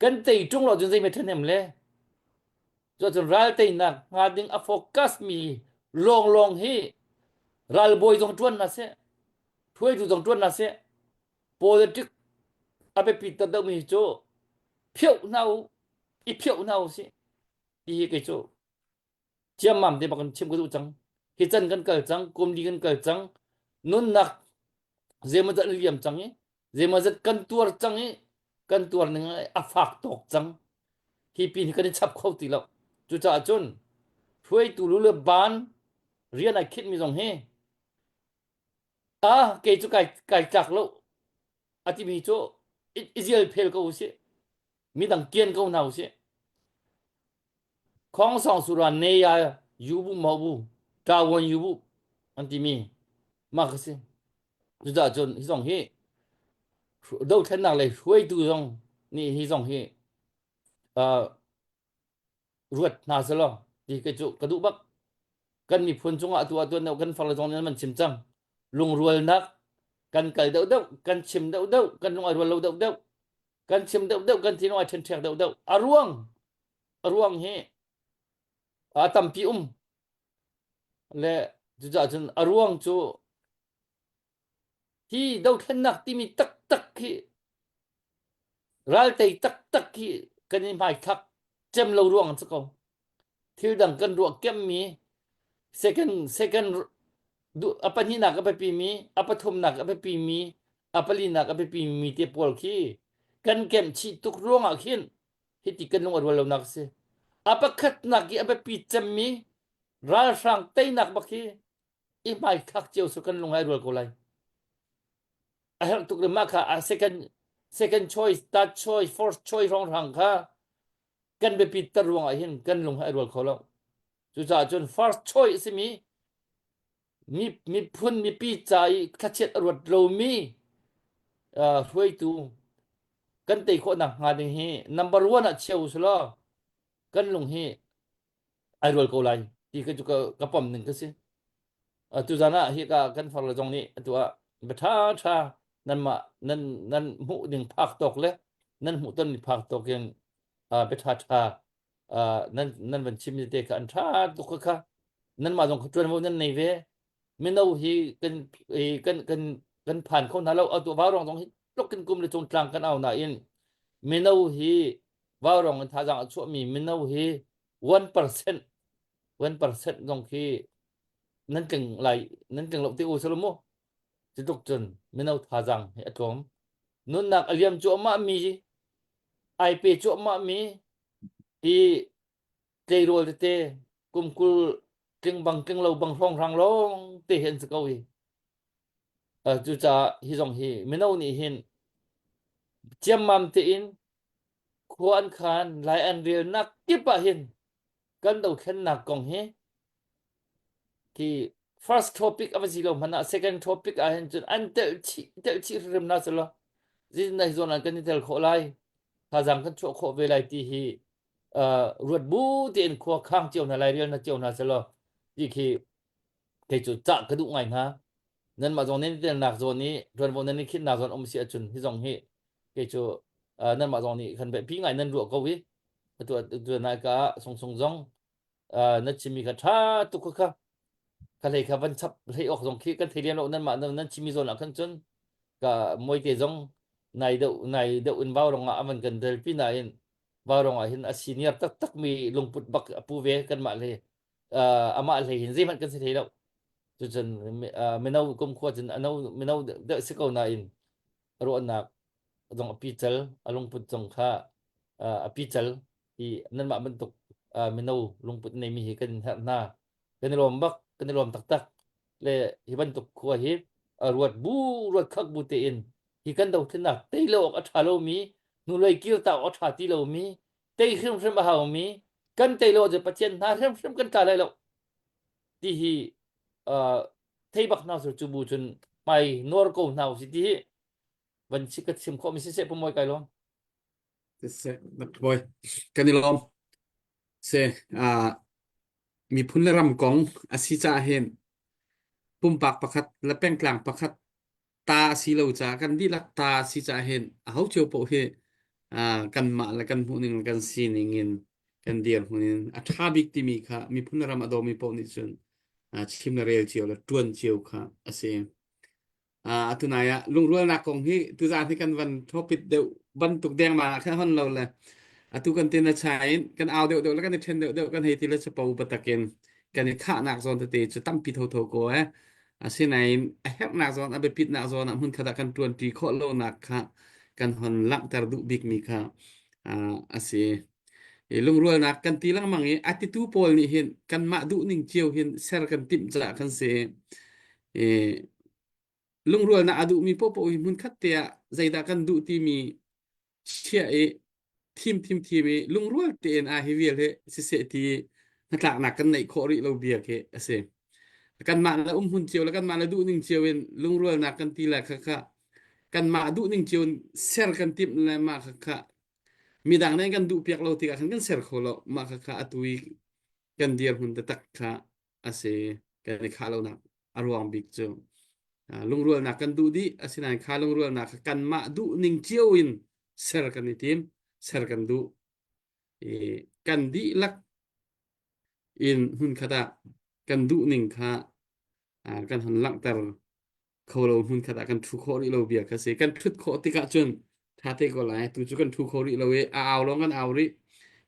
kan tei ṭung lo cun zei ṭhahnem le Cuacun ral teinak hnga ding a focus mi lawnglawng hi ralbawi zong ṭuan hna seh, hruaitu zong ṭuan hna seh, politic a biapi ter deuhmi hi cu phioh hna u, i phioh hna u sih ti hi kei cu ciammam te bak in chim ka duh cang. Hi can kan kal cang, kum li kan kal cang, nunnak zeimawzat liam cang i zeimawzat kan tuar cang i kan tuar ning a fak tawk cang hi pin hi kan i chap kho ti lo cucaah cun hruaitu lu le ban rian ai khinh mi zong hi ah kei cu kai kai tlak lo a timi cu i zial phel ko usih midang kian ko hna usih Khong song sura ne ya yu bu mo bu ta won yu bu an timi mah ka si cucaah cun hi zong hi dothlennak lei hruaitu zong nih hi zong hi uh, ruat hna selaw ti kei cu ka duh bak kan miphun cungah atu ah tuan deuh kan farle zong nih an chim cang lungrualnak kan kal deuh deuh kan chim deuh deuh kan lung ai rual lo deuh deuh kan chim deuh deuh kan thinlung ai ṭhenṭhek deuh deuh a ruang a ruang hi a tampi um le cucaah cun a ruang cu hi dothlennak timi taktak hi raltei taktak hi kan i hmaithlak cem lo ruang an si ko thil dang kan ruah kemmi second second a pahnihnak a biapimi a pathumnak a biapimi a palinak a biapimi te pawl khi kan kemh chih tuk ruangah khin hiti kan lung a rual lonak a si. A pakhatnak i a biapi cemmi ralhrang teinak bak hi i hmaithlak cio su kan lung ai rual ko lai. A herh tuk le mah kha a second second choice, third choice, fourth choice hrawnghrang kha kan biapit ter ruang ah hin kan lung ai rual kho lo. Cucaah cun first choice a simi mi miphun mipi ca i thlachiat a ruat lomi uh, hruaitu kan tei khawh nak hnga ding hi number one ah chia u sulaw kan lung hi ai rual ko lai ti ka cu ka, ka pom ning ka si. Tuzan ah hika kan farle zong nih atu ah bia ṭha ṭha nanmah nan nan hmuh ding phak tawk le nan hmuh ton mi phak tawk in bia ṭha ṭha nan nan van chim te kha an ṭha tuk kha nanmah zong kha ṭuanvo nan nei ve mino hi kan kan kan kan phan kho hna lo atu vaurawng zong hi tluk kan kum le cung tlang kan au nain mino hi vaurawng in thazaang a chuahmi mino hi 1% 1% zong khi nan tling lai nan tling lo ti u salo mu cutluk cun mino thazaang hi a tlawm nunnak a liam cuahmah mi ai pe cuahmah mi hi tleirawl tete kum 20 tling bang tling lo bang hrawnghrang lawng te hi an si ko hi cucaah hi zong hi mino nih hin ciammam tein khua an khan lai an relnak kip ah hin kan dothlennak kong hi khi first topic a va si lo hmanh ah second topic ah hin cun an telh chih telh chih hrim na selaw zeitin hi zawn ah kan i tel khawh lai thazaang kan chuah khawh ve lai ti hi uh, ruat bu tein khua khang cio hna lai rial na cio hna selaw ti khi kei cu cah ka duh ngai hna nanmah zong nan i telnak zawn i ṭuanvo nan i khinnak zawn um si ahcun hi zong hi kei cu uh, nanmah zong nih khan pi ngai nan ruah ko i atu atu nai ka sung sung zong uh, na chimmi kha ṭha tuk kha kha kha hlei kha van chap hlei awk zong khi kan thei lem lo nanmah nan chimmi zawn ah khan cun ka moite zong nai deuh nai deuh in vau rong ah avan kan del pi nain vau rong ah hin a senior taktak mi lungput bak a pu ve kanmah le uh, amah hlei hin zeihmanh kan si thei lo cucun uh, mino kum khua cun ano mino deuh si ko nain ruahnak zong a pical a lungput zong kha uh, a pical i nanmah bantuk uh, mino lungput neimi hi kan herh hna kan i lawm bak kan i lawm taktak le hi bantuk khua hi ruat bu ruat khak bu tein hi kan dothlennak tei lo awk a ṭha lomi hnulei kir ta awk a ṭha ti lomi tei hrimhrim a haumi kan tei lo ahcun Pathian hna hrimhrim kan tla lai lo ti hi uh, thei bak hna sur cu bu cun hmai nuar ko hna usih ti hi van si ka chim khawh mi siseh pumawi kai lawm. Siseh, boy, kan i lawm. Se, uh, miphun le ram kong a si caah hin pumpak pakhat le pengtlang pakhat ta a si lo caah kan dihlak ta a si caah hin aho cio paoh hi uh, kanmah le kan hmuhning le kan sining in kan dirhmun in a ṭha bik timi kha miphun le ram a dawmi paoh nih cun uh, chim le rel cio le ṭuan cio kha a si. Uh, atu nai ah lungrualnak kong hi tuzaan hi kan van topic deuh bantuk dengmang ah khan hon lo le atu kan tin a chai in kan au deuh deuh le kan i ṭhen deuh deuh kan hei ti le chapo batakin kan i khahnak zawn tete cu tampi thotho ko eh asinain a herhnak zawn a biapitnak zawn ah hmunkhat ah kan ṭuanṭi khawh lonak kha kan hon langhter duh bikmi kha uh, a si. I lungrualnak kan ti lengmang i a titu pawl nih hin kanmah duhning cio hin ser kan timh caah kan si. I lungrualnak a duhmi paohpaoh hi hmunkhat te ah zeidah kan duh timi chiah i thim thim thim i lungrual tein a hi vial hi siseh ti hnatlaknak kan neih khawh rih lo bia khi a si. Kanmah le umhmun cio le kanmah le duhning cio in lungrualnak kan ti le kha kha kanmah duhning cio in ser kan timh le mah kha kha midang nih kan duh piak lo tikah khan kan ser kho lo mah kha kha atu i kan dirhmun taktak kha a si kan i khah lonak a ruang bik cu lungrualnak kan duh dih asinain kha lungrualnak kha kanmah duh ning cio in ser kan i tim ser kan duh i kan dihlak in hmunkhat ah kan duh ning kha kan hon langhter kho lo hmunkhat ah kan ṭhu khawh rih lo bia kha si kan ṭhut khawh tikah cun ṭha te ko lai tu cu kan ṭhu kho rih lo i a au lawng kan au rih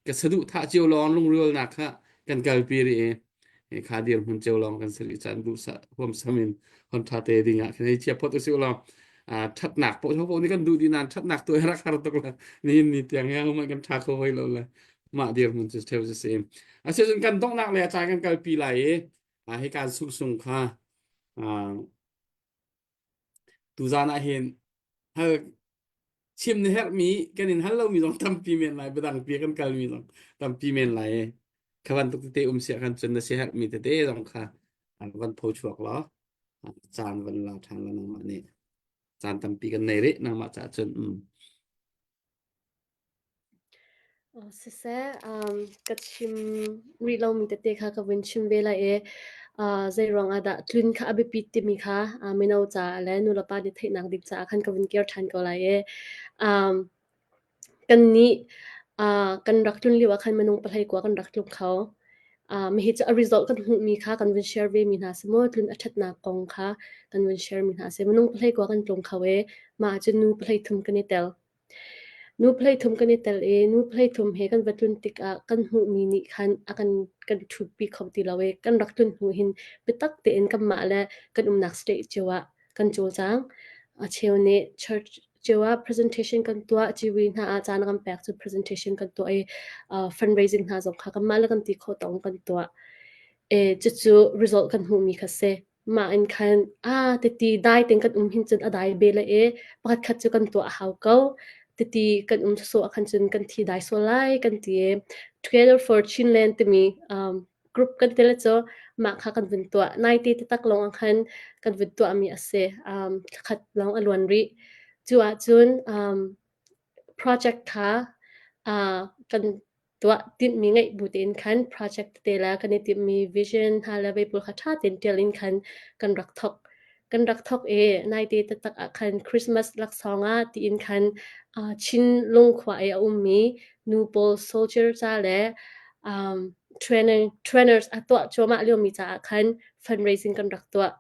ka saduh thah cio lawng lungrualnak kha kan kalpi rih i kha dirhmun cio lawng kan si rih caan duhsah huamsam in hon ṭha te ding ah khin hei chia phot usih law ṭhatnak poh poh nih kan duh dih nain ṭhatnak tu rak har tuk la nihin ni tiang hi man kan ṭha kho hoi lo le. Mah dirhmun cu theu cu si. Asicun kan donghnak le a caan kan kalpi lai i ah hika sungsung kha ah tuzan ah hin hal chim na herhmi kan in hal lomi zong tampi men lai biadang pi kan kalmi zong tampi men lai i kha bantuk tete um sia khan cun na si herhmi tete zong kha van pho chuak law caan van la ṭhan la nangmah nih caan tampi kan nei rih nangmah caah cun um. Siseh, ka chim rih lomi tete kha ka vun chim ve lai i zei ruangah dah tlun kha a biapit timi kha mino caah le nulepa nih theihnak ding caah khan ka vun kir ṭhan ko lai i kannih kan rak tlun lio ah khan minung pahlei kua kan rak tlung kho. Hihi cu a result kan hmuhmi kha kan vun share vemi hna si maw tlun a ṭhatnak kong kha kan vun share mi hna a si. Minung pahlei kua kan tlung kho i mah ah cun nu pahlei thum kan i tel. Nu paleithum kan i tel i nu paleithum he kan va tlun tikah kan hmuhmi nih khan a kan kan ṭhutpi kho ti lo i kan rak tlun hnu hin biatak tein kanmah le kan umnak state cio ah kan cawlcang. A cheu nih church cio ah presentation kan tuah, civui hna ah caan kan pek cu presentation kan tuah i uh, fundraising hna zong kha kanmah le kan ti khawh tawk in kan tuah. E, cucu result kan hmuhmi kha si. Mah in khan aa titi dai tein kan um hin cun a dai be lai i pakhatkhat cu kan tuah a hau ko. Titi kan um sawsawh ah khan cun kan thi dai sual lai kan ti i Together for Chinland timi um, group kan ti le cu mah kha kan vun tuah. Naite taktak lawng ah khan kan vun tuahmi a si. Um, thlakhat lawng a luan rih. Cu ahcun um, project kha uh, kan tuah tinhmi ngeih bu tein khan project tete le kan i timhmi vision hna le vei pawl kha ṭha tein ṭial in khan kan rak thawk. Kan rak thawk i naite taktak ah khan Christmas laksawng ah tiin khan uh, Chin lungkhua i a ummi nu pawl soldier ca le um, training trainers a tuah cuahmah liomi caah khan fundraising kan rak tuah.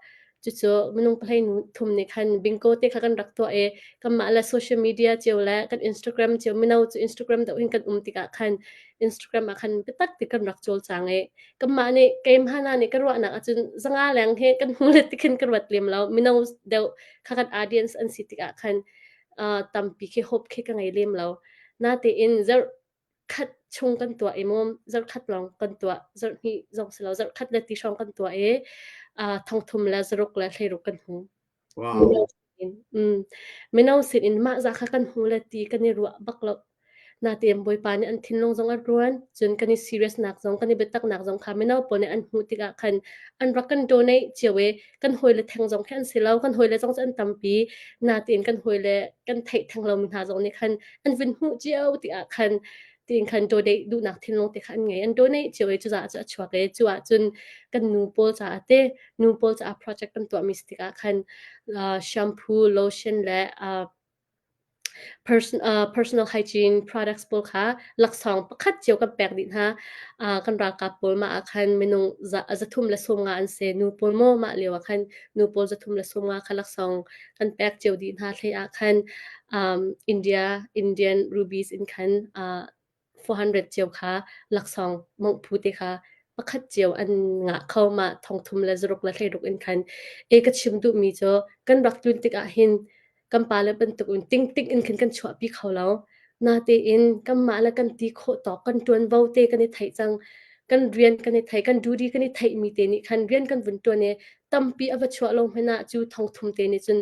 Cucu minung pahlei nu thum nih khan bingo te kha kan rak tuah i kanmah le social media cio le kan Instagram cio mino cu Instagram deuh hin kan um tikah khan Instagram ah khan biatak ti kan rak cawlcang i kanmah nih keimah hna nih ka ruahnak ahcun zanga leng he kan hmu le tikhin ka ruat lem lo mino deuh kha kan audience an si tikah khan uh, tampi khi hope khi ka ngei lem lo natein zarh khat chung kan tuah i mawm zarhkhat lawng kan tuah zarhhnih zong si lo zarhkhat le ti hrawng kan tuah i uh, thongthum le zaruk le hleiruk kan hmu Wow. mino sin mm, mino sin in mah za kha kan hmu le ti kan i ruah bak lo natein bawipa nih an thinlung zong a ruan cun kan i serious nak zong kan i biatak nak zong kha mino pawl nih an hmuh tikah khan an rak kan donate cio i kan hawile theng zong khi an si lo kan hawile zong cu an tampi natein kan hawile kan theih theng lomi hna zong nih khan an vun hmuh cio tikah khan tiin khan donate duhnak thinlung te kha an ngei an donate cio i cucaah cu a chuak i cu ah cun kan nu pawl caah te nu pawl caah project kan tuahmi si tikah khan uh, shampoo lotion le uh, Person uh, personal hygiene products pawl kha laksawng pakhat cio kan pek dih hna. Uh, kan ralkap pawl mah ah khan minung za, zathum le sawmnga an si. Nu pawl maw mah lio ah khan nu pawl zathum le sawmnga kha laksawng kan pek cio dih hna. Hlei ah khan um, India Indian rubies in khan uh, 400 cio kha laksawng mongh phu te kha pakhat cio an ngah kho ma thongthum le zaruk le hleiruk in khan e ka chim duhmi cu kan rak tlun tikah hin kan pale bantuk in ting ting in khin kan chuahpi kho lo natein kanmah le kan ti khawh tawk kan ṭuanvo te kan i theih cang kan rian kan i thei kan duty kan i theihmi te nih khan rian kan vun ṭuan i tampi a va chuah lo hmanh ah cu thongthum te nih cun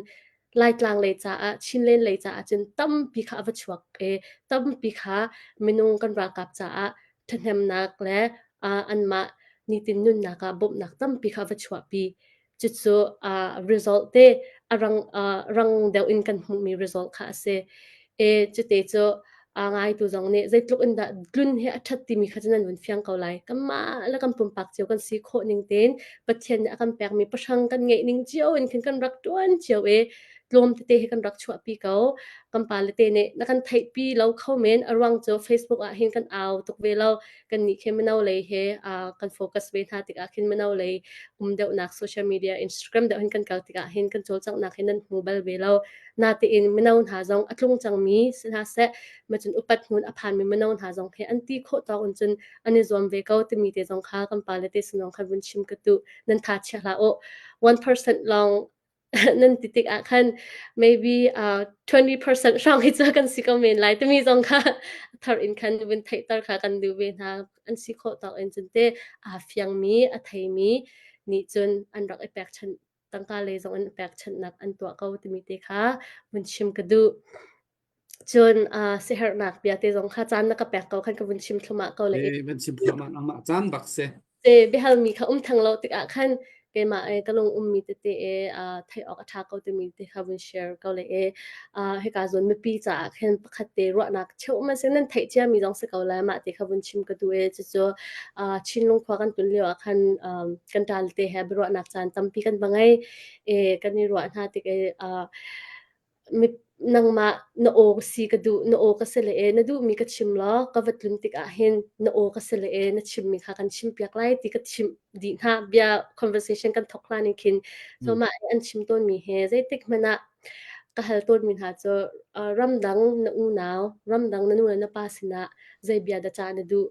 Laitlang lei caah Chinland lei caah cun tampi kha a va chuak i tampi kha minung kan ralkap caah ṭhahnemnak le uh, anmah nitin nunnak ah bawmhnak tampi kha a va chuahpi. Cucu uh, result te a rang uh, rang deuh in kan hmuhmi result kha a si. E cute cu a ngaitu zong nih zeitluk in dah tlun hi a ṭhat timi kha cu nan vun fiang ko lai. Kanmah le kan pumpak cio kan si khawh ning tein Pathian nih a kan pekmi pahrang kan ngeih ning cio in khin kan rak ṭuan cio i tlawm tete hi kan rak chuahpi ko. Kan pale te nih na kan theihpi lo kho men a ruang cu Facebook ah hin kan au tuk ve lo. Kannih khi mino lei he uh, kan focus ve hna tikah khin mino lei um deuhnak social media Instagram deuh hin kan kal tikah hin kan cawlcanghnak hin nan hmu bal ve lo. Natein mino hna zong a tlung cangmi si hna seh, macun upat hmun a phanmi mino hna zong he an ti khawh tawk in cun an i zuam ve ko timi te zong kha kan pale te sinong khan vun chim ka tu nan tha chia hlah u 1% lawng Nan ti tik ah khan maybe uh, 20% hrawng hi cu kan si ko men lai timi zong kha thar in khan vun theihter kha kan duh ve hna. An si khawh tawk in cun te aa fiangmi a theimi nih cun an rak i pekchanh tangka lei zong in pekchanhnak an tuah ko timi te kha vun chim ka duh. Cun uh, siherhnak bia te zong kha caan na ka pek ko khan ka vun chim thluahmah ko le. Eh, van chim thluahmah nangmah caan bak si. Te biahalmi kha um theng lo tikah khan keimah e ka lung ummi tete e uh, theih awk a ṭha ko timi te kha vun share ko le e uh, hika zawn mipi caah khin pakhat te ruahnak cheuh ma se nan theih ciami zong si ko lai mah te kha vun chim ka duh e cucu uh, Chinlung khua kan tun lio ah khan um, kan ṭal te he biaruahnak caan tampi kan va ngei e kan i ruah hna tik e uh, Mi nangmah na aw si ka duh, na aw ka si le e na duhmi ka chim law ka va tlun tikah hin na aw ka si le e na chimmi kha kan chimpiak lai ti ka chimh dih hna. Bia conversation kan thawk hlan in khin. So mah an chim tawnmi he zeitik hmanh ah ka hal tawnmi hna cu uh, ramdang na unau, ramdang na nu le na pa sinah zei bia dah cah na duh?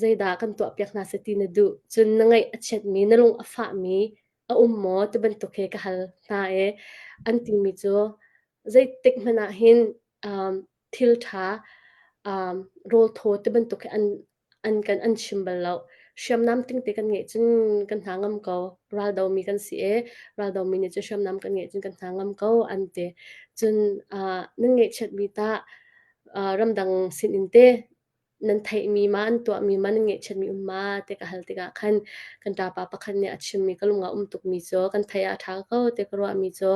Zeidah kan tuahpiak hna seh ti na duh? Cun na ngaih a chiatmi, na lung a fahmi a um maw ti bantuk he ka hal hna i an timi cu zeitik hmanh ah hin um, thil ṭha um, rawl thaw ti bantuk hi an an kan an chim bal lo. Hriamnam tingte kan ngeih cun kan hna ngam ko. Raldomi kan si i raldomi nih cun hriamnam kan ngeih cun kan hna ngam ko an ti. Cun uh, nan ngeihchiatmi tah uh, ramdang sinin te nan theihmi ma an tuahmi ma nan ngeihchiatmi um ma ti ka hal tikah khan kan ṭapa pakhat nih a chimmi ka lung ah um tukmi cu kan theih ah a ṭha ko ti ka ruahmi cu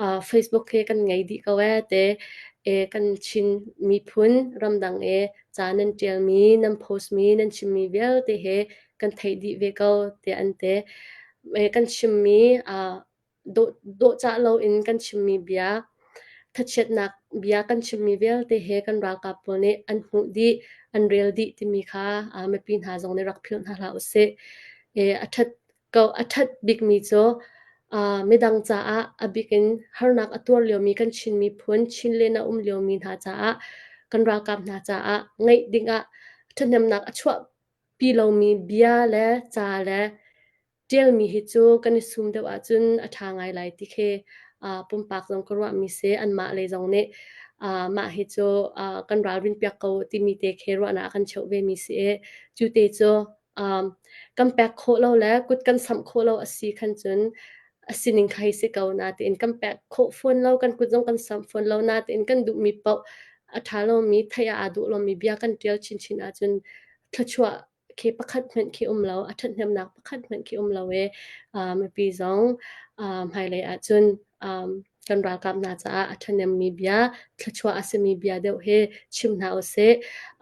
uh, Facebook hi kan ngei dih ko ee te e kan Chin miphun ramdang e ca nan ṭialmi nan post mi nan chimmi vialte he kan theih dih ve ko tiah an ti. E, kan chimmi uh, Dawhcah loin kan chimmi bia, thachiatnak bia kan chimmi vialte he kan ralkap pawl nih an hmuh dih, an rel dih timi kha mipi hna zong nih rak philh hna hlah usih. A ṭhat ko a ṭhat bikmi cu midang caah a bik in harnak a tuar liomi kan Chin miphun, Chinland a um liomi hna caah kan ralkap hna caah ngaih dingah ṭhahnemnak a chuahpi lomi bia le ca le Ṭialmi hi cu kan i sum deuh ahcun a ṭha ngai lai ti khi uh, pumpak zong ka ruahmi si. Anmah lei zong nih uh, mah hi cu uh, kan ralrin piak ko timi te khi ruahnak a kan cheuh vemi si i cu te cu um, kan pek khawh lo le kut kan samh khawh lo a si khan cun a sining kha hi si ko natein kan pek khawh fawn lo kan kut zong kan samh fawn lo natein kan duhmi paoh a ṭha lomi theih ah aa duh lomi bia kan ṭial chinchin ahcun thluachuah khi pakhat hmanh khi um lo, a ṭhathnemnak pakhat hmanh khi um lo i uh, mipi zong uh, hmailei ahcun um, kan ralkap hna caah a ṭhahnemmi bia, thluachuah a simi bia deuh hi chim hna usih.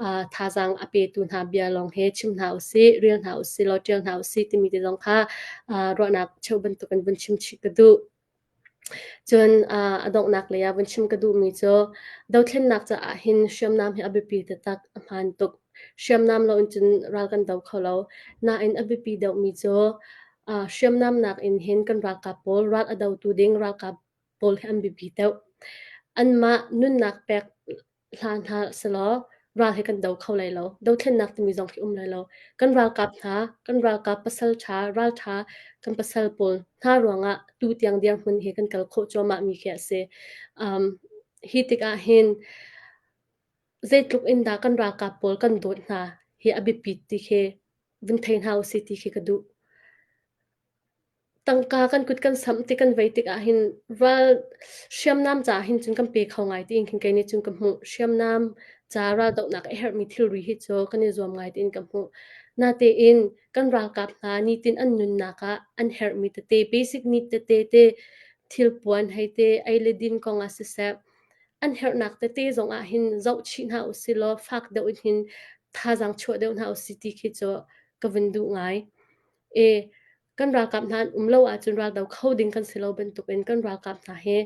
Uh, thazaang a petu hna bia lawng hi chim hna usih, rel hna usih law ṭial hna usih timi te zong kha uh, ruahnak cheuh bantukin vun chim chih ka duh. Cun uh, a donghnak lei ah vun chim ka duhmi cu dothlennak caah hin hriamnam hi a biapi taktak, a hmaan tuk. Hriamnam lo in cun ral kan do kho lo. Nain a biapi deuhmi cu uh, hriamnam nakin hin kan ralkap pawl ral a dotu ding ralkap pawl hi an biapi deuh. Anmah nunnak pek hla hna selaw ral hi kan do kho lai lo. Dothlennak timi zong khi um lai lo. Kan ralkap hna, kan ralkap pasal ṭha, ralṭha kan pasal pawl hna ruangah tu tiang dirhmun hi kan kal khawh cuahmah mi khi a si. Um, hi tikah hin zeitluk in dah kan ralkap pawl kan dawt hna hi a biapit ti khi vun thei hna usih ti khi ka duh. Tangka kan kut kan samh ti kan vei tikah hin ral hriamnam caah hin cun kan pe kho ngai tiin khin kei nih cun ka hmuh. Hriamnam ca raldohnak a herhmi thilri hi cu kan i zuam ngai tiin ka hmuh. Natein kan ralkap hna nitin an nunnak ah an herhmi tete basic need tete te thilpuan hei te ei le din kong ah siseh an herhnak tete zong ah hin zoh chih hna usih law fak deuh in hin thazaang chuah deuh hna usih ti khi cu ka vun duh ngai. E kan ralkap hna an um lo ahcun raldo kho ding kan si lo bantukin kan ralkap hna hi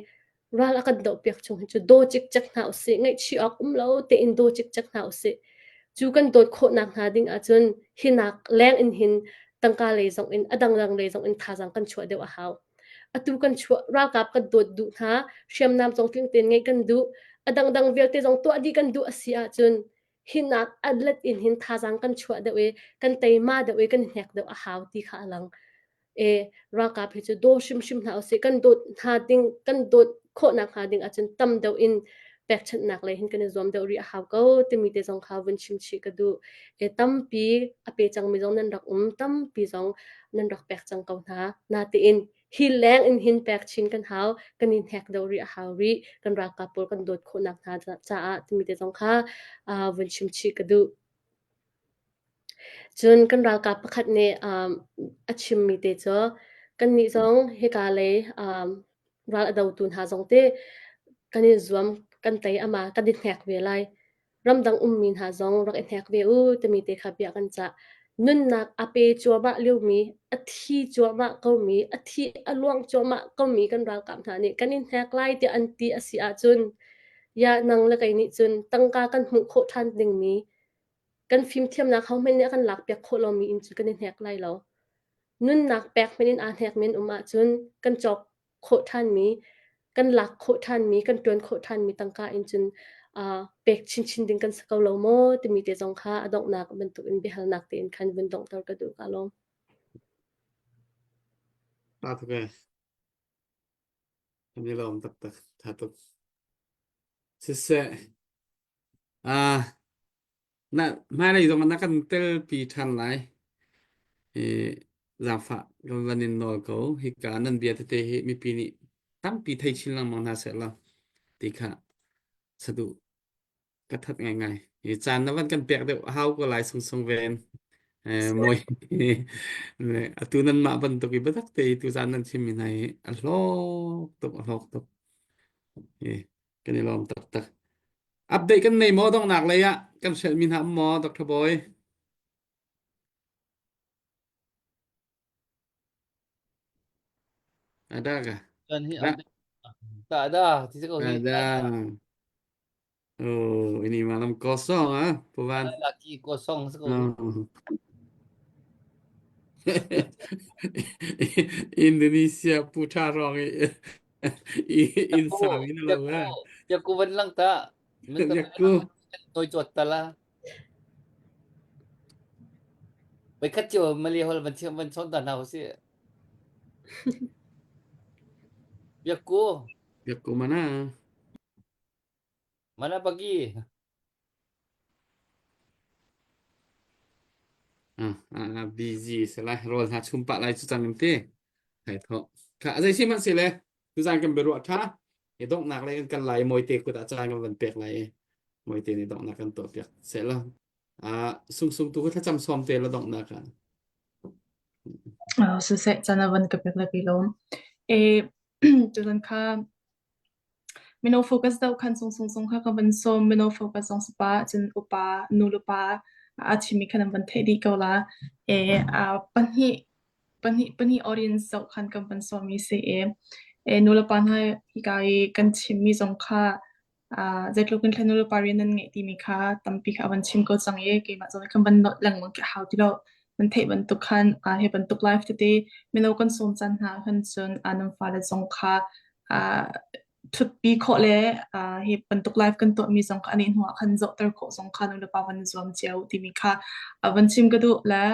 ral a kan dohpiak chung hi cu daw cikcek hna usih ngaihchih awk um lo tein daw cikcek hna usih cu kan dawt khawhnak hna ding ahcun hinak leng in hin tangka lei zong in a dangdang lei zong in thazaang kan chuah deuh a hau atu kan chuah ralkap kan dawt duh hna hriamnam zong tling tein ngeih kan duh a dangdang vialte zong tuah dih kan duh a si ahcun hinak atlet in hin thazaang kan chuah deuh i kan teima deuh i kan hnek deuh a hau ti kha a lang. E ralkap hi cu daw hrimhrim hna usih kan dawt hna ding kan dawt khawhnak hnga ding ahcun tam deuh in pekchanhnak lei hin kan i zuam deuh rih a hau ko timi te zong kha vun chim chih ka duh. E tampi a pe cangmi zong nan rak um tampi zong nan rak pek cang ko hna. Natein hi leng in hin pek chin kan hau kan i hnek deuh rih a hau rih kan ralkap pawl kan dawt khawhnak hna caah timi te zong kha uh, vun chim chih ka duh. Cun kan ralkap pakhat nih um, a chimmi te cu kannih zong hika lei um, ral a dotu hna zong te kan i zuam kan tei ama kan i hnek ve lai. Ramdang ummi hna zong rak i hnek ve u timi te kha bia kan cah. Nunnak a pe cuahmah liomi, a thi cuahmah komi, a thi a luang cuahmah komi kan ralkap hna nih kan i hnek lai tiah an ti a si ahcun ya nang le kei nih cun tangka kan hmuh khawh ṭhan dingmi Kan fimthiamnak hohmanh nih a kan lakpiak khawh lomi inn cu kan i hnek lai lo. Nunnak pek hmanh in aa hnekmi an um ahcun kan cawk khawh ṭhanmi, kan lak khawh ṭhanmi, kan ṭuan khawh ṭhanmi tangka in cun uh, pek chinchin ding kan si ko lo maw timi te zong kha a donghnak bantuk in biahalnak tein khan vun donghter ka duh ka lawm. Tha tuk ee. Kan i lawm taktak. Tha tuk. Siseh, ah na hmailei zong ah na kan telpi ṭhan lai. I zaangfah kan van in nawl ko. Hika nan bia tete hi mipi nih tampi thei chin lengmang hna seh law ti kha saduh ka that ngaingai. Hi caan na van kan pek deuh hau ko lai sungsung ven. Eh, moi atu nan mah bantuk i biatak te i tu zan nan chimmi hna hi a hlawk tuk a hlawk tuk. Hi kan i lawm taktak. Update kan nei maw donghnak lei ah kan hrelhmi hna um maw Dr. Boy? Ada ka? Kan hi Ada. update tak ada ti ko hi. Ada. Oh, ini malam kosong ah, Puan. Laki kosong se ko hi. Oh. Indonesia putra rong i in Aku sang in lo aku ha. aku van lang ta. Minta Aku toi chot ta la. Bai khat cio Malay hol van thiam van chon ta hna si. Biakku Biakku mana? Mana pagi? Ah, ah, busy se lai rawl hna chum pah lai cu cang in ti. Thai tho. Kha zei si man si le tuzan kan biaruah tha. I donghnak le kan kan lai moi te kut ah caan kan van pek lai i moi te nih donghnak kan tuah piak se la. Ah sung sung tu ku thlacam sawm te la donghnak ah. Oh, siseh caan a van ka pek le pi lawm. E tuzan kha Mino focus deuh khan sung sung sung kha ka van sawm. Mino focus zong si pah, cun upa, nu le pa a chimmi khan an van theih dih ko la. E, a pahnih, pahnih, pahnih audience zoh khan kan van sawmmi si i, e, nu le pa hna hika i kan chimmi zong kha uh, zeitluk in thla nu le pa rian nan ngeih timi kha tampi kha a van chim ko cang i keimah zong nih khan van nolh lengmang khi a hau ti lo. Nan theih bantuk khan uh, hi bantuk live tete mino kan sawm caan hna khan cun uh, nan fale zong kha uh, ṭhutpi khawh le uh, hi bantuk live kan tuahmi zong kha a nih hnuah khan zohter khawh zong kha nulepa van zuam cio timi kha uh, van chim ka duh le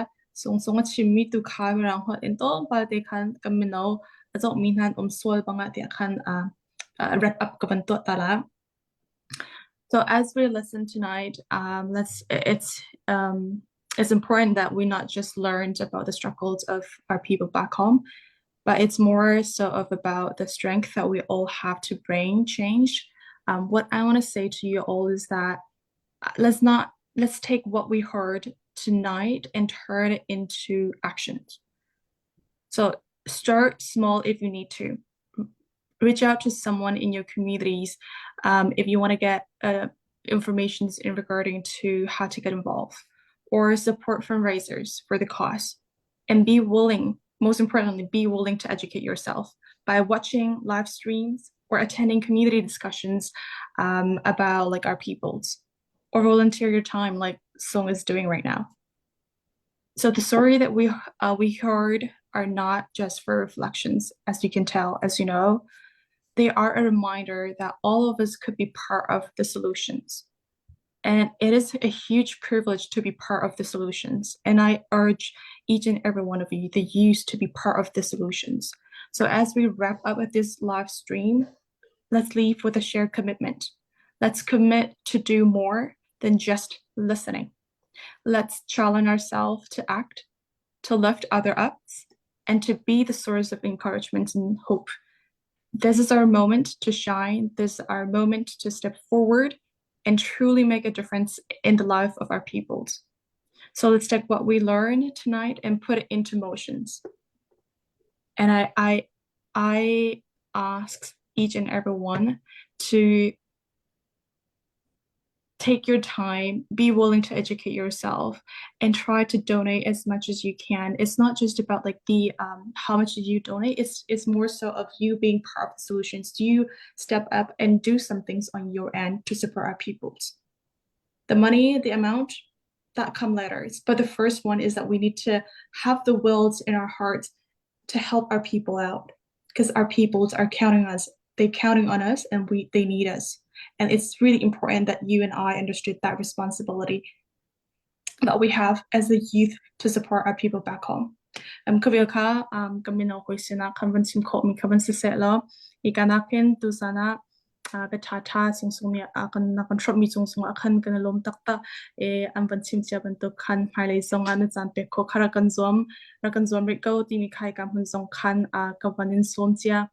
sungsung a chimmi tu kha mirang holh in tlawmpal te khan kan mino a zohmi hna an um sual bangah tiah khan uh, uh, wrap up ka van tuah ta la. So as we listen tonight, um, let's it's um, it's important that we not just learned about the struggles of our people back home, but it's more so of about the strength that we all have to bring change. Um, what I want to say to you all is that uh, let's not let's take what we heard tonight and turn it into actions. So start small if you need to. Reach out to someone in your communities um, if you want to get uh, information in regarding to how to get involved or support fundraisers for the cause and be willing most importantly be willing to educate yourself by watching live streams or attending community discussions um, about like our peoples or volunteer your time like Song is doing right now. So the story that we uh, we heard are not just for reflections, as you can tell, as you know, they are a reminder that all of us could be part of the solutions. And it is a huge privilege to be part of the solutions. And I urge each and every one of you, the youth, to be part of the solutions. So as we wrap up with this live stream, let's leave with a shared commitment. Let's commit to do more than just listening. Let's challenge ourselves to act, to lift other up, and to be the source of encouragement and hope. This is our moment to shine. This is our moment to step forward and truly make a difference in the life of our peoples. So let's take what we learned tonight and put it into motions. And I I I ask each and every one to take your time, be willing to educate yourself, and try to donate as much as you can. It's not just about like the um, how much did you donate. It's it's more so of you being part of the solutions. Do you step up and do some things on your end to support our peoples? The money, the amount, that come later. But the first one is that we need to have the wills in our hearts to help our people out because our peoples are counting us they're counting on us and we they need us and it's really important that you and i understood that responsibility that we have as the youth to support our people back home. Um, kavil kha um, kamino hoi sina khan van sim kho mi khavan si se lo ikanak hin tu sana bia ṭhaṭha sungsung nih a kan a kan hrawmhmi cung zongah khan kan i lawm taktak i an van chim cia bantuk khan hmailei zongah na caan pek khawh kha rak kan zuam rak kan zuam rih ko timi kha hika hmun zong khan ka van in sawm cia.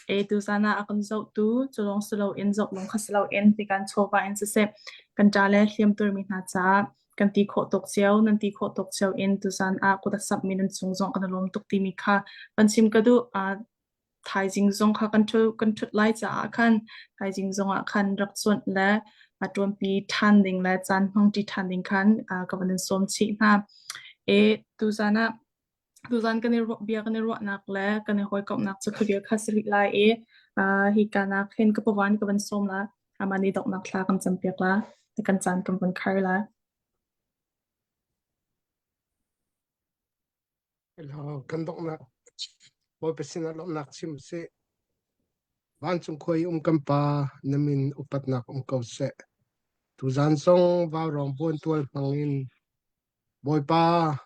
E tuzan ah a kan zohtu cu lawng si loin zoh lawng kha si loin tikan chawva in siseh kan ṭa le hliamtuarmi hna caah kan ti khawh tuk cio nan ti khawh tuk cio in tuzan ah kut a samhmi nan cung zong kan i lawm tuk timi kha van chim ka duh. Thaizing zong kha kan ṭhu kan ṭhut lai caah khan thaizing zongah khan rak cuanh le a ṭuanpi ṭhan ding le caan hmangṭi ṭhan ding khan ka van in sawm chih hna. E tuzan ah tuzan kan i ruah bia kan i ruahnak le kan i hawikomhnak cu kha kha si rih lai i hika nak hin ka pawan ka van sawm la amah nih donghnak thla kan campiak la kan caan kan van khar la. Hello, kan donghnak Bawipa sinah lawmhnak chim usih. Vancung khua i um kan Pa, na min upatnak um ko seh. Tuzan zong vaurawng buantual hmangin Bawipa,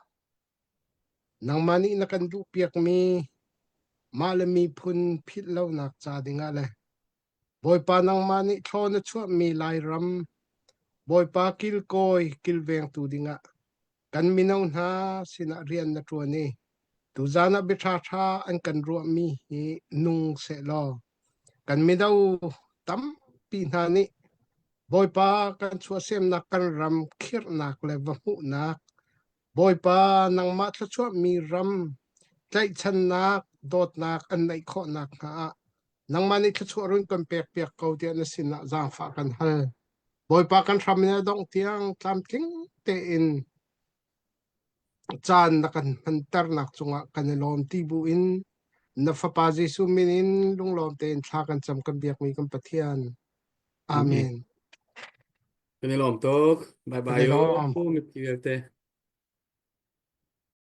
nangmah nih na kan duhpiakmi mah le miphun philh lonak ca dingah le Bawipa nangmah nih thlaw na chuahmi Lairam, Bawipa kilkawi kilvengtu dingah kan mino hna sinah rian na ṭuan i tuzan ah bia ṭhaṭha an kan ruahmi hi nung sehlaw kan mino tampi hna nih Bawipa kan chuahsemnak kan ram khirhnak le va hmuhnak Bawipa nangmah thluachuahmi ram tlaihchannak dawtnak an neih khawh nakhnga ah nangmah nih thluachuah run kan pekpiak ko tiah na sinah zaangfah kan hal. Bawipa kan hram in a dongh tiang tlamtling tein caan na kan hmanternak cungah kan i lawm ti bu in na Fapa Jesuh min in lunglawm tein thla kan cam kan biakmi kan Pathian. Amen. Kan i lawm tuk. Bye Kan i bye. lawm. Mipi vialte.